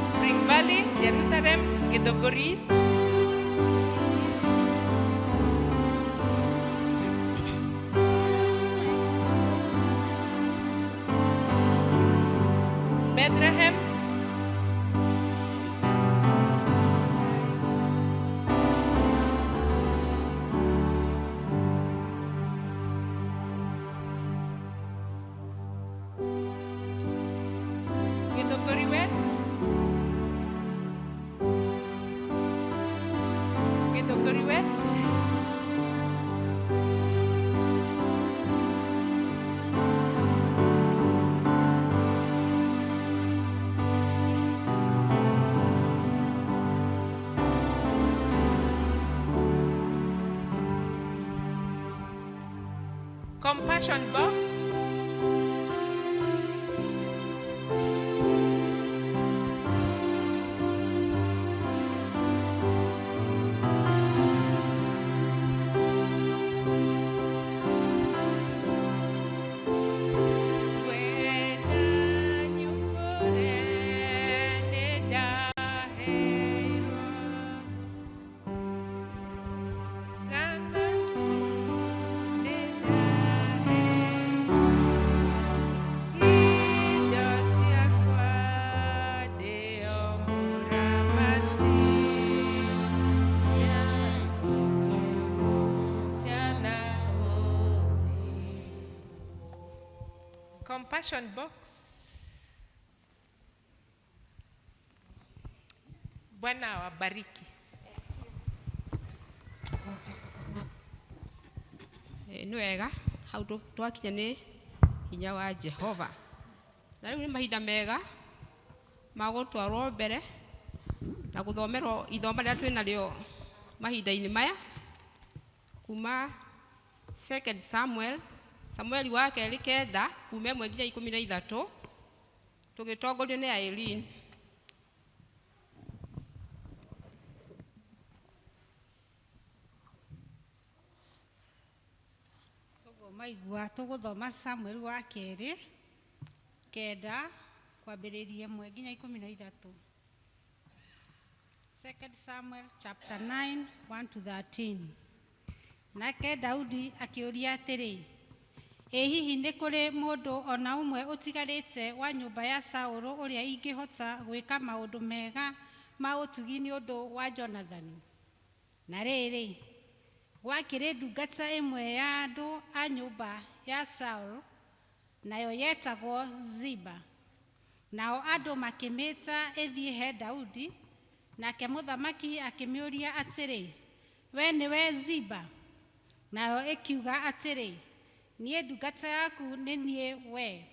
Spring Valley, Jerusalem, Githunguri East. Bethlehem, Githunguri West, Githunguri West, Compassion box. Compassion box. Bwana awabariki. Nĩ wega hau twakinya nĩ hinya wa Jehova. Na rĩu nĩ mahinda mega ma gũtwarwo mbere na gũthomerwo ithoma rĩrĩa twĩ narĩo mahinda-inĩ maya kuma Second Samuel, Samueli wa kerĩ 9 kuma 1 nginya 13, tũgĩtongorio nĩ Irene. Toguo maigua tũgũthoma Samuel wa kerĩ 9 kwambĩrĩria 1 nginya 13. Second Samuel chapter 9 1 to 13. Nake Daudi akĩũria atĩrĩ, ĩ hihi nĩ kũrĩ mũndũ ona ũmwe ũtigarĩte wa nyũmba ya Saũlũ ũrĩa ingĩhota gwĩka maũndũ mega ma ũtugi nĩ ũndũ wa Jonathani? Na rĩrĩ, gwakĩrĩ ndungata ĩmwe ya andũ a nyũmba ya Saũlũ, nayo yetagwo Ziba. Nao andũ makĩmĩta ĩthiĩ he Daudi, nake mũthamaki akĩmĩũria atĩrĩ, we nĩwe Ziba? Nayo ĩkiuga atĩrĩ, niĩ ndungata yaku nĩ niĩ we.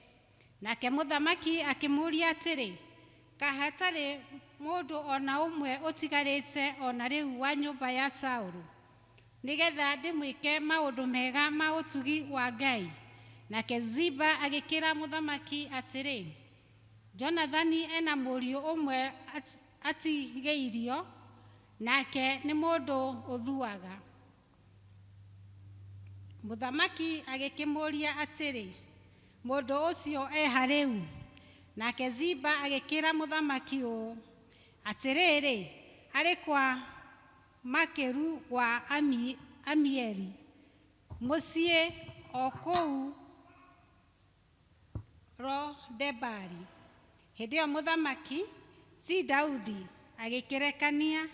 Nake mũthamaki akĩmũũria atĩrĩ, kaĩ hatarĩ mũndũ ona ũmwe ũtigarĩte ona rĩu wa nyũmba ya Saũlũ, nĩgetha ndĩmwĩke maũndũ mega ma ũtugi wa Ngai? Nake Ziba agĩkĩra mũthamaki atĩrĩ, Jonathani ena mũriũ ũmwe atigĩirio, nake nĩ mũndũ ũthuaga. Mũthamaki agĩkĩmũũria atĩrĩ, mũndũ ũcio eha rĩu? Nake Ziba agĩkĩra mũthamaki ũũ, atĩrĩrĩ, arĩ kwa Makiru wa Amieli, mũciĩ o kũu Lo-Debari. Hĩndĩ ĩyo mũthamaki ti Daudi agĩkĩrekania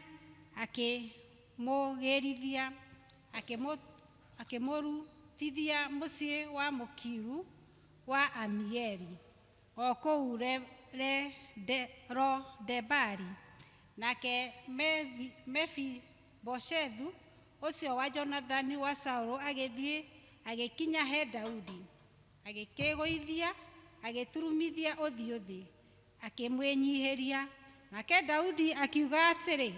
akĩmũgĩrithia, akĩmũrutithia mũciĩ wa Mũkiru wa Amieli o kũu Lo-Debari. Nake Mefiboshethu ũcio wa Jonathani wa Saũlũ agĩthiĩ agĩkinya he Daudi, agĩkĩgũithia, agĩturumithia ũthiũ thĩ, akĩmwĩnyihĩria. Nake Daudi akiuga atĩrĩ,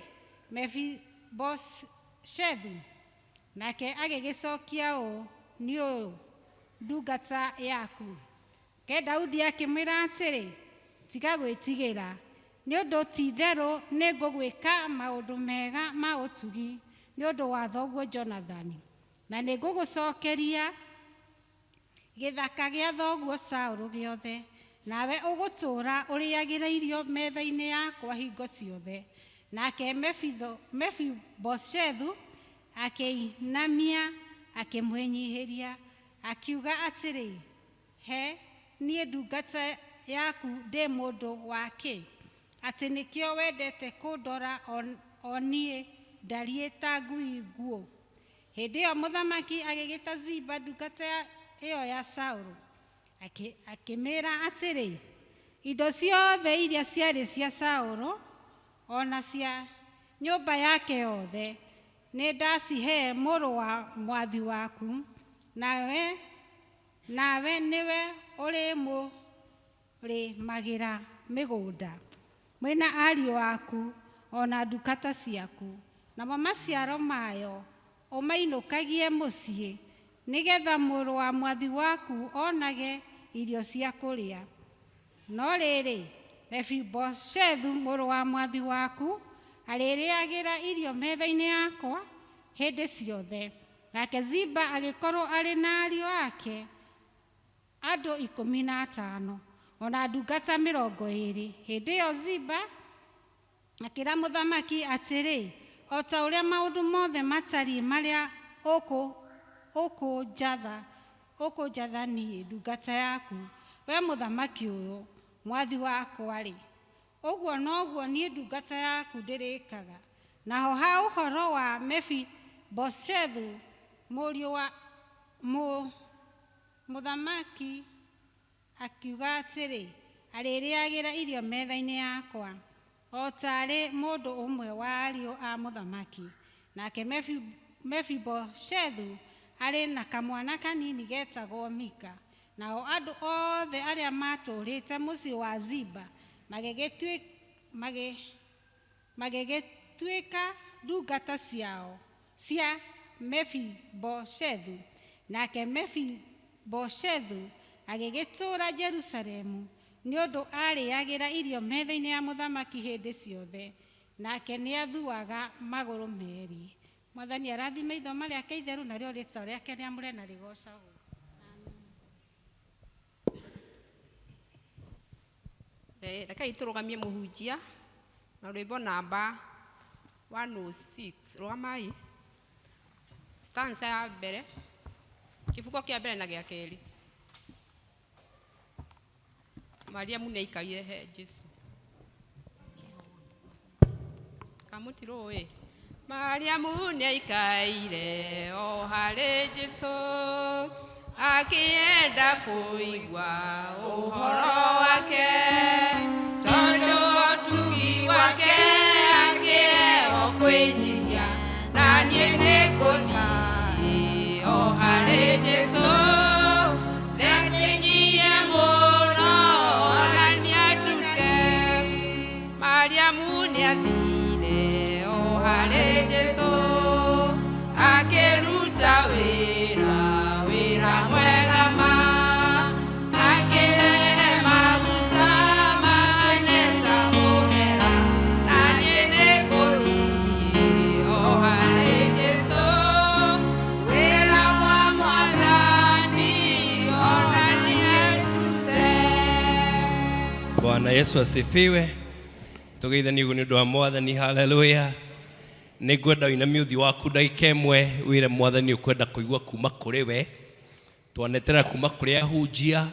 Mefiboshethu. Nake agĩgĩcokia ũũ, nĩ ũyũ ndungata yaku. Nake Daudi akĩmwĩra atĩrĩ, tiga gwĩtigĩra, nĩ ũndũ ti-itherũ nĩngũgwĩka maũndũ mega ma ũtugi nĩ ũndũ wa thoguo Jonathani, na nĩngũgũcookeria gĩthaka gĩa thoguo Saũlũ gĩothe, nawe ũgũtũũra ũrĩagĩra irio metha-inĩ yakwa hingo ciothe. Nake Mefiboshethu akĩinamia akĩmwĩnyihĩria, akiuga atĩrĩ, he niĩ ndungata yaku ndĩ mũndũ wa kĩ, atĩ nĩkĩo wendete kũndora o niĩ ndariĩ ta ngui nguũ? Hĩndĩ ĩyo mũthamaki agĩgĩta Ziba ndungata ĩyo ya Saũlũ, akĩmĩĩra atĩrĩ, indo ciothe iria ciarĩ cia Saũlũ ona cia nyũmba yake yothe nĩ ndacihe mũrũ wa mwathi waku, nawe nĩwe ũrĩmũrĩmagĩra mĩgũnda mwĩna ariũ aku ona ndungata ciaku, namo maciaro mayo ũmainũkagie mũciĩ. Nĩgetha mũrũ wa mwathi waku onage irio cia kũrĩa. No rĩrĩ, Mefiboshethu mũrũ wa mwathi waku arĩrĩagĩra irio metha-inĩ yakwa hĩndĩ ciothe. Nake Ziba agĩkorwo arĩ na ariũ ake andũ 15, o na ndungata 20. Hĩndĩ ĩyo Ziba akĩra mũthamaki atĩrĩ, o ta ũrĩa maũndũ mothe matariĩ marĩa ũkũnjatha niĩ ndungata yaku, we mũthamaki ũyũ mwathi wakwa-rĩ, ũguo noguo niĩ ndungata yaku ndĩrĩkaga. Naho ha ũhoro wa Mefiboshethu mũriũ wa mũthamaki akiuga atĩrĩ, arĩrĩagĩra irio metha-inĩ yakwa o taarĩ mũndũ ũmwe wa ariũ a mũthamaki. Nake Mefiboshethu arĩ na kamwana kanini getagwo Mika. Nao andũ othe arĩa maatũũrĩte mũciĩ wa Ziba magĩgĩtuĩka ndungata ciao cia Mefiboshethu. Nake Mefiboshethu agĩgĩtũũra Jerusalemu, nĩ ũndũ aarĩagĩra irio metha-inĩ ya mũthamaki hĩndĩ ciothe, nake nĩathuaga magũrũ meerĩ. Mwathani arathime ithoma rĩake itheru, narĩo rĩĩtwa rĩake rĩamũre na rĩgoocagwo. Rekei tũrũgamie mũhunjia na rwĩmbo namba 106. Rũgamai. Stanza ya mbere, kĩbungo kĩa mbere na gĩa kerĩ. Mariamu nĩaikarire he Jesu. Kamũtirũĩ. Mariamu nĩaikaire o harĩ Jesu, akĩenda kũigua ũhoro wake, tondũ ũtugi wake akĩheo kwĩnyihia, na niĩ nĩngũthiĩ o harĩ Jesu, ndekĩnyihie mũno ona nĩandute. Mariamu nĩathire o harĩ Jesu, akĩruta wĩra mwega ma, akĩrehe maguta makeneta mũhera, na niĩ nĩngũthiĩ o harĩ Jesu, wĩra wa Mwathani ona nĩandute. Bwana Yesu asifiwe. Tugeithanie ũguo nĩ ũndũ wa Mwathani. Haleluya. Nĩngwenda ũinamie ũthiũ waku ndagĩka ĩmwe wĩre Mwathani ũkwenda kũigua kuma kũrĩ we. Twanetera kuma kũrĩ ahunjia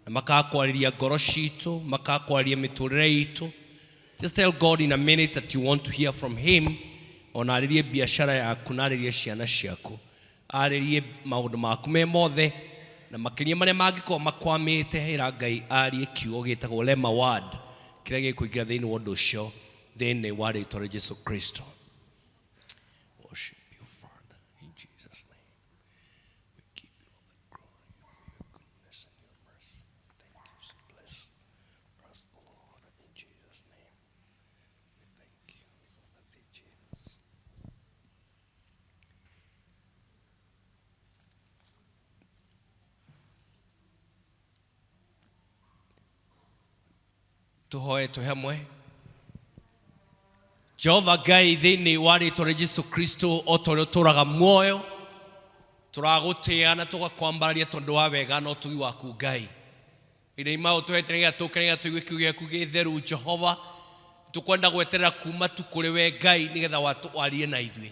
na makakwarĩria ngoro citũ, makakwarĩria mĩtũrĩre itũ. Just tell God in a minute that you want to hear from him. Ona arĩrie biashara yaku na arĩrie ciana ciaku, arĩrie maũndũ maku me mothe, na makĩria marĩa mangĩkorwo makwamĩte. Ĩra Ngai arie kiugo gĩtagwo Rhema word kĩrĩa gĩkũingĩra thĩinĩ wa ũndũ ũcio, thĩinĩ wa rĩĩtwa rĩa Jesu Kristo. Worship you, Father, in Jesus' name. We give you all the glory for your goodness and your mercy. Thank you. So bless us, O Lord, in Jesus' name. We thank you. Thank you, Jesus. Tuhoe twĩ hamwe. Jehova Ngai, thĩinĩ wa rĩĩtwa rĩa Jesu Kristo, o ta ũrĩa ũtũũraga muoyo, tũragũtĩĩa na tũgakwambararia tondũ wa wega na ũtugi waku Ngai. Iria ima ũtũhete nĩgetha tũke nĩgetha tũigue kiugo gĩaku gĩtheru Jehova. Tũkwenda gweterera kuma tu kũrĩ we Ngai nĩgetha warie na ithuĩ.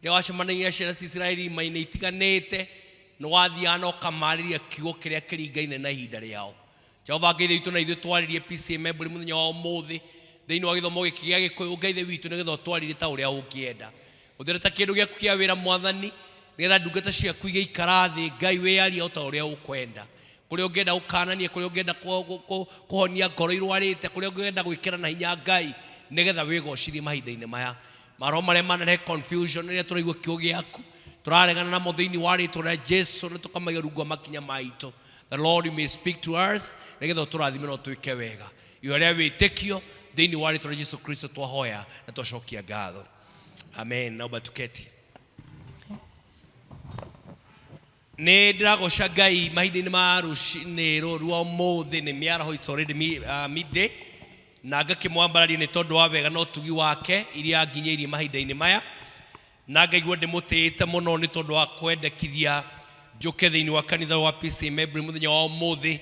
Rĩrĩa wacemanagia na ciana cia Isiraeli irĩma-inĩ itiganĩte, nĩ wathiaga na ũkamarĩria kiugo kĩrĩa kĩringaine na ihinda rĩao. Jehova Ngai witũ, na ithuĩ twarĩrie PCA Emburi mũthenya wa ũmũthĩ thĩinĩ wa gĩthomo gĩkĩ gĩa Gĩkũyũ. Ngai witũ, nĩgetha ũtwarĩrie ta ũrĩa ũngĩenda. Ũthere ta kĩndũ gĩaku kĩa wĩra Mwathani, nĩgetha ndungata ciaku igĩikara thĩ Ngai wĩyarie o ta ũrĩa ũkwenda. Kũrĩa ũngĩenda gũkanania, kũrĩa ũngĩenda kũhonia ngoro irwarĩte, kũrĩa ũngĩenda gwĩkĩra na hinya Ngai, nĩgetha wĩgocithie mahinda-inĩ maya. Maroho marĩa manarehe confusion rĩrĩa tũraigua kiugo gĩaku, tũraregana namo thĩinĩ wa rĩĩtwa rĩa Jesu, na tũkamaiga rungu rwa makinya maitũ. The Lord, you may speak to us, nĩgetha ũtũrathime na ũtwĩke wega. Ihoya rĩa wĩtĩkio thĩinĩ wa rĩĩtwa rĩa Jesu Kristo twahoya na twacokia ngatho. Amen. Naomba tuketi. Nĩ ndĩragoca Ngai mahinda-inĩ ma rũcinĩ rũrũ rwa ũmũthĩ nĩ mĩaraho, it's already midday, na ngakĩmwambararia nĩ tondũ wa wega na ũtugi wake iria nginyĩirie mahinda-inĩ maya, na ngaigua ndĩmũtĩĩte mũno nĩ tondũ wa kwendekithia njũke thĩinĩ wa kanitha wa PCEA Maybury mũthenya wa ũmũthĩ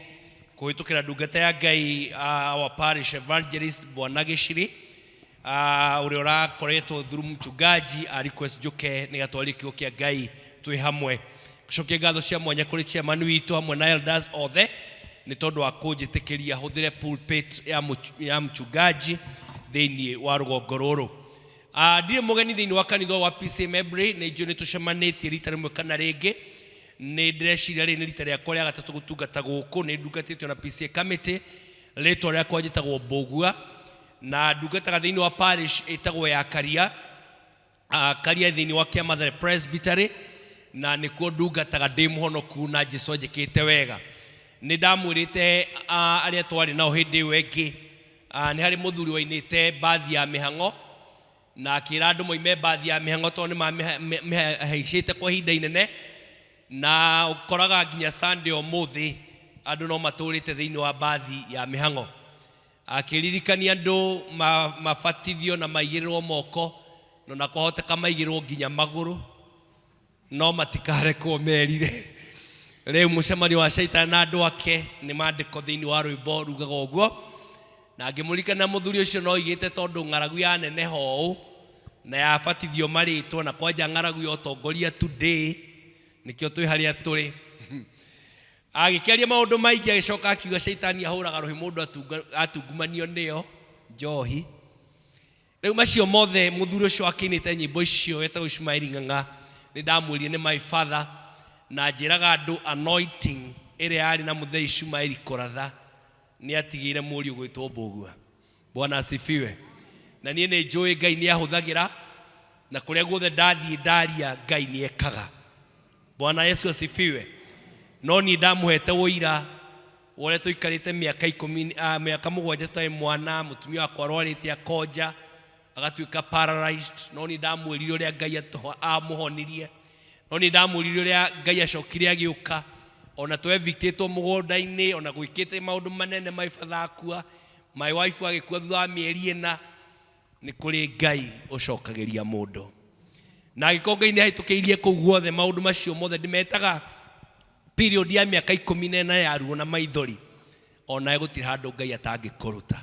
kũhĩtũkĩra ndungata ya Ngai, our parish evangelist Bwana Gĩciri, ũrĩa ũrakoretwo through mchungaji a request njũke nĩgetha twarie kiugo kĩa Ngai twĩ hamwe. Cokia ngatho cia mwanya kũrĩ chairman witũ hamwe na elders othe nĩ tondũ wa kũnjĩtĩkĩria hũthĩre pulpit ya mchungaji thĩinĩ wa rũgongo rũrũ. Ndirĩ mũgeni thĩinĩ wa kanitha wa PCEA Maybury, nĩ njũĩ nĩ tũcemanĩtie rita rĩmwe kana rĩngĩ. Nĩ ndĩreciria rĩrĩ nĩ rita rĩakwa rĩa gatatũ gũtungata gũkũ, nĩ ndungatĩtio na PCEA committee. Rĩtwa rĩakwa njĩtagwo Mbũgua na ndungataga thĩinĩ wa parish ĩtagwo ya Karia, Karia thĩinĩ wa Kĩamathare Presbytery, na nĩkuo ndungataga ndĩ mũhonoku na Jesu anjĩkĩte wega. Nĩ ndamwĩrĩte arĩa twarĩ nao hĩndĩ ĩyo ĩngĩ, nĩ harĩ mũthuri wainĩte mbathi ya mĩhang'o na akĩra andũ moime mbathi ya mĩhang'o tondũ nĩ mamĩhaicĩte kwa ihinda inene, na ũkoraga nginya Sunday ũmũthĩ andũ no matũrĩte thĩinĩ wa mbathi ya mĩhang'o. Akĩririkania andũ mabatithio na maigĩrĩrwo moko, na kwahoteka maigĩrĩrwo nginya magũrũ, no matikarekwo merire. Rĩu mũcemanio wa caitani na andũ ake nĩ maandĩko thĩinĩ wa rwĩmbo rugaga ũguo. Na ngĩmũririkana mũthuri ũcio no oigĩte tondũ ng'aragu yaneneha ũũ na yabatithio marĩtwa na kwanja ng'aragu ya ũtongoria today nĩkĩo twĩ harĩa tũrĩ. Agĩkĩaria maũndũ maingĩ, agĩcoka akiuga caitani ahũraga rũhĩ mũndũ atungumanio nĩyo njohi. Rĩu macio mothe mũthuri ũcio akĩinĩte nyĩmbo icio wetagwo Ismaili Ng'ang'a, nĩ ndamwĩrire nĩ my father, na njĩraga andũ anointing ĩrĩa yarĩ na mũthee Ismaili kũratha nĩ atigĩire mũriũ gwĩtwo Mbũgua. Bwana asifiwe. Na niĩ nĩ njũĩ Ngai nĩ ahũthagĩra, na kũrĩa guothe ndathiĩ ndaria Ngai nĩ ekaga. Bwana Yesu asifiwe. No niĩ ndamũhete ũira wa ũrĩa tũikarĩte mĩaka ikũmi, mĩaka mũgwanja tũtarĩ mwana, mũtumia wakwa arwarĩte akonja agatuĩka paralyzed, no niĩ ndamwĩrire ũrĩa Ngai amũhonirie, no niĩ ndamwĩrire ũrĩa Ngai acokire agĩũka, ona twevictĩtwo mũgũnda-inĩ, ona gwĩkĩte maũndũ manene, my father akua, my wife agĩkua thutha wa mĩeri ĩna. Nĩ kũrĩ Ngai ũcokagĩria mũndũ, na angĩkorwo Ngai nĩ ahĩtũkĩirie kũu guothe maũndũ macio mothe ndĩmetaga period ya mĩaka 14 ya ruo na maithori, onawe gũtirĩ handũ Ngai atangĩkũruta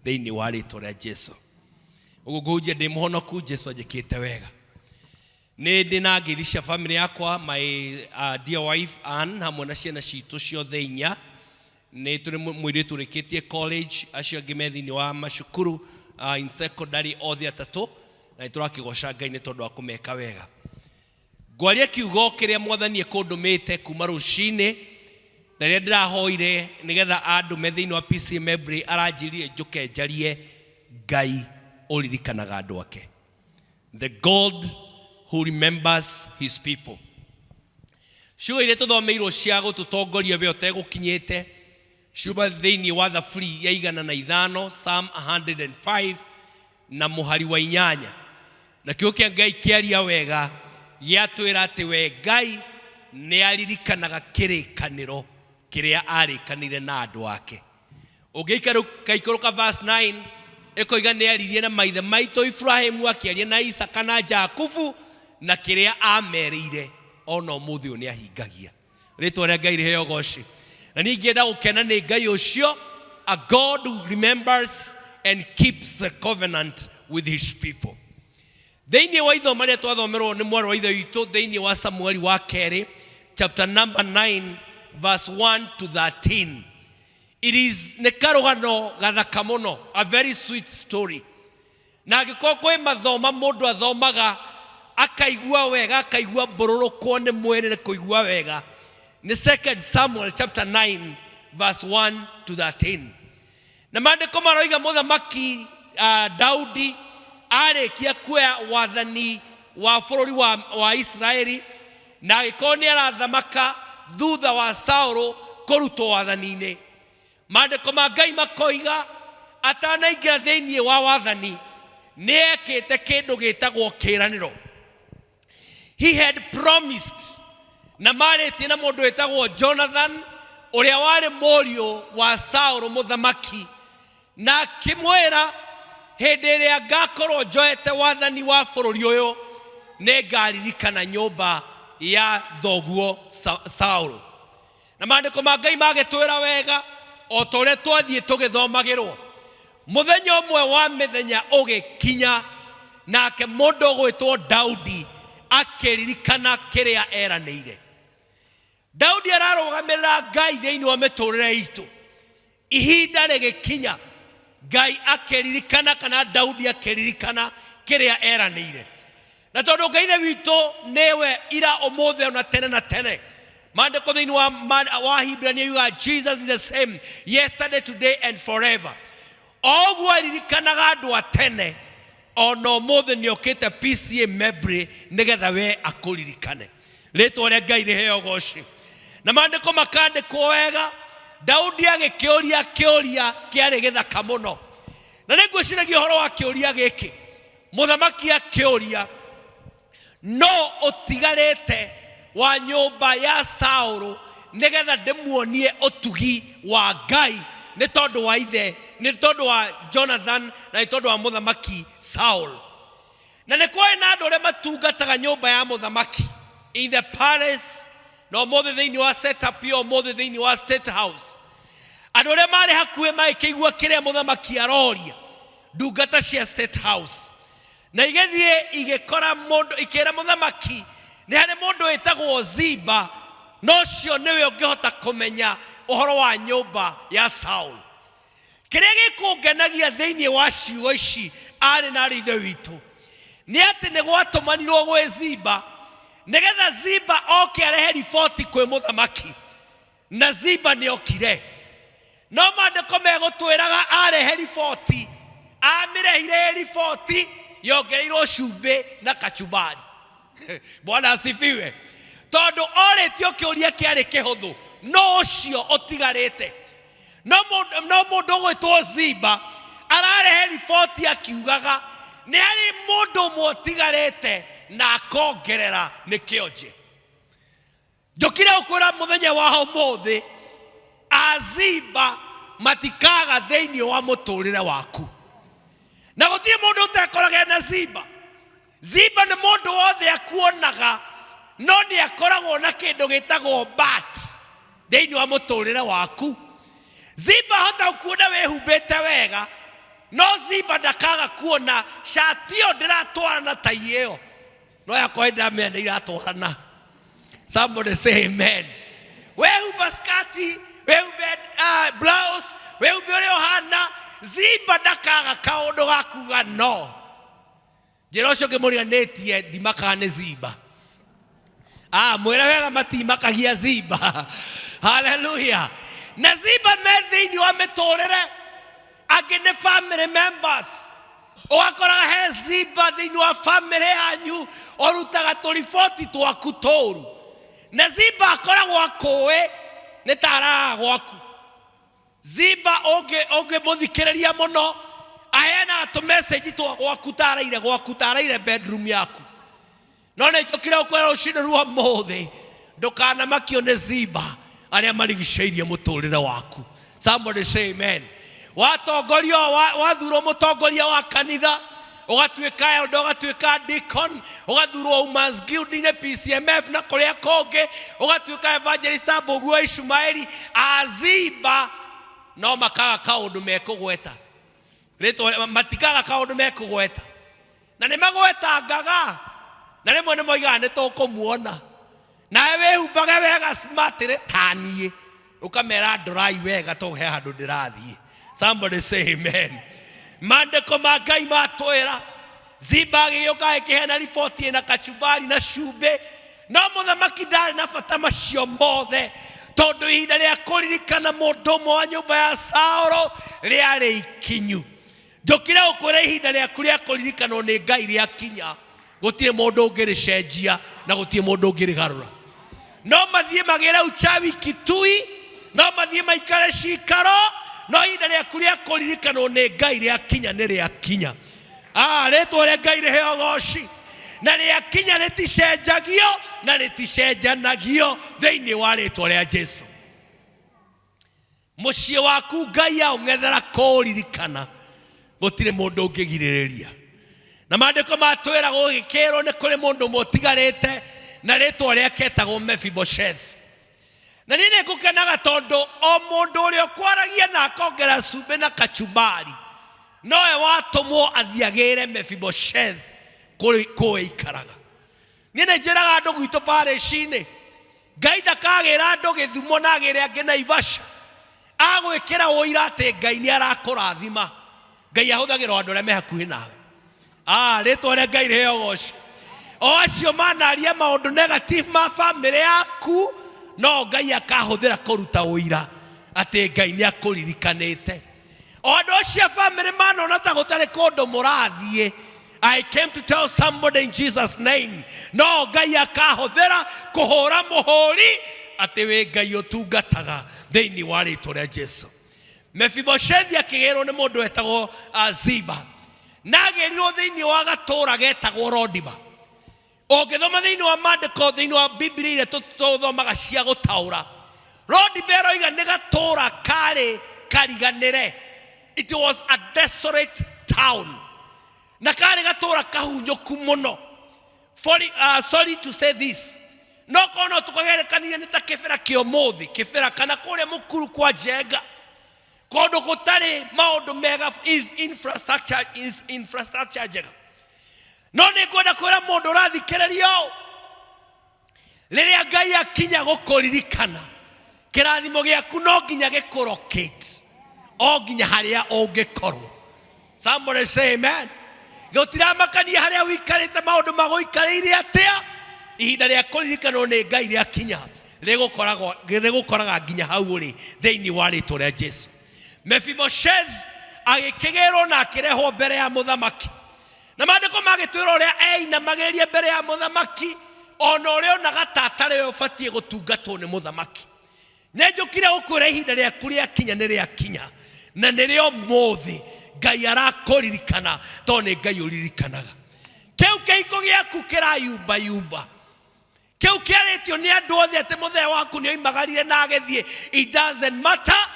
thĩinĩ wa rĩtwa rĩa Jesu. Ũguo ngũhunjia ndĩ mũhonoku, Jesu anjĩkĩte wega. Nĩ ndĩ na ngeithi cia family yakwa, my dear wife Ann hamwe na ciana citũ ciothe inya. Nĩ tũrĩ mũirĩtu ũrĩkĩtie college, acio angĩ me thĩinĩ wa macukuru, in secondary othe atatũ, na nĩ tũrakĩgoca Ngai nĩ tondũ wa kũmeka wega. Ngwaria kiugo kĩrĩa mwathani ekũndũmĩte kuma rũcinĩ, na rĩrĩa ndĩrahoire nĩgetha andũme thĩinĩ wa PCEA Maybury, aranjĩrire njũke njarie Ngai ũririkanaga andũ ake. The God who remembers his people. Ciugo iria tũthomeirwo cia gũtũtongoria we ũtegũkinyĩte ciuma thĩinĩ wa Thaburi ya 105, Psalm 105 na mũhari wa 8. Na kiugo kĩa Ngai kĩaria wega gĩatwĩra atĩ we Ngai nĩ aririkanaga kĩrĩkanĩro kĩrĩa arĩkanĩire na andũ ake. Ũngĩikara ikũrũka verse 9 ĩkoiga nĩ aririe na maithe maitũ Ibrahimu, akĩaria na Isaka na Jakubu, na kĩrĩa amerĩire ona ũmũthĩ ũyũ nĩ ahingagia. Rĩtwa rĩa Ngai rĩheo ũgoci. Na niĩ ingĩenda gũkena nĩ Ngai ũcio, a God who remembers and keeps the covenant with his people. Thĩinĩ wa ithoma rĩrĩa twathomerwo nĩ mwarĩ wa ithe witũ thĩinĩ wa Samueli wa kerĩ chapter number 9 verse 1 to 13, it is nĩ karũgano gathaka mũno, a very sweet story. Na angĩkorwo kwĩ mathoma mũndũ athomaga akaigua wega, akaigua mbũrũrũkwo nĩ mwĩrĩ nĩ kũigua wega, nĩ 2 Samuel chapter 9 verse 1 to 13. Na maandĩko maroiga mũthamaki Daudi arĩkia kuoya wathani wa bũrũri wa Israeli, na agĩkorwo nĩ arathamaka thutha wa Saũlũ kũrutwo wathani-inĩ. Maandĩko ma Ngai makoiga atanaingĩra thĩinĩ wa wathani nĩ ekĩte kĩndũ gĩtagwo kĩĩranĩro. He had promised. Na marĩtie na mũndũ wĩtagwo Jonathan ũrĩa warĩ mũriũ wa Saũlũ mũthamaki, na akĩmwĩra, hĩndĩ ĩrĩa ngakorwo njoete wathani wa bũrũri ũyũ, nĩ ngaririkana nyũmba ya thoguo Saũlũ. Na maandĩko ma Ngai magĩtwĩra wega o ta ũrĩa twathiĩ tũgĩthomagĩrwo. Mũthenya ũmwe wa mĩthenya ũgĩkinya, nake mũndũ ũgwĩtwo Daudi akĩririkana kĩrĩa eranĩire. Daudi ararũgamĩrĩra Ngai thĩinĩ wa mĩtũrĩre itũ. Ihinda rĩgĩkinya, Ngai akĩririkana kana Daudi akĩririkana kĩrĩa eranĩire. Na tondũ Ngai Ithe witũ nĩwe ira ũmũthĩ ona tene na tene, maandĩko thĩinĩ wa Hibrania yugaga Jesus is the same yesterday, today and forever. O ũguo aririkanaga andũ a tene, ona ũmũthĩ nĩ okĩte PCEA Membley nĩgetha we akũririkane. Rĩtwa rĩa Ngai rĩheo ũgoci. Na maandĩko makandĩkwo wega, Daudi agĩkĩũria kĩũria kĩarĩ gĩthaka mũno. Na nĩ ngwĩciragia ũhoro wa kĩũria gĩkĩ. Mũthamaki akĩũria, no ũtigarĩte wa nyũmba ya Saũlũ nĩgetha ndĩmuonie ũtugi wa Ngai nĩ tondũ wa ithe, nĩ tondũ wa Jonathan na nĩ tondũ wa mũthamaki Saul. Na nĩ kwarĩ na andũ arĩa matungataga nyũmba ya mũthamaki in the palace, na ũmũthĩ thĩinĩ wa setup ya ũmũthĩ thĩinĩ wa State House. Andũ arĩa marĩ hakuhĩ magĩkĩigua kĩrĩa mũthamaki aroria ndungata cia State House, na igĩthiĩ igĩkora mũndũ, ikĩra mũthamaki nĩ harĩ mũndũ wĩtagwo Ziba, na ũcio nĩwe ũngĩhota kũmenya ũhoro wa nyũmba ya Saul. Kĩrĩa gĩkũngenagia thĩinĩ wa ciugo ici arĩ na arĩ ithe witũ nĩ atĩ nĩ gwatũmanirwo gwĩ Ziba nĩgetha Ziba oke arehe riboti kwĩ mũthamaki, na Ziba nĩ okire. No maandĩko megũtwĩraga arehe riboti, amĩrehire riboti yongereirwo cumbĩ na kachumbari. Bwana asifiwe. Tondũ orĩtio kĩũria kĩarĩ kĩhũthũ, no ũcio ũtigarĩte. No mũndũ ũgwĩtwo Ziba ararehe riboti akiugaga nĩ harĩ mũndũ ũmwe ũtigarĩte na akongerera nĩ kĩonje. Njũkire gũkwĩra mũthenya wa ũmũthĩ, Aziba matikaga thĩinĩ wa mũtũrĩre waku. Na gũtirĩ mũndũ ũtekoraga na Ziba. Ziba nĩ mũndũ wothe akuonaga, no nĩ akoragwo na kĩndũ gĩtagwo bat thĩinĩ wa mũtũrĩre waku. Ziba ahota gũkuona wĩhumbĩte wega, no Ziba ndakaga kuona cati ĩyo ndĩratwarana tai ĩyo. No yakwa ndĩramenya nĩ iratwarana. Somebody say amen. Wehumba skati, wehumbe blouse, wehumbe ũrĩa ũhana, Ziba ndakaga kaũndũ ga kuga no. Njĩra ũcio ngĩmũriganĩtie ndimakaga nĩ Ziba. Mwĩre wega matimakagia Ziba. Hallelujah. Na Ziba me thĩinĩ wa mĩtũrĩre, angĩ nĩ family members. Ũgakoraga he Ziba thĩinĩ wa family yanyu ũrutaga tũriboti twaku tũru. Na Ziba akoragwo akũĩ nĩ ta araraga gwaku. Ziba ũngĩmũthikĩrĩria mũno aheanaga tũmessage twa gwaku ta araire gwaku, ta araire bedroom yaku. No nĩ njũkire gũkwĩra rũcinĩ rwa ũmũthĩ, ndũkanamakio nĩ Ziba arĩa marigicĩirie mũtũrĩre waku. Somebody say amen. Watongorio, wathurwo mũtongoria wa kanitha, ũgatuĩka elder, ũgatuĩka deacon, ũgathurwo Women's Guild-inĩ, PCMF na kũrĩa kũngĩ, ũgatuĩka evangelist Mbũguo wa Ishumaeli. Aziba no makaga kaũndũ mekũgweta. Rĩtwa matikaga kaũndũ mekũgweta. Na nĩ magwetangaga, na rĩmwe nĩ moigaga nĩ tũkũmuona. Nawe wĩhumbage wega smart rĩ ta niĩ, ũkamera ndorai wega tondũ he handũ ndĩrathiĩ. Somebody say amen. Maandĩko ma Ngai matwĩra Ziba agĩgĩũka agĩkĩheana riboti ĩna kachumbari na cumbĩ, no mũthamaki ndarĩ na bata macio mothe, tondũ ihinda rĩa kũririkana mũndũ ũmwe wa nyũmba ya Saũlũ rĩarĩ ikinyu. Njũkire gũkwĩra ihinda rĩaku rĩa kũririkanwo nĩ Ngai rĩakinya, gũtirĩ mũndũ ũngĩrĩcenjia na gũtirĩ mũndũ ũngĩrĩgarũra. No mathiĩ magĩre uchawi Kitui, no mathiĩ maikare cikaro, no ihinda rĩaku rĩa kũririkanwo nĩ Ngai rĩakinya nĩ rĩakinya. Rĩtwa rĩa Ngai rĩheo goci. Na rĩakinya rĩticenjagio na rĩticenjanagio thĩinĩ wa rĩtwa rĩa Jesu. Mũciĩ waku Ngai aũng'ethera kũũririkana, gũtirĩ mũndũ ũngĩgirĩrĩria. Na maandĩko matwĩra gũgĩkĩrwo nĩ kũrĩ mũndũ ũmwe ũtigarĩte na rĩtwa rĩake etagwo Mephibosheth. Na niĩ nĩ ngũkenaga tondũ o mũndũ ũrĩa ũkwaragia na akongera cumbĩ na kachumbari nowe watũmwo athiagĩre Mephibosheth kũrĩ kũu aikaraga. Niĩ nĩ njĩraga andũ gwitũ parish-inĩ, Ngai ndakagĩra andũ Gĩthumo na agĩre angĩ Naivasha. Agwĩkĩra ũira atĩ Ngai nĩ arakũrathima. Ngai ahũthagĩra o andũ arĩa me hakuhĩ nawe. Ah, rĩtwa rĩa Ngai rĩheo ũgoci. O acio manaria maũndũ negative ma famĩlĩ yaku, no Ngai akahũthĩra kũruta ũira atĩ Ngai nĩ akũririkanĩte. O andũ acio a famĩlĩ manona ta gũtarĩ kũndũ mũrathiĩ, I came to tell somebody in Jesus name, no Ngai akahũthĩra kũhũra mũhũri atĩ wĩ Ngai ũtungataga thĩinĩ wa rĩtwa rĩa Jesu. Mefiboshethi akĩgĩrwo nĩ mũndũ wetagwo Ziba, na agĩrirwo thĩinĩ wa gatũũra getagwo Rodiba. Ũngĩthoma thĩinĩ wa maandĩko thĩinĩ wa Biblia iria tũthomaga cia gũtaũra, Rodiba ĩroiga nĩ gatũũra karĩ kariganĩre. It was a desolate town. Na karĩ gatũũra kahunyũku mũno. Sorry to say this, no korwo no tũkagerekania nĩ ta kĩbĩra kĩa ũmũthĩ, kĩbĩra kana kũrĩa mũkuru kwa Njenga, kũndũ gũtarĩ maũndũ mega, infrastructure njega. No nĩ ngwenda kwĩra mũndũ ũrathikĩrĩria ũũ, rĩrĩa Ngai akinya gũkũririkana, kĩrathimo gĩaku no nginya gĩkũrokate o nginya harĩa ũngĩkorwo. Somebody say amen. Gũtiramakania harĩa ũikarĩte, maũndũ magũikarĩire atĩa, ihinda rĩa kũririkanwo nĩ Ngai rĩakinya, rĩgũkoraga nginya hau ũrĩ thĩinĩ wa rĩtwa rĩa Jesu. Mephibosheth agĩkĩgĩrwo na akĩrehwo mbere ya mũthamaki. Na maandĩko magĩtwĩra ũrĩa einamagĩrĩria mbere ya mũthamaki, ona ũrĩa onaga ta atarĩ we ũbatiĩ gũtungatwo nĩ mũthamaki. Nĩ njũkire gũkwĩra ihinda rĩaku rĩakinya nĩ rĩakinya, na nĩrĩo ũmũthĩ Ngai arakũririkana, tondũ nĩ Ngai ũririkanaga. Kĩu kĩhiko gĩaku kĩrayumbayumba, kĩu kĩarĩtio nĩ andũ othe atĩ mũthee waku nĩ oimagarire na agĩthiĩ, it doesn't matter.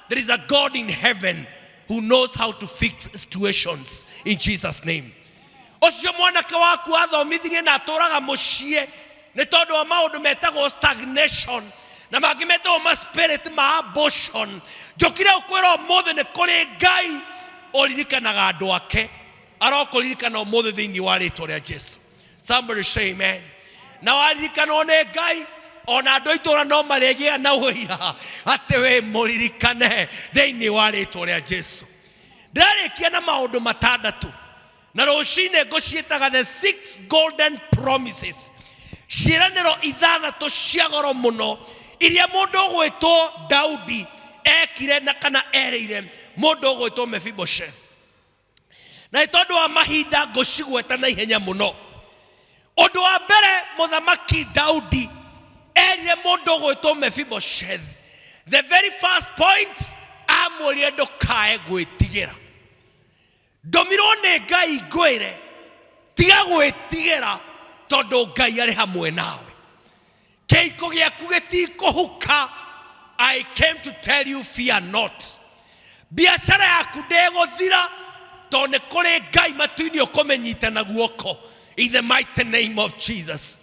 There is a God in heaven who knows how to fix situations in Jesus name. Ũcio mwanake waku athomithirie na atũraga mũciĩ nĩ tondũ wa maũndũ metagwo stagnation na mangĩ metagwo ma spirit ma abortion. Njũkire gũkwĩra ũmũthĩ nĩ kũrĩ Ngai ũririkanaga andũ ake, arokũririkana ũmũthĩ thĩinĩ wa rĩtwa rĩa Jesu. Somebody say amen. Na waririkanwo nĩ Ngai, ona andũ a itũũra no marĩgĩa na ũira atĩ wĩ mũririkane thĩinĩ wa rĩtwa rĩa Jesu. Ndĩrarĩkia na maũndũ matandatũ, na rũcinĩ ngũciĩtaga the 6 golden promises, ciĩranĩro ithathatũ cia goro mũno iria mũndũ ũgwĩtwo Daudi ekire na kana erĩire mũndũ ũgwĩtwo Mephibosheth. Na nĩ tondũ wa mahinda ngũcigweta na ihenya mũno. Ũndũ wa mbere, mũthamaki Daudi erire mũndũ ũgwĩtwo Mephibosheth, the very first point, amwĩrire ndũkae gwĩtigĩra. Ndũmirwo nĩ Ngai ngwĩre tiga gwĩtigĩra, tondũ Ngai arĩ hamwe nawe. Kĩhiko gĩaku gĩtikũhuka. I came to tell you fear not. Biacara yaku ndĩgũthira, tondũ nĩ kũrĩ Ngai matu-inĩ ũkũmĩnyita na guoko. In the mighty name of Jesus.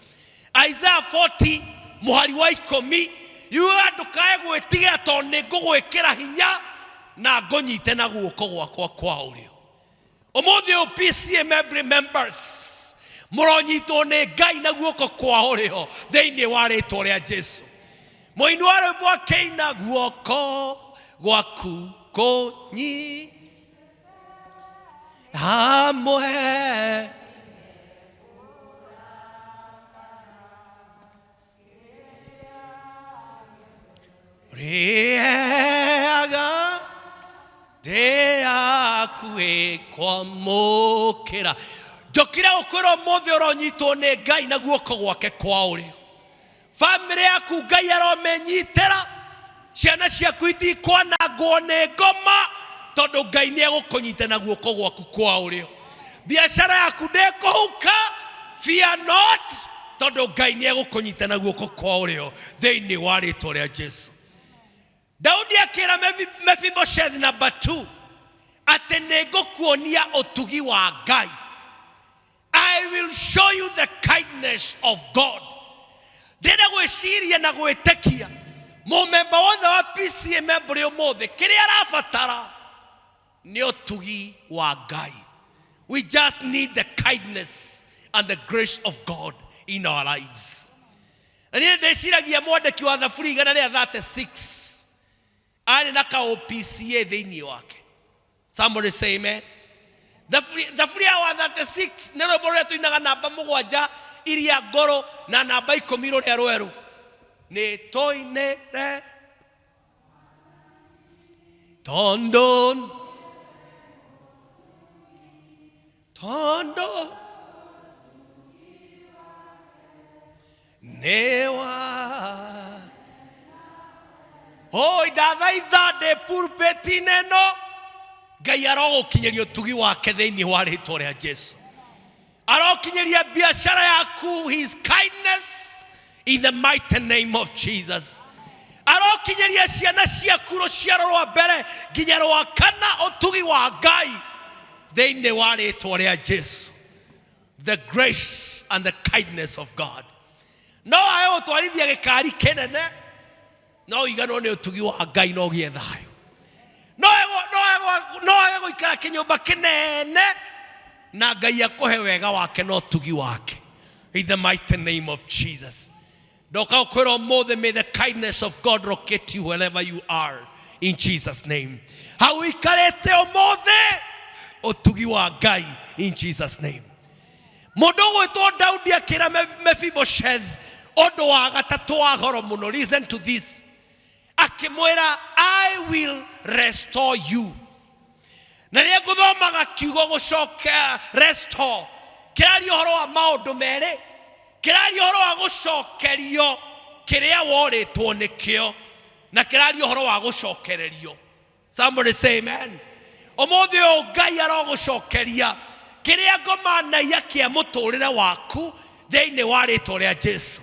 Isaiah 40 mũhari wa 10 yugaga ndũkae gwĩtigĩra, tondũ nĩ ngũgwĩkĩra hinya na ngũnyite na guoko gwakwa kwa ũrĩo. Ũmũthĩ ũyũ PCA members mũronyitwo nĩ Ngai na guoko kwa ũrĩo thĩinĩ wa rĩtwa rĩa Jesu. Mũini wa rwĩmbo akĩina guoko gwaku kũnyi hamwe rĩaga ndĩakuĩ kwamũkĩra. Njũkire gũkwĩra ũmũthĩ ũronyitwo nĩ Ngai na guoko gwake kwa ũrĩo. Bamĩrĩ yaku Ngai aromĩnyitĩra, ciana ciaku itikwanangwo nĩ ngoma, tondũ Ngai nĩ egũkũnyita na guoko gwaku kwa ũrĩo. Biacara yaku ndĩkũhuka. Fear not, tondũ Ngai nĩ egũkũnyita na guoko kwa ũrĩo thĩinĩ wa rĩtwa rĩa Jesu. Daudi akĩra Mephibosheth number 2 atĩ nĩ ngũkuonia ũtugi wa Ngai. I will show you the kindness of God. Ndĩrenda gwĩciria na gwĩtĩkia mũmemba wothe wa PCA membũrĩ ũmũthĩ kĩrĩa arabatara nĩ ũtugi wa Ngai. We just need the kindness and the grace of God in our lives. Na niĩ ndĩciragia mwandĩki wa Thaburi 136 arĩ na ka OPCA thĩinĩ wake. Somebody say amen. Thaburi ya 136 nĩ rwĩmbo rũrĩa tũinaga namba 7 iria ngũrũ na namba 10 rũrĩa rwerũ. Nĩ tũinĩre tondũ tondũ nĩ wa oi ndathaitha ndĩ pulpit-inĩ ĩno Ngai arogũkinyĩria ũtugi wake thĩinĩ wa rĩtwa rĩa Jesu. Arokinyĩria biashara yaku his kindness in the mighty name of Jesus. Arokinyĩria ciana ciaku rũciaro rwa mbere nginya rwa kana ũtugi wa Ngai thĩinĩ wa rĩtwa rĩa Jesu. The grace and the kindness of God. No ae gũtwarithia gĩkari kĩnene no ũiganwo nĩ ũtugi wa Ngai no ũgĩe thayũ. No age gũikara kĩnyũmba kĩnene na Ngai akũhe wega wake na ũtugi wake. In the mighty name of Jesus. Ndoka gũkwĩra ũmũthĩ, may the kindness of God locate you wherever you are in Jesus name. Hau ũikarĩte ũmũthĩ ũtugi wa Ngai in Jesus name. Mũndũ ũgwĩtwo Daudi akĩra Mephibosheth ũndũ wa gatatũ wa goro mũno. Listen to this. Akĩmwĩra, I will restore you. Na rĩrĩa ngũthomaga kiugo gũcoka restore, kĩraria ũhoro wa maũndũ merĩ. Kĩraria ũhoro wa gũcokerio kĩrĩa worĩtwo nĩkĩo, na kĩraria ũhoro wa gũcokererio. Somebody say amen. Ũmũthĩ ũyũ Ngai arogũcokeria kĩrĩa ngoma naia kĩa mũtũrĩre waku thĩinĩ wa rĩtwa rĩa Jesu.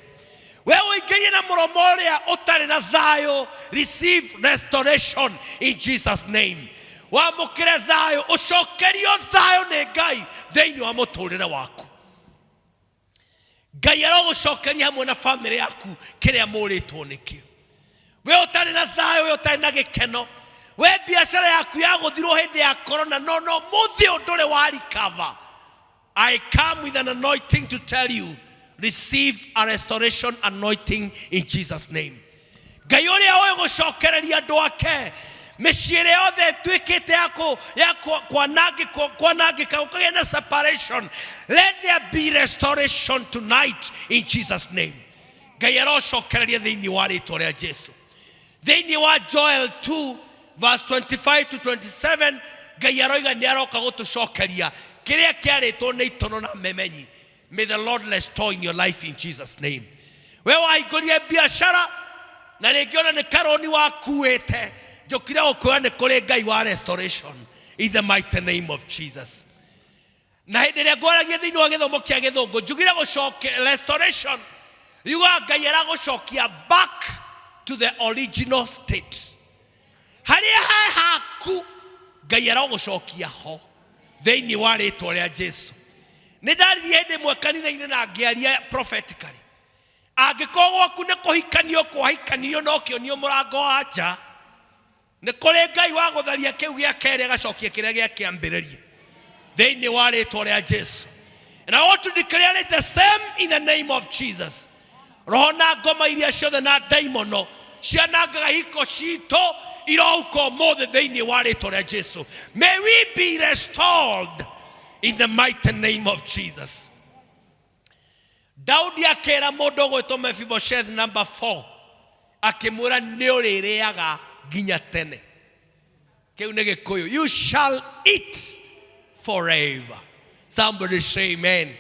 We ũingĩrie na mũromo ũrĩa ũtarĩ na thayũ, receive restoration in Jesus name. Wamũkĩre thayũ, ũcokerio thayũ nĩ Ngai thĩinĩ wa mũtũrĩre waku. Ngai arogũcokeria hamwe na famĩlĩ yaku kĩrĩa mũrĩtwo nĩkĩo. We ũtarĩ na thayũ, we ũtarĩ na gĩkeno, we biacara yaku yagũthirwo hĩndĩ ya corona, no no mũthĩ ũyũ ndũrĩ wa recover. I come with an anointing to tell you, receive a restoration anointing in Jesus name. Ngai ũrĩa ũĩ gũcokereria andũ ake mĩciĩ ĩrĩa yothe ĩtuĩkĩte ya kwanangĩka, gũkagĩa na separation. Let there be restoration tonight in Jesus name. Ngai arocokereria thĩinĩ wa rĩtwa rĩa Jesu. Thĩinĩ wa Joel 2 verse 25 to 27, Ngai aroiga nĩ aroka gũtũcokeria kĩrĩa kĩarĩtwo nĩ itono na memenyi. May the Lord restore in your life in Jesus name. We wahingũrire biacara na rĩngĩ ona nĩ karoni wakuĩte, njũkire gũkwĩra nĩ kũrĩ Ngai wa restoration in the mighty name of Jesus. Na hĩndĩ ĩrĩa ngwaragia thĩinĩ wa gĩthomo kĩa gĩthũngũ, njugire gũcoke restoration yugaga Ngai aragũcokia back to the original state. Harĩa he haku Ngai aragũcokia ho thĩinĩ wa rĩtwa rĩa Jesu. Nĩ ndaririe hĩndĩ ĩmwe kanitha-inĩ na ngĩaria prophetically. Angĩkorwo gwaku nĩ kũhikanio kwahikanirio na ũkĩonio mũrango wa nja, nĩ kũrĩ Ngai wa gũtharia kĩu gĩa kerĩ agacokia kĩrĩa gĩa kĩambĩrĩria thĩinĩ wa rĩtwa rĩa Jesu. And I want to declare it the same in the name of Jesus. Roho na ngoma iria ciothe na ndaimono cianangaga hiko citũ irohuka ũmũthĩ thĩinĩ wa rĩtwa rĩa Jesu. May we be restored in the mighty name of Jesus. Daudi akĩra mũndũ ũgwĩtwo Mephibosheth number 4, akĩmwĩra nĩ ũrĩrĩaga nginya tene. Kĩu nĩ Gĩkũyũ. You shall eat forever. Somebody say amen.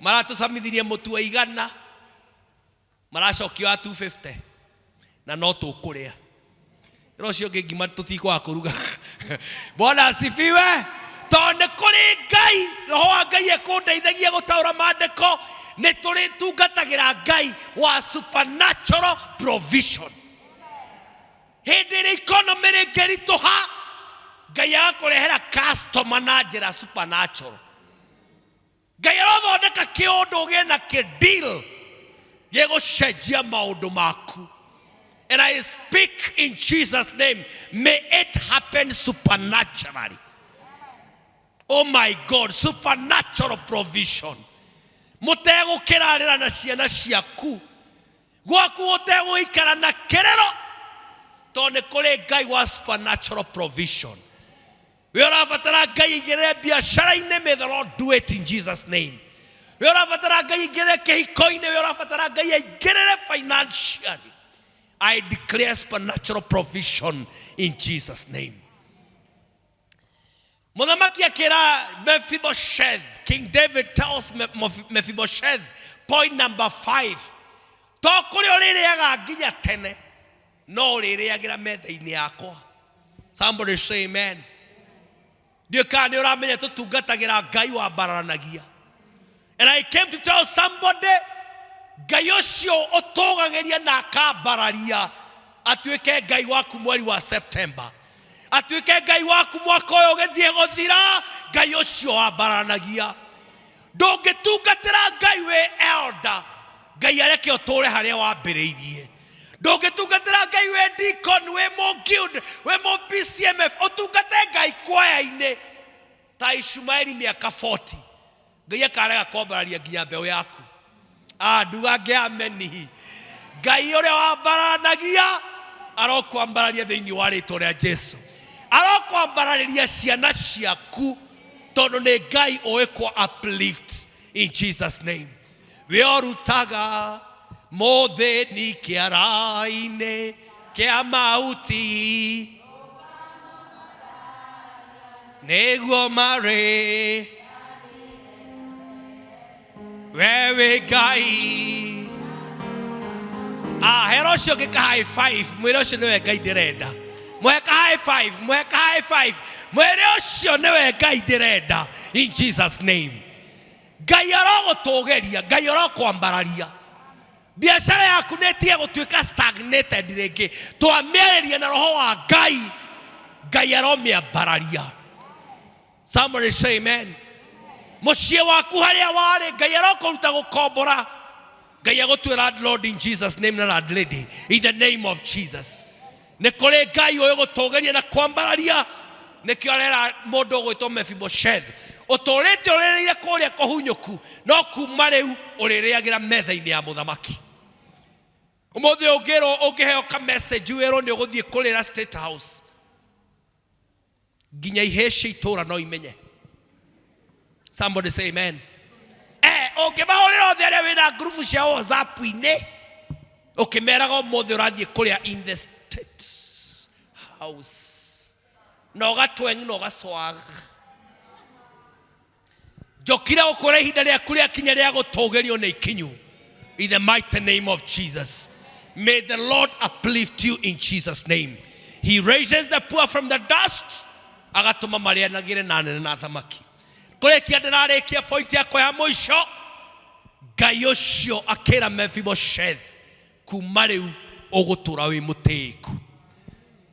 Maratũcamithirie mũtu wa 100, maracokio wa 250, na no tũkũrĩa. Ĩra ũcio ũngĩ ngima tũtikwaga kũruga. Bwana asifiwe. Tondũ nĩ kũrĩ Ngai, roho wa Ngai ekũndeithagia gũtaũra maandĩko, nĩ tũrĩtungatagĩra Ngai wa supernatural provision. Hĩndĩ ĩrĩa economy rĩngĩritũha, Ngai agakũrehera customer na njĩra supernatural. Ngai arothondeka kĩũndũ ũgĩe na kĩ-deal gĩgũcenjia maũndũ maku. And I speak in Jesus' name, may it happen supernaturally. Oh my God, supernatural provision. Mũtegũkĩrarĩra na ciana ciaku, gwaku gũtegũikara na kĩrĩro, tondũ nĩ kũrĩ Ngai wa supernatural provision. We ũrabatara Ngai aingĩrĩre biacara-inĩ, may the Lord do it in Jesus' name. We ũrabatara Ngai aingĩrĩre kĩhiko-inĩ, we ũrabatara Ngai aingĩrĩre financially. I declare supernatural provision in Jesus' name. Mũthamaki akĩra Mephibosheth, King David tells Mephibosheth, point number 5, to kũrĩa ũrĩrĩaga nginya tene, no ũrĩrĩagĩra metha-inĩ yakwa. Somebody say amen. Ndiũĩ kana nĩ ũramenya tũtungatagĩra Ngai wambararanagia. And I came to tell somebody, Ngai ũcio ũtũgagĩria na akambararia atuĩke Ngai waku mweri wa September, atuĩke Ngai waku mwaka ũyũ ũgĩthiĩ gũthira. Ngai ũcio wambaranagia. Ndũngĩtungatĩra Ngai wĩ elder, Ngai areke ũtũre harĩa wambĩrĩirie. Ndũngĩtungatĩra Ngai wĩ deacon, wĩ mũ guild, wĩ mũ PCMF, ũtungate Ngai kwaya-inĩ ta Ishumaeli mĩaka 40, Ngai akarega kwambararia nginya mbeũ yaku. Nduga ngĩ ameni. Ngai ũrĩa wambaranagia arokwambararia thĩinĩ wa rĩtwa rĩa Jesu. Arokwambararĩria ciana ciaku, tondũ nĩ Ngai ũĩ kwa uplift in Jesus name. We ũrutaga mũthĩni kĩara-inĩ kĩa mahuti, nĩguo marĩ we wĩ Ngai. Hera ũcio ũngĩ ka high five, mwĩre ũcio nĩwe Ngai ndĩrenda. Mwĩre ka high five, mwĩre ka high five, mwĩre ũcio nĩwe Ngai ndĩrenda in Jesus name. Ngai arogũtũgĩria, Ngai arokwambararia. Biacara yaku nĩ ĩtige gũtuĩka stagnated rĩngĩ. Twamĩarĩria na roho wa Ngai, Ngai aromĩambararia. Somebody say amen. Mũciĩ waku harĩa warĩ, Ngai arokũruta gũkombora. Ngai agũtue landlord in Jesus name na landlady in the name of Jesus. Nĩ kũrĩ Ngai ũyũ gũtũgĩria na kwambararia. Nĩkĩo arera mũndũ ũgwĩtwo Mephibosheth, ũtũrĩte ũrĩrĩire kũrĩa kũhunyũku, no kuma rĩu ũrĩrĩagĩra metha-inĩ ya mũthamaki. Ũmũthĩ ũngĩrwo, ũngĩheo ka message wĩrwo nĩ ũgũthiĩ kũrĩra State House, nginya ihĩĩ cia itũũra no imenye. Somebody say amen. Ũngĩmahũrĩra othe arĩa wĩna ngurubu cia WhatsApp-inĩ, ũkĩmeraga ũmũthĩ ũrathiĩ kũrĩa in the State House, na ũgatweng na ũgacwag. Njokire gũkwĩra ihinda rĩaku rĩakinya rĩa gũtũgĩrio nĩ ikinyu. In the mighty name of Jesus, may the Lord uplift you in Jesus name. He raises the poor from the dust, agatũma marĩanagĩre na anene na athamaki. Kũrĩkia ndĩrarĩkia point yakwa ya mũico, Ngai ũcio akĩra Mephibosheth, kuma rĩu ũgũtũra wĩ mũtĩĩku.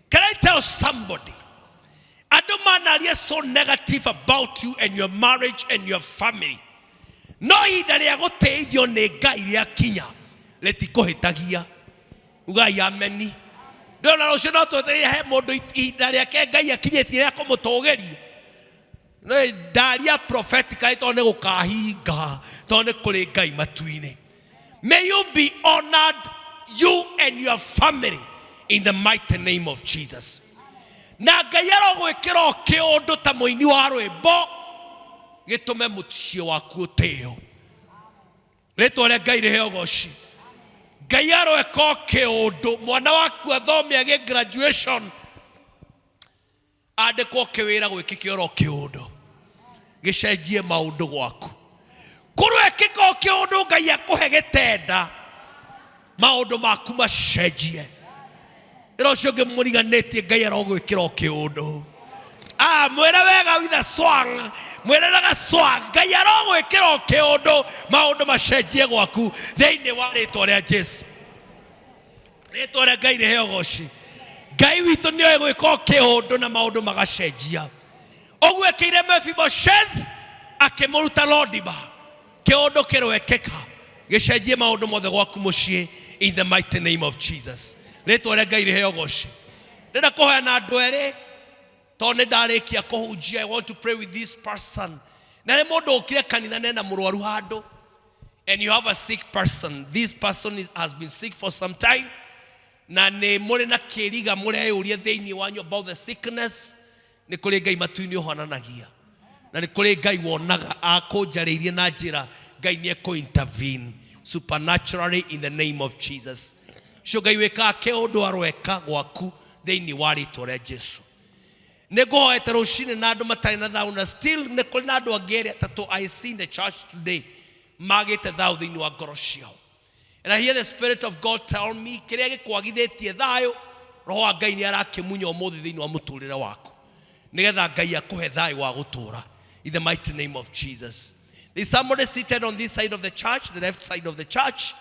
Can I tell somebody? Andũ manaria so negative about you and your marriage and your family. No ihinda rĩa gũtĩithio nĩ Ngai rĩakinya, rĩtikũhĩtagia. Ugai ameni. Ndĩrona rũciũ no twetereire he mũndũ ihinda rĩake Ngai akinyĩtie rĩa kũmũtũgĩria. No ndaria prophetically tondũ nĩ gũkahinga, tondũ nĩ kũrĩ Ngai matu-inĩ. May you be honored, you and your family, in the mighty name of Jesus. Na Ngai arogwĩkĩra o kĩũndũ ta mũini wa rwĩmbo, gĩtũme mũciĩ waku ũtĩo. Rĩtwa rĩa Ngai rĩheo ũgoci. Ngai aroeka o kĩũndũ, mwana waku athome agĩe graduation, andĩkwo kĩwĩra gwĩkĩke oro kĩũndũ, gĩcenjie maũndũ gwaku. Kũrwekĩka o kĩũndũ, Ngai akũhe gĩtenda, maũndũ maku macenjie. Ĩra ũcio ũngĩ mũriganĩtie, Ngai arogwĩkĩra o kĩũndũ. Ah, mwĩre wega with a swang, mwĩre na gaswang. Ngai arogwĩkĩra o kĩũndũ, maũndũ macenjie gwaku thĩinĩ wa rĩtwa rĩa Jesu. Rĩtwa rĩa Ngai rĩheo goci. Ngai witũ nĩoĩ gwĩka o kĩũndũ na maũndũ magacenjia. Ũguo ekĩire Mephibosheth akĩmũruta Lodiba. Kĩũndũ kĩroekĩka gĩcenjie maũndũ mothe gwaku mũciĩ in the mighty name of Jesus. Rĩtwa rĩa Ngai rĩheo goci. Ndĩrenda kũhoya na andũ erĩ tondũ nĩ ndarĩkia kũhunjia. I want to pray with this person. Na nĩ mũndũ ũkire kanitha nena mũrwaru handũ, and you have a sick person. This person has been sick for some time, na nĩ mũrĩ na kĩriga mũreyũria thĩinĩ wanyu about the sickness. Nĩ kũrĩ Ngai matu-inĩ ũhonanagia, na nĩ kũrĩ Ngai wonaga akũnjarĩirie na njĩra Ngai nĩ ekũ intervene supernaturally in the name of Jesus. Ũcio Ngai wĩkaga kĩũndũ aroeka gwaku thĩinĩ wa rĩtwa rĩa Jesu. Nĩ ngũhoete rũcinĩ na andũ matarĩ na thayũ, na still nĩ kũrĩ na andũ angĩ erĩ atatũ I see in the church today magĩte thayũ thĩinĩ wa ngoro ciao. And I hear the Spirit of God tell me kĩrĩa gĩkwagithĩtie thayũ, Roho wa Ngai nĩ arakĩmunya ũmũthĩ thĩinĩ wa mũtũrĩre waku, nĩgetha Ngai akũhe thayũ wa gũtũũra in the mighty name of Jesus. There is somebody seated on this side of the church, the left side of the church.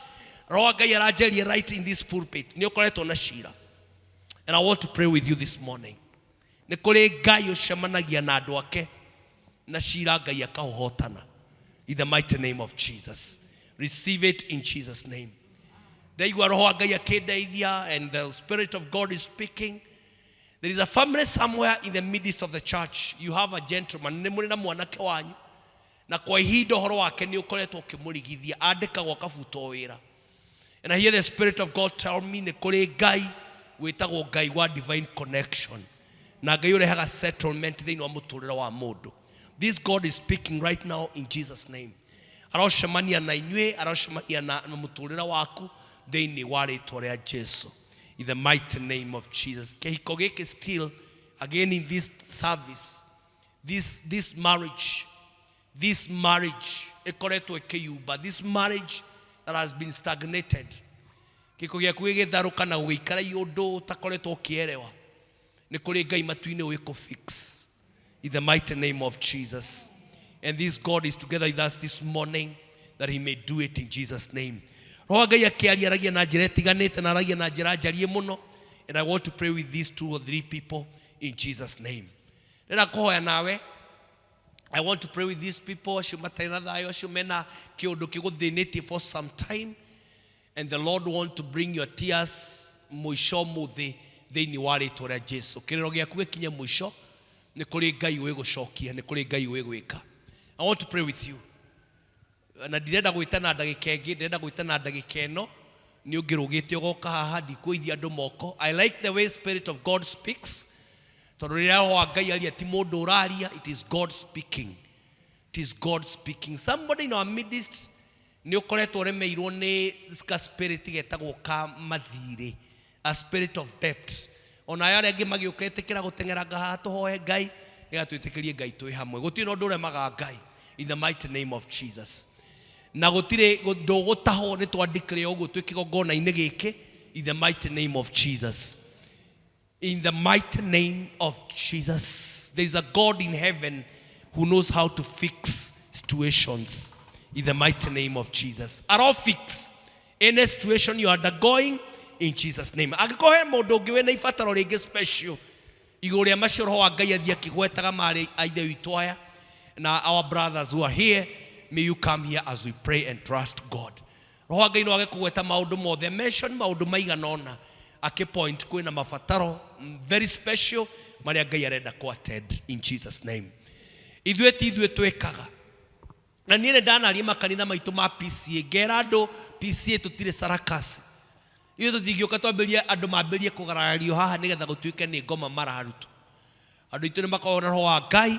Roho wa Ngai aranjeria right in this pulpit. Nĩ ũkoretwo na cira. And I want to pray with you this morning. Nĩ kũrĩ Ngai ũcemanagia na andũ ake na cira Ngai akaũhotana in the mighty name of Jesus. Receive it in Jesus' name. Ndaigua Roho wa Ngai akĩndeithia, and the Spirit of God is speaking. There is a family somewhere in the midst of the church. You have a gentleman, nĩ mũrĩ na mwanake wanyu, na kwa ihinda ũhoro wake nĩ ũkoretwo ũkĩmũrigithia, andĩkagwo akabutwo wĩra. And I hear the Spirit of God tell me nĩ kũrĩ Ngai wĩtagwo Ngai wa divine connection, na Ngai ũrehaga settlement thĩinĩ wa mũtũrĩre wa mũndũ. This God is speaking right now in Jesus' name. Arocemania na inyuĩ, arocemania na mũtũrĩre waku thĩinĩ wa rĩtwa rĩa Jesu. In the mighty name of Jesus. Kĩhiko gĩkĩ still again in this service, this marriage, this marriage ĩkoretwo ĩkĩyumba, this marriage that has been stagnated. Kĩhiko gĩaku gĩgĩtharũka na gũgĩikara ũndũ ũtakoretwo ũkĩerewa. Nĩ kũrĩ Ngai matu-inĩ ũĩ kũ-fix. In the mighty name of Jesus. And this God is together with us this morning that he may do it in Jesus' name. Roho wa Ngai akĩaria aragia na njĩra ĩtiganĩte na aragia na njĩra njarie mũno. And I want to pray with these 2 or 3 people in Jesus' name. Ndĩrenda kũhoya nawe. I want to pray with these people acio matarĩ na thayũ, acio mena kĩũndũ kĩgũthĩnĩtie for some time. And the Lord want to bring your tears mũico mũthĩ thĩinĩ wa rĩtwa rĩa Jesu. Kĩrĩro gĩaku gĩkinye mũico, nĩ kũrĩ Ngai ũĩ gũcokia, nĩ kũrĩ Ngai ũĩ gwĩka. I want to pray with you. Na ndirenda gwĩtana ndagĩka ĩngĩ, ndĩrenda gwĩtana ndagĩka ĩno. Nĩ ũngĩrũgĩte ũgoka haha, ndikũithia andũ moko. I like the way Spirit of God speaks. Tondũ rĩrĩa Roho wa Ngai aria ti mũndũ ũraria, it is God speaking. It is God speaking. Somebody in our midst nĩ ũkoretwo ũremeirwo nĩ ka spirit getagwo ka mathirĩ, a spirit of debt. Ona aya arĩa angĩ magĩũka ĩtĩkĩra gũteng'eranga haha tũhoe Ngai, nĩgetha twĩtĩkĩrie Ngai twĩ hamwe. Gũtirĩ na ũndũ ũremaga Ngai in the mighty name of Jesus. Na gũtirĩ ndũgũtahwo nĩ twandĩkire ũguo twĩ kĩgongona-inĩ gĩkĩ in the mighty name of Jesus. In the mighty name of Jesus. There is a God in heaven who knows how to fix situations in the mighty name of Jesus. Aro fix any situation you are undergoing in Jesus' name. Angĩkorwo he mũndũ ũngĩ wĩna ibataro rĩngĩ special igũrũ rĩa macio Roho wa Ngai athiĩ akĩgwetaga marĩ a ithe witũ aya na our brothers who are here, may you come here as we pray and trust God. Roho wa Ngai no age kũgweta maũndũ mothe, mention maũndũ maigana ũna akĩpoint kwĩna mabataro very special marĩa Ngai arenda kũ attend in Jesus' name. Ithuĩ ti ithuĩ twĩkaga. Na niĩ nĩ ndanaria makanitha maitũ ma PCA, ngera andũ PCA tũtirĩ sarakasi. Ithuĩ tũtingĩũka twambĩrĩrie andũ mambĩrĩrie kũgarario haha nĩgetha gũtuĩke nĩ ngoma mararutwo. Andũ aitũ nĩ makoragwo na Roho wa Ngai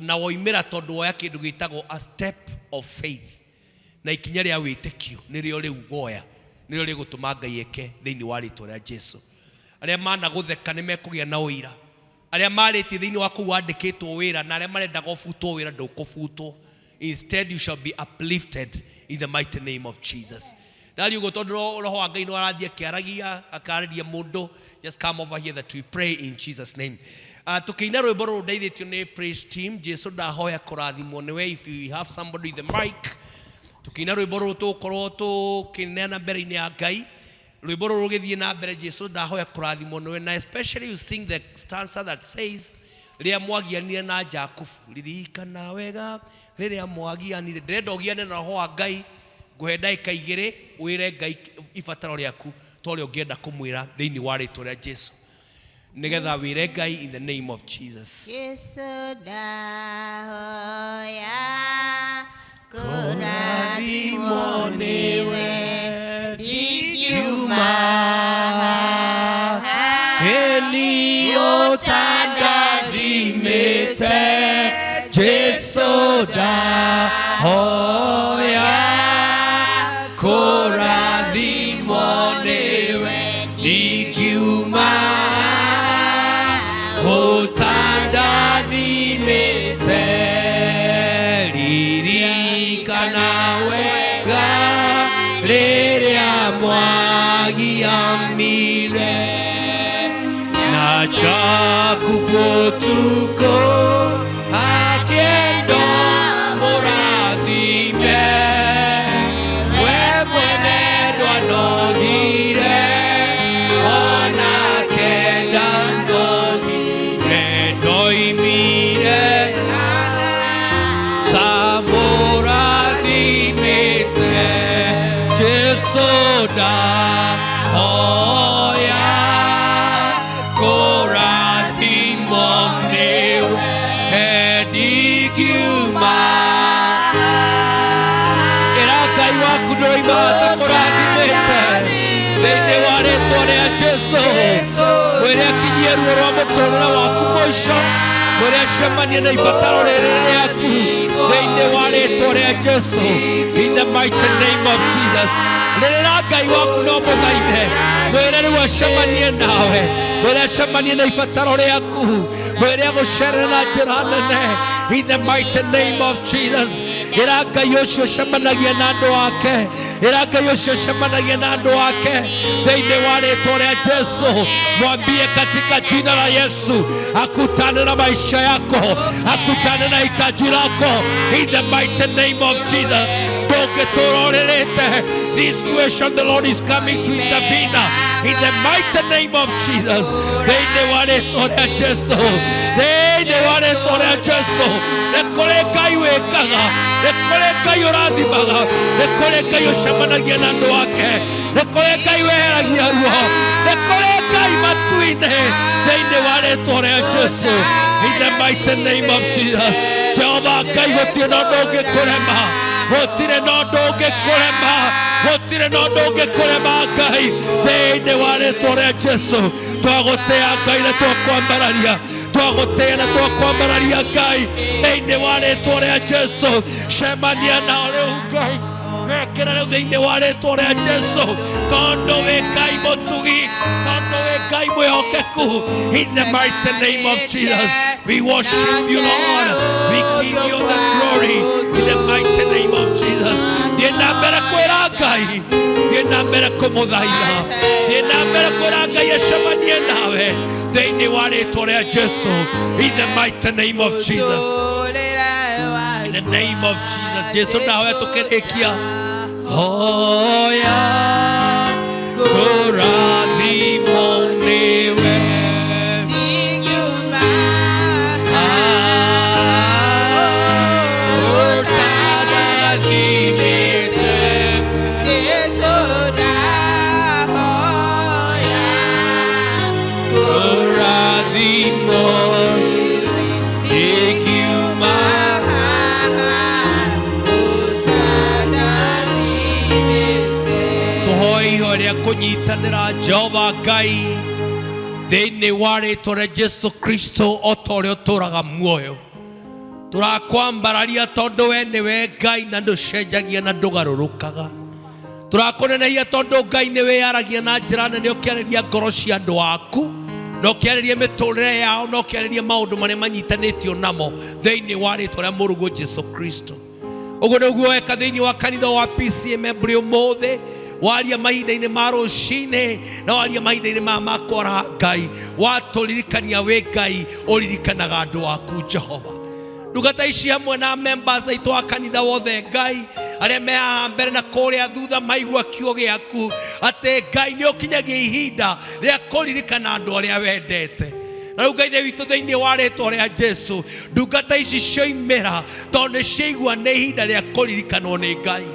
na woimĩra tondũ woya kĩndũ gĩtagwo a step of faith. Na ikinya rĩa wĩtĩkio nĩrĩo rĩu woya, nĩrĩo rĩgũtũma Ngai eke thĩinĩ wa rĩtwa rĩa Jesu. Arĩa managũtheka nĩ mekũgĩa na ũira. Arĩa marĩtie thĩinĩ wa kũu wandĩkĩtwo wĩra na arĩa marendaga ũbutwo wĩra ndũkũbutwo. Instead you shall be uplifted in the mighty name of Jesus. Ndari ũguo tondũ Roho wa Ngai no arathiĩ akĩaragia, akarĩria mũndũ. Just come over here that we pray in Jesus' name. Tũkĩina rwĩmbo rũrũ ndeithĩtio nĩ praise team. Jesu ndahoya kũrathimwo nĩwe. If you have somebody with the mic, tũkĩina rwĩmbo rũrũ tũgũkorwo tũkĩneana mbere-inĩ ya Ngai. Rwĩmbo rũrũ rũgĩthiĩ na mbere, Jesu ndahoya kũrathimwo nĩwe, na especially you sing the stanza that says rĩrĩa mwagianire na Jakubu, ririkana wega rĩrĩa mwagianire. Ndĩrenda ũgiane na roho wa Ngai. Ngũhe ndagĩka igĩrĩ wĩre Ngai ibataro rĩaku ta ũrĩa ũngĩenda kũmwĩra thĩinĩ wa rĩtwa rĩa Jesu, nĩgetha wĩre Ngai in the name of Jesus. Jesu ndahoya kũrathimwo nĩwe, ndingiuma Eni ũtandathimĩte. Jesu ndahoya kũrathimwo nĩwe, ndingiuma ũtandathimĩte. Ririkana wega rĩrĩa mwagianire na Jakubu ũtukũ, akĩenda mũrathime, we mwene ndwanogire, onake ndanogire, ndoimire ta mũrathimĩte. Jesu ndahoya kũrathimwo nĩwe, ndingiuma. Ĩra Ngai waku ndũroima atakũrathimĩte thĩinĩ wa rĩtwa rĩa Jesu. Mwĩre akinyie ruo rwa mũtũrĩre waku mũico, mwĩre acemanie na ibataro rĩrĩ rĩaku thĩinĩ wa rĩtwa rĩa Jesu. In the mighty name of Jesus, rĩrĩra Ngai waku no mũthaithe, mwĩre rĩu acemanie nawe, mwĩre acemanie na ibataro rĩaku, mwĩre agũcerere na njĩra nene. In the mighty name of Jesus, ĩra Ngai ũcio ũcemanagia na andũ ake, ĩra Ngai ũcio ũcemanagia na andũ ake thĩinĩ wa rĩtwa rĩa Jesu. Mwambie katika jina la Yesu akutane na maisha yako, akutane na hitaji lako. In the mighty name of Jesus, ndũngĩtũra ũrĩrĩte. This situation, the Lord is coming to intervene in the mighty name of Jesus. Thĩinĩ wa rĩtwa rĩa Jesu, thĩinĩ wa rĩtwa rĩa Jesu, nĩ kũrĩ Ngai wĩkaga, nĩ kũrĩ Ngai ũrathimaga, nĩ kũrĩ Ngai ũcemanagia na andũ ake, nĩ kũrĩ Ngai weheragia ruo, nĩ kũrĩ Ngai matu-inĩ thĩinĩ wa rĩtwa rĩa Jesu. In the mighty name of Jesus, Jehova Ngai, gũtirĩ na ũndũ ũngĩkũrema, gũtirĩ na ũndũ ũngĩkũrema, gũtirĩ na ũndũ ũngĩkũrema Ngai. Thĩinĩ wa rĩtwa rĩa Jesu, twagũtĩa Ngai na twakwambararia, twagũtĩa na twakwambararia Ngai thĩinĩ wa rĩtwa rĩa Jesu. Cemania nao rĩu Ngai, wekĩra rĩu thĩinĩ wa rĩtwa rĩa Jesu, tondũ wĩ Ngai mũtugi, tondũ wĩ Ngai mwĩhokeku. In the mighty name of Jesus, we worship you, Lord. We give you the glory in the mighty name of Jesus. Thiĩ na mbere kwĩra Ngai, thiĩ na mbere kũmũthaitha, thiĩ na mbere kwĩra Ngai acemanie nawe thĩinĩ wa rĩtwa rĩa Jesu. In the mighty name of Jesus, in the name of Jesus. Jesu nawe tũkĩrĩkia hoya kũrathimwo nĩwe. Ũtandathimĩte. Jesu ndahoya kũrathimwo, ndingiuma. Tũhoe ihoya rĩa kũnyitanĩra. Jehova Ngai, thĩinĩ wa rĩtwa rĩa Jesu Kristo, o ta ũrĩa ũtũraga muoyo, tũrakwambararia tondũ we nĩwe Ngai na ndũcenjagia na ndũgarũrũkaga. Tũrakũnenehia tondũ Ngai nĩ wĩyaragia na njĩra nene, ũkĩarĩria ngoro cia andũ aku na ũkĩarĩria mĩtũrĩre yao na ũkĩarĩria maũndũ marĩa manyitanĩtio namo thĩinĩ wa rĩtwa rĩa mũrũguo Jesu Kristo. Ũguo nĩguo weka thĩinĩ wa kanitha wa PCM Embry ũmũthĩ. Waria mahinda-inĩ ma rũcinĩ na waria mahinda-inĩ maya ma kwaraha Ngai, watũririkania wĩ Ngai ũririkanaga andũ aku Jehova. Ndungata ici hamwe na members aitũ a kanitha wothe Ngai, arĩa me haha mbere na kũrĩa thutha maigua kiugo gĩaku atĩ Ngai nĩ ũkinyagia ihinda rĩa kũririkana andũ arĩa wendete. Na rĩu Ngai Ithe witũ thĩinĩ wa rĩtwa rĩa Jesu, ndungata ici cioimĩra tondũ nĩ ciaigua nĩ ihinda rĩa kũririkanwo nĩ Ngai.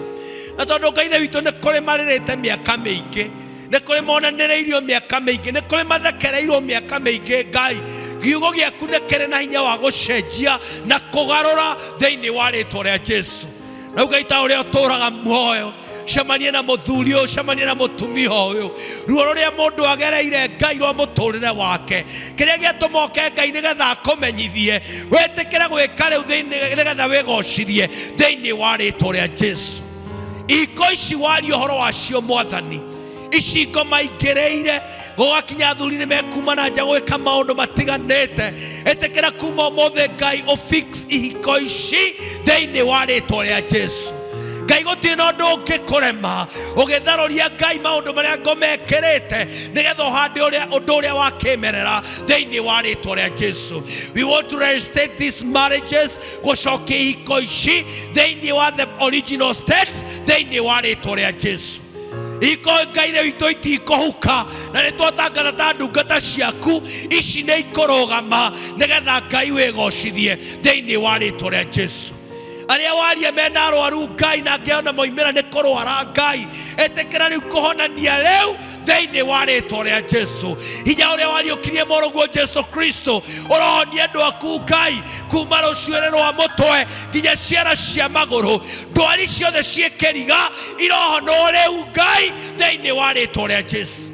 Na tondũ Ngai Ithe witũ nĩ kũrĩ marĩrĩte mĩaka mĩingĩ, nĩ kũrĩ monanĩrĩirio mĩaka mĩingĩ, nĩ kũrĩ mathekereirio mĩaka mĩingĩ, Ngai kiugo gĩaku nĩ kĩrĩ na hinya wa gũcenjia na kũgarũra thĩinĩ wa rĩtwa rĩa Jesu. Na rĩu Ngai ta ũrĩa ũtũũraga muoyo, cemanie na mũthuri ũyũ, cemanie na mũtumia ũyũ, ruo rũrĩa mũndũ agereire Ngai rwa mũtũrĩre wake, kĩrĩa gĩatũma oke Ngai nĩgetha akũmenyithie, wĩtĩkĩre gwĩka rĩu thĩinĩ nĩgetha wĩgocithie thĩinĩ wa rĩtwa rĩa Jesu. Iko ici waria ũhoro wacio Mwathani, ici ngoma ingĩrĩire gũgakinya athuri nĩ mekuma na nja gwĩka maũndũ matiganĩte. Ĩtĩkĩra kuma ũmũthĩ Ngai ũfix ihiko ici thĩinĩ wa rĩtwa rĩa Jesu. Ngai gũtirĩ na ũndũ ũngĩkũrema ũgĩtharũria Ngai maũndũ marĩa ngoma ĩkĩrĩte nĩgetha ũhande ũndũ ũrĩa wa kĩmerera thĩinĩ wa rĩtwa rĩa Jesu. We want to reinstate these marriages, gũcokia ihiko ici thĩinĩ wa the original state thĩinĩ wa rĩtwa rĩa Jesu. Ihiko Ngai rĩu itũ itikũhuka, na nĩ twatangatha ta ndungata ciaku ici nĩ ikũrũgama nĩgetha Ngai wĩgocithie thĩinĩ wa rĩtwa rĩa Jesu. Arĩa waria mena arwaru Ngai na angĩ ona moimĩra nĩ kũrwara Ngai, ĩtĩkĩra rĩu kũhonania rĩu thĩinĩ wa rĩtwa rĩa Jesu. Hinya ũrĩa wariũkirie mũrũguo Jesu Kristo ũrohonia andũ aku Ngai kuma rũcuĩrĩ rwa mũtwe nginya ciara cia magũrũ, ndwari ciothe ciĩ kĩriga irohonwo rĩu Ngai thĩinĩ wa rĩtwa rĩa Jesu.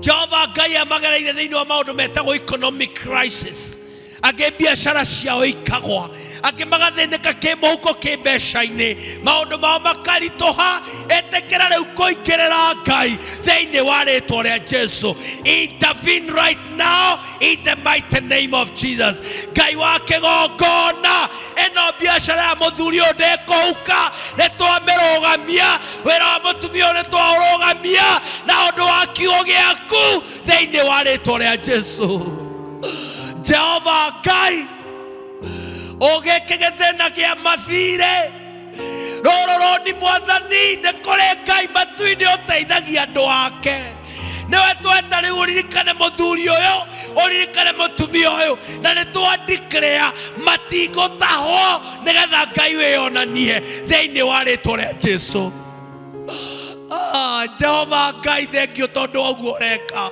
Jehova Ngai amagereire thĩinĩ wa maũndũ metagwo economic crisis, angĩ biacara ciao ikagwa, angĩ magathĩnĩka kĩmũhuko kĩmbeca-inĩ, maũndũ mao makaritũha. Ĩtĩkĩra rĩu kũingĩrĩra Ngai thĩinĩ wa rĩtwa rĩa Jesu. Intervene right now in the mighty name of Jesus. Ngai wa kĩgongona, ĩno biacara ya mũthuri ũyũ ndĩkũhuka, nĩ twamĩrũgamia, wĩra wa mũtumia ũyũ nĩ twaũrũgamia na ũndũ wa kiugo gĩaku thĩinĩ wa rĩtwa rĩa Jesu. Jehova Ngai, ũgĩke gĩthĩna kĩa mathirĩ rũrũ rũni Mwathani, nĩ kũrĩ Ngai matu-inĩ ũteithagia andũ ake. Nĩwe tweta rĩu ũririkane mũthuri ũyũ, ũririkane mũtumia ũyũ, na nĩ twa declare matigũtahwo nĩgetha Ngai wĩyonanie thĩinĩ wa rĩtwa rĩa Jesu. Jehova Ngai, thengio tondũ wa ũguo ũreka.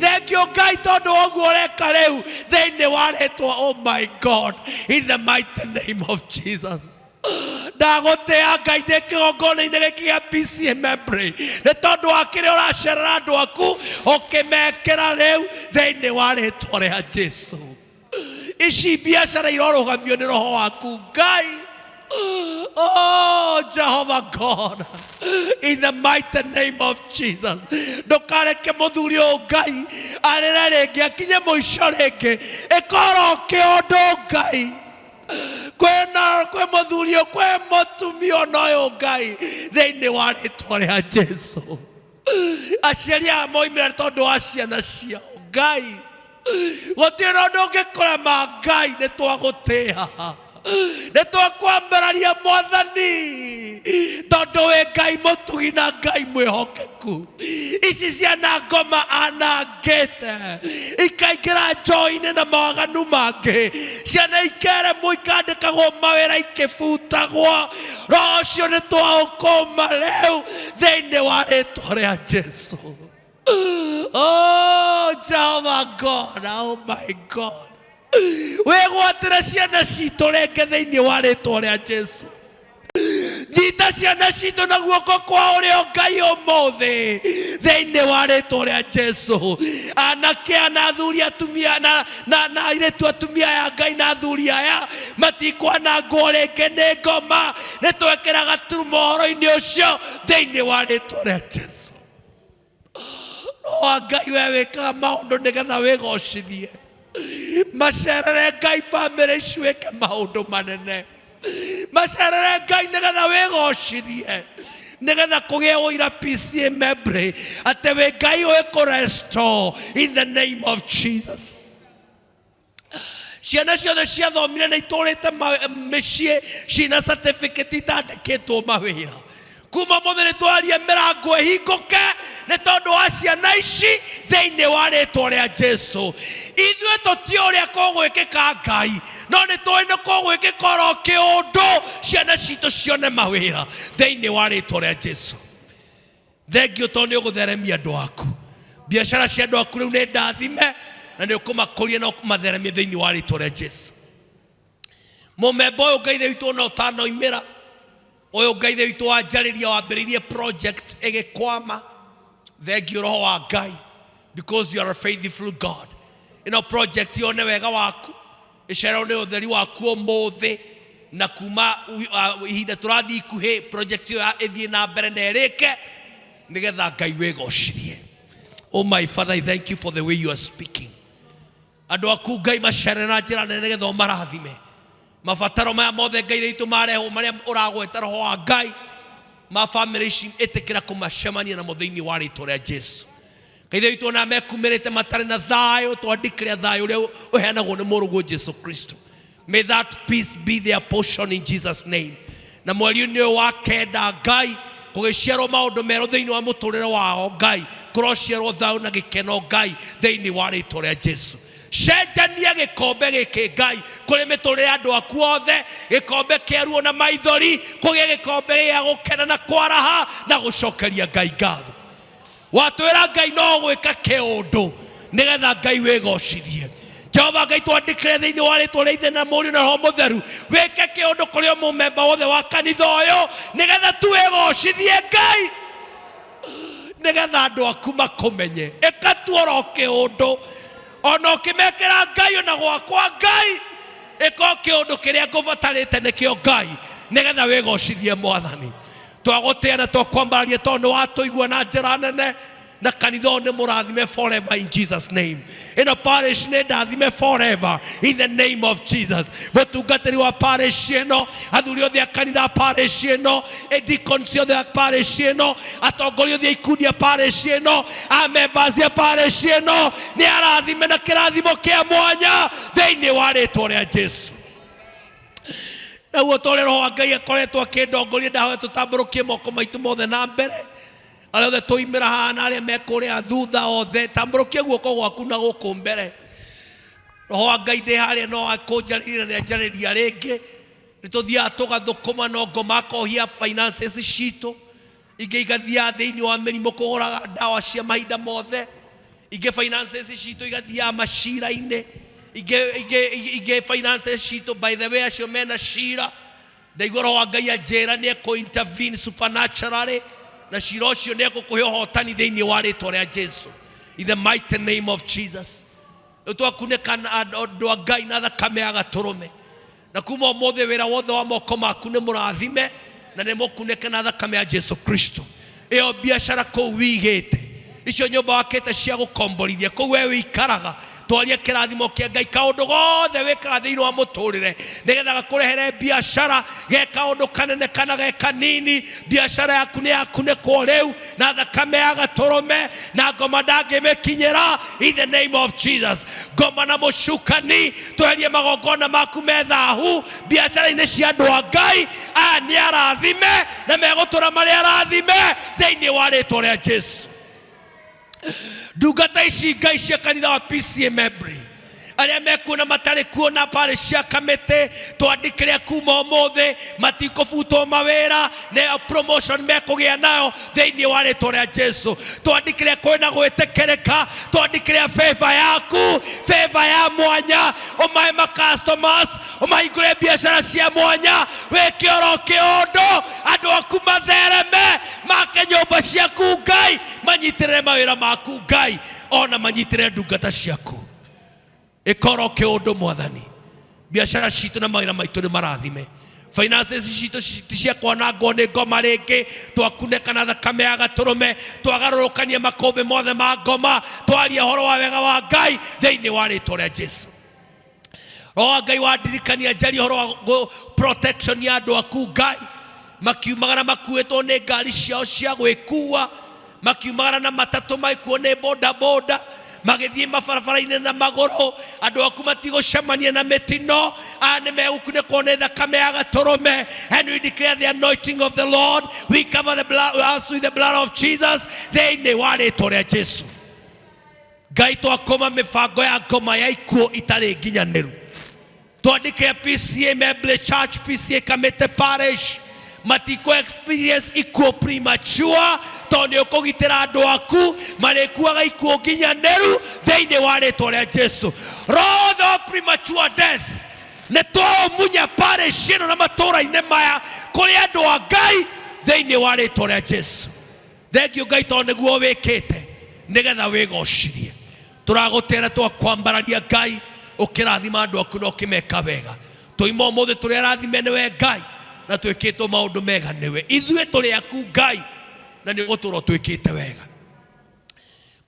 Thengio Ngai tondũ wa ũguo ũreka rĩu thĩinĩ wa rĩtwa, oh my God, in the mighty name of Jesus. Ndagũtĩa Ngai ndĩ kĩgongona-inĩ gĩkĩ gĩa PCEA Membley nĩ tondũ wa kĩrĩa ũracerera andũ aku ũkĩmekĩra rĩu thĩinĩ wa rĩtwa rĩa Jesu. Ici biacara irorũgamio nĩ roho waku Ngai. Oh, Jehovah God, in the mighty name of Jesus. Ndũkareke mũthuri ũyũ Ngai arĩre rĩngĩ akinye mũico rĩngĩ, ĩkorwo kĩũndũ Ngai. Kwĩna kwĩ mũthuri ũyũ, kwĩ mũtumia ona ũyũ Ngai thĩinĩ wa rĩtwa rĩa Jesu. Aciari aya moimĩra tondũ wa ciana ciao Ngai, gũtirĩ na ũndũ ũngĩkũrema Ngai, nĩ twagũtĩa, nĩ twakwambararia Mwathani, tondũ wĩ Ngai mũtugi na Ngai mwĩhokeku. Ici ciana ngoma anangĩte ikaingĩra njoi-inĩ na mawaganu mangĩ, ciana ikeremwo ikandĩkagwo mawĩra ikĩbutagwo, roho ũcio nĩ twaũkũma rĩu thĩinĩ wa rĩtwa rĩa Jesu. Oh, Jehovah God, oh my God. Wĩgwatĩre ciana citũ rĩngĩ thĩinĩ wa rĩtwa rĩa Jesu. Nyita ciana citũ na guoko kwa ũrĩo Ngai ũmũthĩ thĩinĩ wa rĩtwa rĩa Jesu. Anake aya na athuri atumia na airĩtu atumia aya Ngai na athuri aya matikwanangwo rĩngĩ nĩ ngoma, nĩ twekĩra gaturumo ũhoro-inĩ ũcio thĩinĩ wa rĩtwa rĩa Jesu. Roho wa Ngai we wĩkaga maũndũ nĩgetha wĩgocithie. Macerere Ngai bamĩrĩ ici wĩke maũndũ manene. Macerere Ngai nĩgetha wĩgocithie. Nĩgetha kũgĩe ũira PCA Membre atĩ wĩ Ngai ũĩ kũ restore in the name of Jesus. Ciana ciothe ciathomire na itũrĩte mĩciĩ ciĩna certificate itandĩkĩtwo mawĩra. Kuma mũthĩ nĩ twaria mĩrango ĩhingũke nĩ tondũ wa ciana ici thĩinĩ wa rĩtwa rĩa Jesu. Ithuĩ tũtiũĩ ũrĩa kũgwĩkĩka Ngai, no nĩ tũĩ nĩ kũgwĩkĩka oro kĩũndũ ciana citũ cione mawĩra thĩinĩ wa rĩtwa rĩa Jesu. Thengio tondũ nĩ ũgũtheremia andũ aku. Biacara cia andũ aku rĩu nĩ ndathime na nĩ ũkũmakũria na ũkũmatheremia thĩinĩ wa rĩtwa rĩa Jesu. Mũmemba ũyũ Ngai witũ ona ũtanoimĩra, ũyũ Ngai witũ wanjarĩria wambĩrĩirie project ĩgĩkwama. Thengio roho wa Ngai because you are a faithful God. Ĩno project yone wega waku, ĩcererwo nĩ ũtheri waku ũmũthĩ, na kuma ihinda tũrathiĩ ikuhĩ project ĩyo ĩthiĩ na mbere na ĩrĩke nĩgetha Ngai wĩgocirie. Oh my Father, I thank you for the way you are speaking. Andũ aku Ngai macerere na njĩra nene nĩgetha ũmarathime. Mabataro maya mothe Ngai witũ marehwo marĩa ũragweta roho wa Ngai ma family ici ĩtĩkĩra kũmacemania namo thĩinĩ wa rĩtwa rĩa Jesu. Ngai witũ ona mekumĩrĩte matarĩ na thayũ, twandĩkĩre thayũ ũrĩa ũheanagwo nĩ mũrũguo Jesu Kristo. May that peace be their portion in Jesus name. Na mweri-inĩ ũyũ wa kenda Ngai kũgĩciarwo maũndũ merũ thĩinĩ wa mũtũrĩre wao Ngai, kũrociarwo thayũ na gĩkeno Ngai thĩinĩ wa rĩtwa rĩa Jesu. Cenjania gĩkombe gĩkĩ Ngai kũrĩ mĩtũrĩre ya andũ aku othe, gĩkombe kĩa ruo na maithori kũgĩe gĩkombe gĩa gũkena na kwaraha na gũcokeria Ngai ngatho. Watwĩra Ngai no gwĩka kĩũndũ nĩgetha Ngai wĩgocithie. Jehova Ngai twandĩkĩre thĩinĩ wa rĩtwa rĩa Ithe na Mũriũ na Roho Mũtheru, wĩke kĩũndũ kũrĩ o mũmemba wothe wa kanitha ũyũ nĩgetha tu wĩgocithie Ngai, nĩgetha andũ aku makũmenye. Ĩka tu oro kĩũndũ, ona ũkĩmekĩra Ngai ona gwakwa Ngai, ĩka o kĩũndũ kĩrĩa ngũbatarĩte nĩkĩo Ngai, nĩgetha wĩgocithie Mwathani. Twagũtĩa na twakwambararia tondũ nĩ watũigua na njĩra nene, na kanitha ũyũ nĩ mũrathime forever in Jesus name. Ĩno parish nĩ ndathime forever in the name of Jesus. Mũtungatĩri wa parish ĩno, athuri othe a kanitha a parish ĩno, deacons othe a parish ĩno, atongoria othe a ikundi a parish ĩno, a members a parish ĩno, nĩ arathime na kĩrathimo kĩa mwanya thĩinĩ wa rĩtwa rĩa Jesu. Naguo ta ũrĩa Roho wa Ngai akoretwo akĩndongoria, ndahoya tũtambũrũkie moko maitũ mothe na mbere, arĩa othe tũimĩra haha na arĩa me kũrĩa thutha othe, tambũrũkia guoko gwaku na gũkũ mbere. Roho wa Ngai ndĩ harĩa no akũnjarĩria na nĩanjarĩria rĩngĩ. Nĩ tũthiaga tũgathũkũma no ngoma akohia finances citũ, ingĩ igathiaga thĩinĩ wa mĩrimũ kũgũraga ndawa cia mahinda mothe, ingĩ finances citũ igathiaga macira-inĩ, ingĩ finances citũ, by the way acio mena cira, ndaigua Roho wa Ngai anjĩra nĩ ekũ intervene supernaturally, na cira ũcio nĩ egũkũhe ũhotani thĩinĩ wa rĩtwa rĩa Jesu, in the mighty name of Jesus. Rĩu twakunĩka na andũ a Ngai na thakame ya gatũrũme, na kuma ũmũthĩ wĩra wothe wa moko maku nĩ mũrathime na nĩ mũkunĩke na thakame ya Jesu Kristo. Ĩyo biacara kũu wigĩte, icio nyũmba wakĩte cia gũkomborithia kũu we wĩikaraga, twarie kĩrathimo kĩa Ngai kaũndũ gothe wĩkaga thĩinĩ wa mũtũrĩre nĩgetha gakũrehere biacara, ge kaũndũ kanene kana ge kanini, biacara yaku nĩ yakunĩkwo rĩu na thakame ya gatũrũme, na ngoma ndangĩmĩkinyĩra in the name of Jesus. Ngoma na mũcukani, tweherie magongona maku me thahu biacara-inĩ cia andũ a Ngai. Aya nĩ arathime na megũtũra marĩ arathime thĩinĩ wa rĩtwa rĩa Jesu. Ndungata ici Ngai cia kanitha wa PCA Membre, arĩa mekuo na matarĩ kuo na parish cia kamĩtĩ, twandĩkĩre kuma ũmũthĩ matikũbutwo mawĩra, nĩ promotion mekũgĩa nayo thĩinĩ wa rĩtwa rĩa Jesu. Twandĩkĩre kwĩna gwĩtĩkĩrĩka, twandĩkĩre favor yaku, favor ya mwanya, ũmahe ma customers, ũmahingũre biacara cia mwanya, wĩke oro kĩũndũ, andũ aku mathereme, make nyũmba ciaku Ngai, manyitĩrĩre mawĩra maku Ngai, ona manyitĩrĩre ndungata ciaku. Ĩkorwo kĩũndũ Mwathani, biacara citũ na mawĩra maitũ nĩ marathime, finances citũ ti cia kwanangwo nĩ ngoma rĩngĩ, twakunĩka na thakame ya gatũrũme, twagarũrũkania makũmbĩ mothe ma ngoma, twaria ũhoro wa wega wa Ngai thĩinĩ wa rĩtwa rĩa Jesu. Roho wa Ngai wandirikania njarie ũhoro wa protection ya andũ aku Ngai. Makiumagara makuĩtwo nĩ ngari ciao cia gwĩkua, makiumagara na matatũ maikuo nĩ boda boda, magĩthiĩ mabarabara-inĩ na magũrũ. Andũ aku matigũcemania na mĩtino, aya nĩ megũkunĩkwo nĩ thakame ya gatũrũme. And we declare the anointing of the Lord. We cover the blood, us with the blood of Jesus thĩinĩ wa rĩtwa rĩa Jesu. Ngai, twakũma mĩbango ya ngoma ya ikuũ itarĩ nginyanĩru. Twandĩke PCA Memble Church, PCA Kamete Parish matikũ experience ikuũ premature, tondũ nĩ ũkũgitĩra andũ aku marĩkuaga ikuũ nginyanĩru thĩinĩ wa rĩtwa rĩa Jesu. Roho othe wa premature death nĩ twaũmunya parish ĩno na matũũra-inĩ maya kũrĩ andũ a Ngai thĩinĩ wa rĩtwa rĩa Jesu. Thengiũ Ngai, tondũ nĩguo wĩkĩte nĩgetha wĩgocirie. Tũragũtĩra, twakwambararia Ngai, ũkĩrathima andũ aku na ũkĩmeka wega. Tũima ũmũthĩ tũrĩ arathime nĩwe Ngai, na twĩkĩtwo maũndũ mega nĩwe. Ithuĩ tũrĩ aku Ngai, na nĩ ũgũtũra twĩkĩte wega.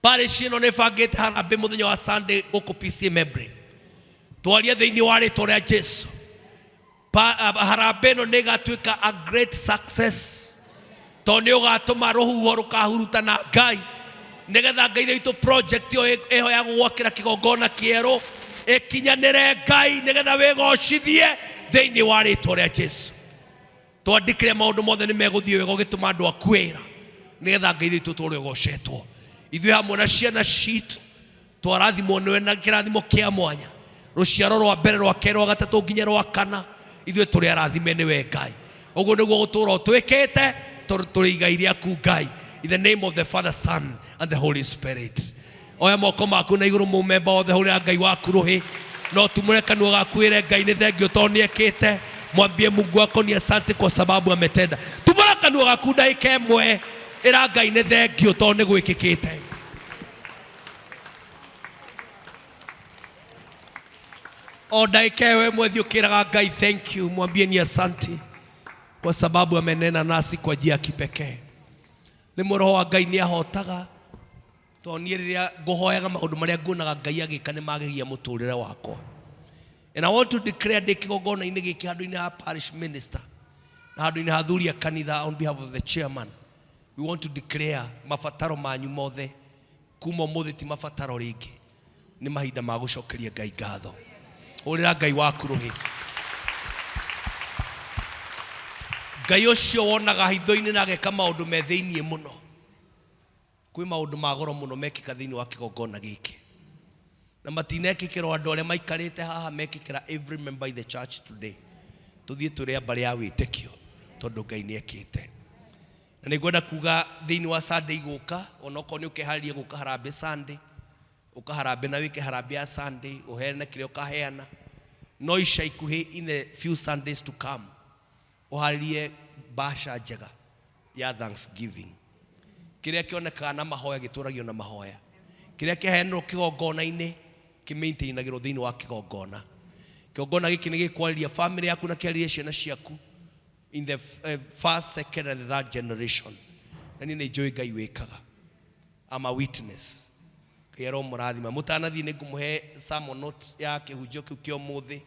Parish ĩno nĩ ĩbangĩte harambĩ mũthenya wa Sunday gũkũ PCA Membrane. Twarie thĩinĩ wa rĩtwa rĩa Jesu, harambĩ ĩno nĩ ĩgatuĩka a great success, tondũ nĩ ũgatũma rũhuho rũkahurutana Ngai, nĩgetha Ngai witũ project ĩyo ĩho ya gũgwakĩra kĩgongona kĩerũ ĩkinyanĩre Ngai, nĩgetha wĩgocithie thĩinĩ wa rĩtwa rĩa Jesu. Twandĩkĩre maũndũ mothe nĩ megũthiĩ wega, ũgĩtũma andũ aku wĩra, nĩgetha Ngai witũ tũrĩ ũgocetwo. Ithuĩ hamwe na ciana citũ twarathimwo nĩwe na kĩrathimo kĩa mwanya, rũciaro rwa mbere, rwa kerĩ, rwa gatatũ nginya rwa kana, ithuĩ tũrĩ arathime nĩwe Ngai. Ũguo nĩguo gũtũũra ũtwĩkĩte, tondũ tũrĩ igai rĩaku Ngai. In the name of the Father, Son and the Holy Spirit. Oya moko maku na igũrũ, mũmemba wothe, hũrĩra Ngai waku rũhĩ, no tumũre kanua gaku wĩre Ngai nĩ thengio tondũ nĩ ekĩte. Mwambie Mungu wako ni asante kwa sababu ametenda. Tumũra kanua gaku ndagĩka ĩmwe, ĩra Ngai nĩ thengio tondũ nĩ gwĩkĩkĩte. O ndagĩka ĩyo ĩmwe thiĩ ũkĩraga Ngai thank you, mwambie ni asante kwa sababu amenena nasi kwa njia ya kipekee. Rĩmwe roho wa Ngai nĩ ahotaga, tondũ niĩ rĩrĩa ngũhoyaga maũndũ marĩa nguonaga Ngai agĩka nĩ magegia mũtũrĩre wakwa. And I want to declare ndĩ kĩgongona-inĩ gĩkĩ handũ-inĩ ha parish minister na handũ-inĩ ha athuri a kanitha, on behalf of the chairman, we want to declare mabataro manyu mothe kuma ũmũthĩ ti mabataro rĩngĩ, nĩ mahinda ma gũcokeria Ngai ngatho. Hũrĩra Ngai waku rũhĩ. Ngai ũcio wonaga hitho-inĩ na ageka maũndũ me thĩiniĩ mũno, kwĩ maũndũ ma goro mũno mekĩka thĩinĩ wa kĩgongona gĩkĩ, na matinekĩkĩrwo andũ arĩa maikarĩte haha, mekĩkĩra every member in the church today. Tũthiĩ tũrĩ a mbarĩ ya wĩtĩkio, tondũ Ngai nĩ ekĩte. Na nĩ ngwenda kuga thĩinĩ wa Sunday gũka, onokorwo nĩ ũkeharĩria gũka harambĩ Sunday, ũka harambĩ na wĩke harambĩ ya Sunday, ũheane kĩrĩa ũkaheana. No ica ikuhĩ, in the few Sundays to come, ũharĩrie mbaca njega ya thanksgiving. Kĩrĩa kĩonekaga na mahoya gĩtũragio na mahoya, kĩrĩa kĩheanĩrwo kĩgongona-inĩ kĩmaintainagĩrwo thĩinĩ wa kĩgongona. Kĩgongona gĩkĩ nĩ gĩkwarĩria family yaku na kĩarĩrie ciana ciaku in the first, second and the third generation. Na niĩ nĩ njũĩ Ngai wĩkaga. I'm a witness. Ngai aromũrathima. Mũtanathiĩ nĩ ngũmũhe sermon note ya kĩhunjio kĩu kĩa ũmũthĩ.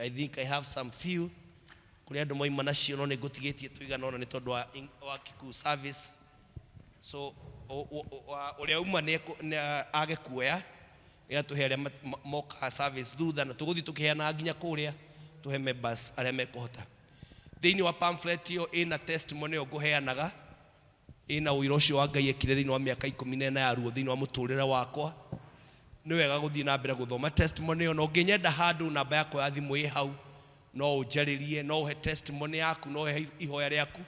I think I have some few kũrĩ andũ moima nacio, no nĩ ngũtigĩtie tũigana ũna nĩ tondũ wa Kikuyu service. So ũrĩa uma nĩ age kuoya, nĩgetha tũhe arĩa mokaga service thutha, na tũgũthiĩ tũkĩheanaga nginya kũrĩa tũhe members arĩa mekũhota. Thĩinĩ wa pamphlet ĩyo ĩna testimony ĩyo ngũheanaga, ĩna ũira ũcio wa Ngai ekire thĩinĩ wa mĩaka 14 ya ruo thĩinĩ wa mũtũrĩre wakwa. Nĩ wega gũthiĩ na mbere gũthoma testimony ĩyo, na ũngĩnyenda handũ, namba yakwa ya thimũ ĩ hau, no ũnjarĩrie, no ũhe testimony yaku, no ũhe ihoya rĩaku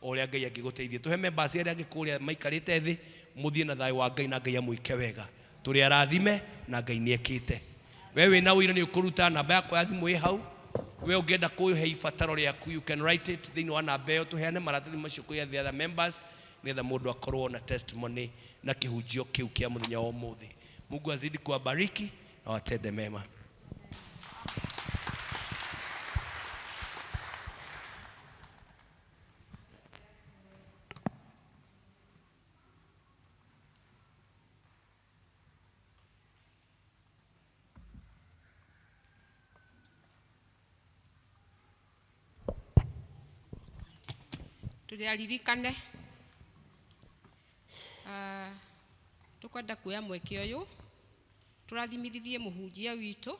o ũrĩa Ngai angĩgũteithia. Tũhe members arĩa angĩ kũrĩa maikarĩte thĩ, mũthiĩ na thayũ wa Ngai, na Ngai amwĩke wega. Tũrĩ arathime na Ngai nĩ ekĩte. We wĩna ũira nĩ ũkũruta, namba yakwa ya thimũ ĩ hau. We ũngĩenda kũhe ibataro rĩaku, you can write it thĩinĩ wa namba ĩyo, tũheane maratathi macio kwĩ the other members, nĩgetha mũndũ akorwo na testimony na kĩhunjio kĩu kĩa mũthenya wa ũmũthĩ. Mungu azidi kuwabariki na watende mema. Tũrĩ aririkane. Tũkwenda kuoya mweke ũyũ tũrathimithithie mũhunjia witũ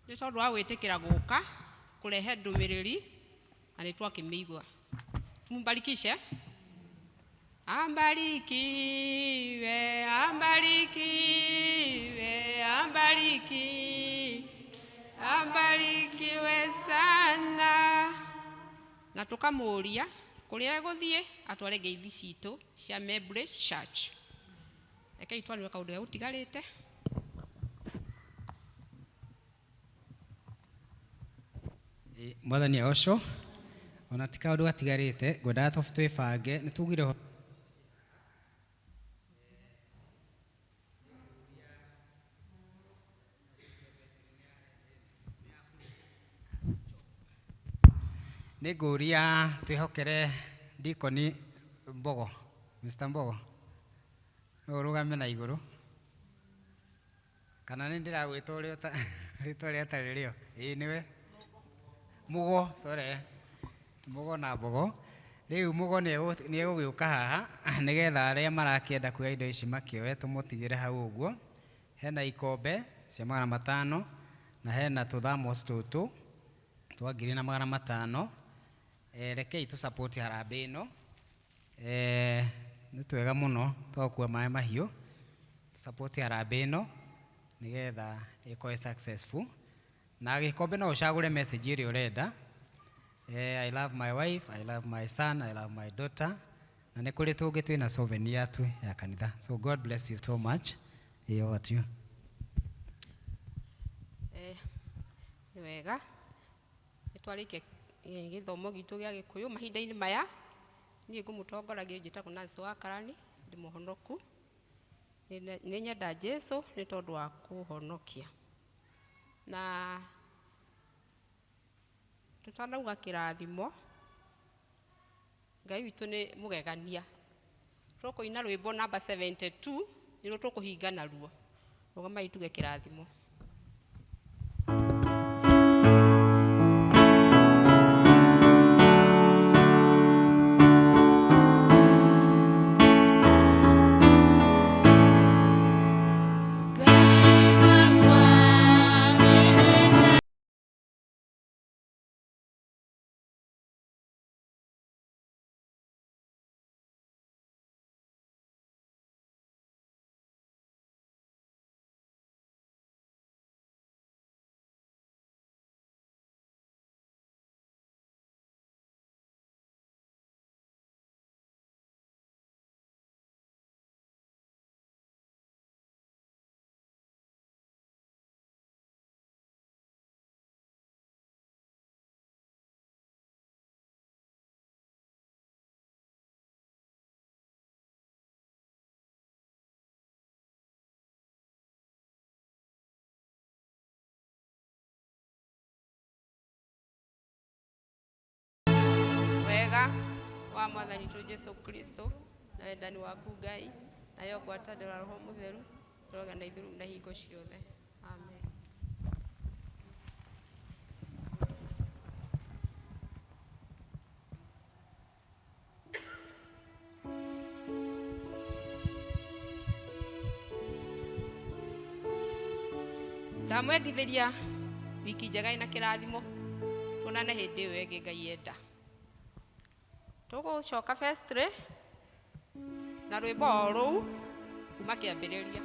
nĩ tondũ wa gwĩtĩkĩra gũka kũrehe ndũmĩrĩri na nĩ twakĩmĩigua. Tumbarikishe. Ambarikiwe, ambarikiwe, ambariki, ambarikiwe sana. Na tukamũria kũrĩa egũthiĩ atware ngeithi citũ cia Memble Church. Rekei twanĩre kaũndũ karĩa gũtigarĩte. Mwathani agocwo ona ti kaũndũ gatigarĩte ngwendaga twĩbange nĩ tugire nĩ ngũria twĩhokere Deacon Mbogo, Mr. Mbogo no ũrũgame na igũrũ kana nĩ ndĩragwĩta ũrĩa rĩtwa rĩrĩa atarĩ rĩo. Ĩĩ nĩwe Mugo, sorry, Mugo na Mbogo. Rĩu Mugo nĩ egũgĩũka haha nĩgetha arĩa marakĩenda kuoya indo ici makĩoe tũmũtigĩre hau ũguo. Hena ikombe cia 500 na hena tũthamos tũtũ twa 1500. Rekei tũ support harambee ĩno. Nĩ twega mũno twagũkua maĩ mahiũ. Tũ support harambee ĩno nĩgetha ĩkorwo successful. Na gĩkombe no ũcagũre message ĩrĩa ũrenda. I love my wife, I love my son, I love my daughter. Na nĩ kũrĩ tũngĩ twĩna souvenir tu ya kanitha. So God bless you so much. Over to you. Nĩ wega nĩ twarĩkia gĩthomo gitũ gĩa gĩkũyũ mahinda-inĩ maya. Niĩ ngũmũtongoragia njĩtagwo Nancy wa Karani, ndĩ mũhonoku. Nĩ nyenda Jesũ nĩ tondũ wa kũhonokia. Na tũtanauga kĩrathimo, Ngai witũ nĩ mũgegania. Tũkũina rwĩmbo namba 72 nĩruo tũkũhinga naruo. Rũgamai tuge kĩrathimo. Wega wa Mwathani witũ Jesũ Kristo na wendani waku Ngai nayo ngwatanĩro ya Roho Mũtheru tũroga na ithuĩ na hingo ciothe. Amen. Ndamwendithĩria wiki njega ĩna kĩrathimo, tuonane hĩndĩ ĩyo ĩngĩ Ngai enda. Tũgũcoka vestry na rwĩmbo o rũu kuma kĩambĩrĩria.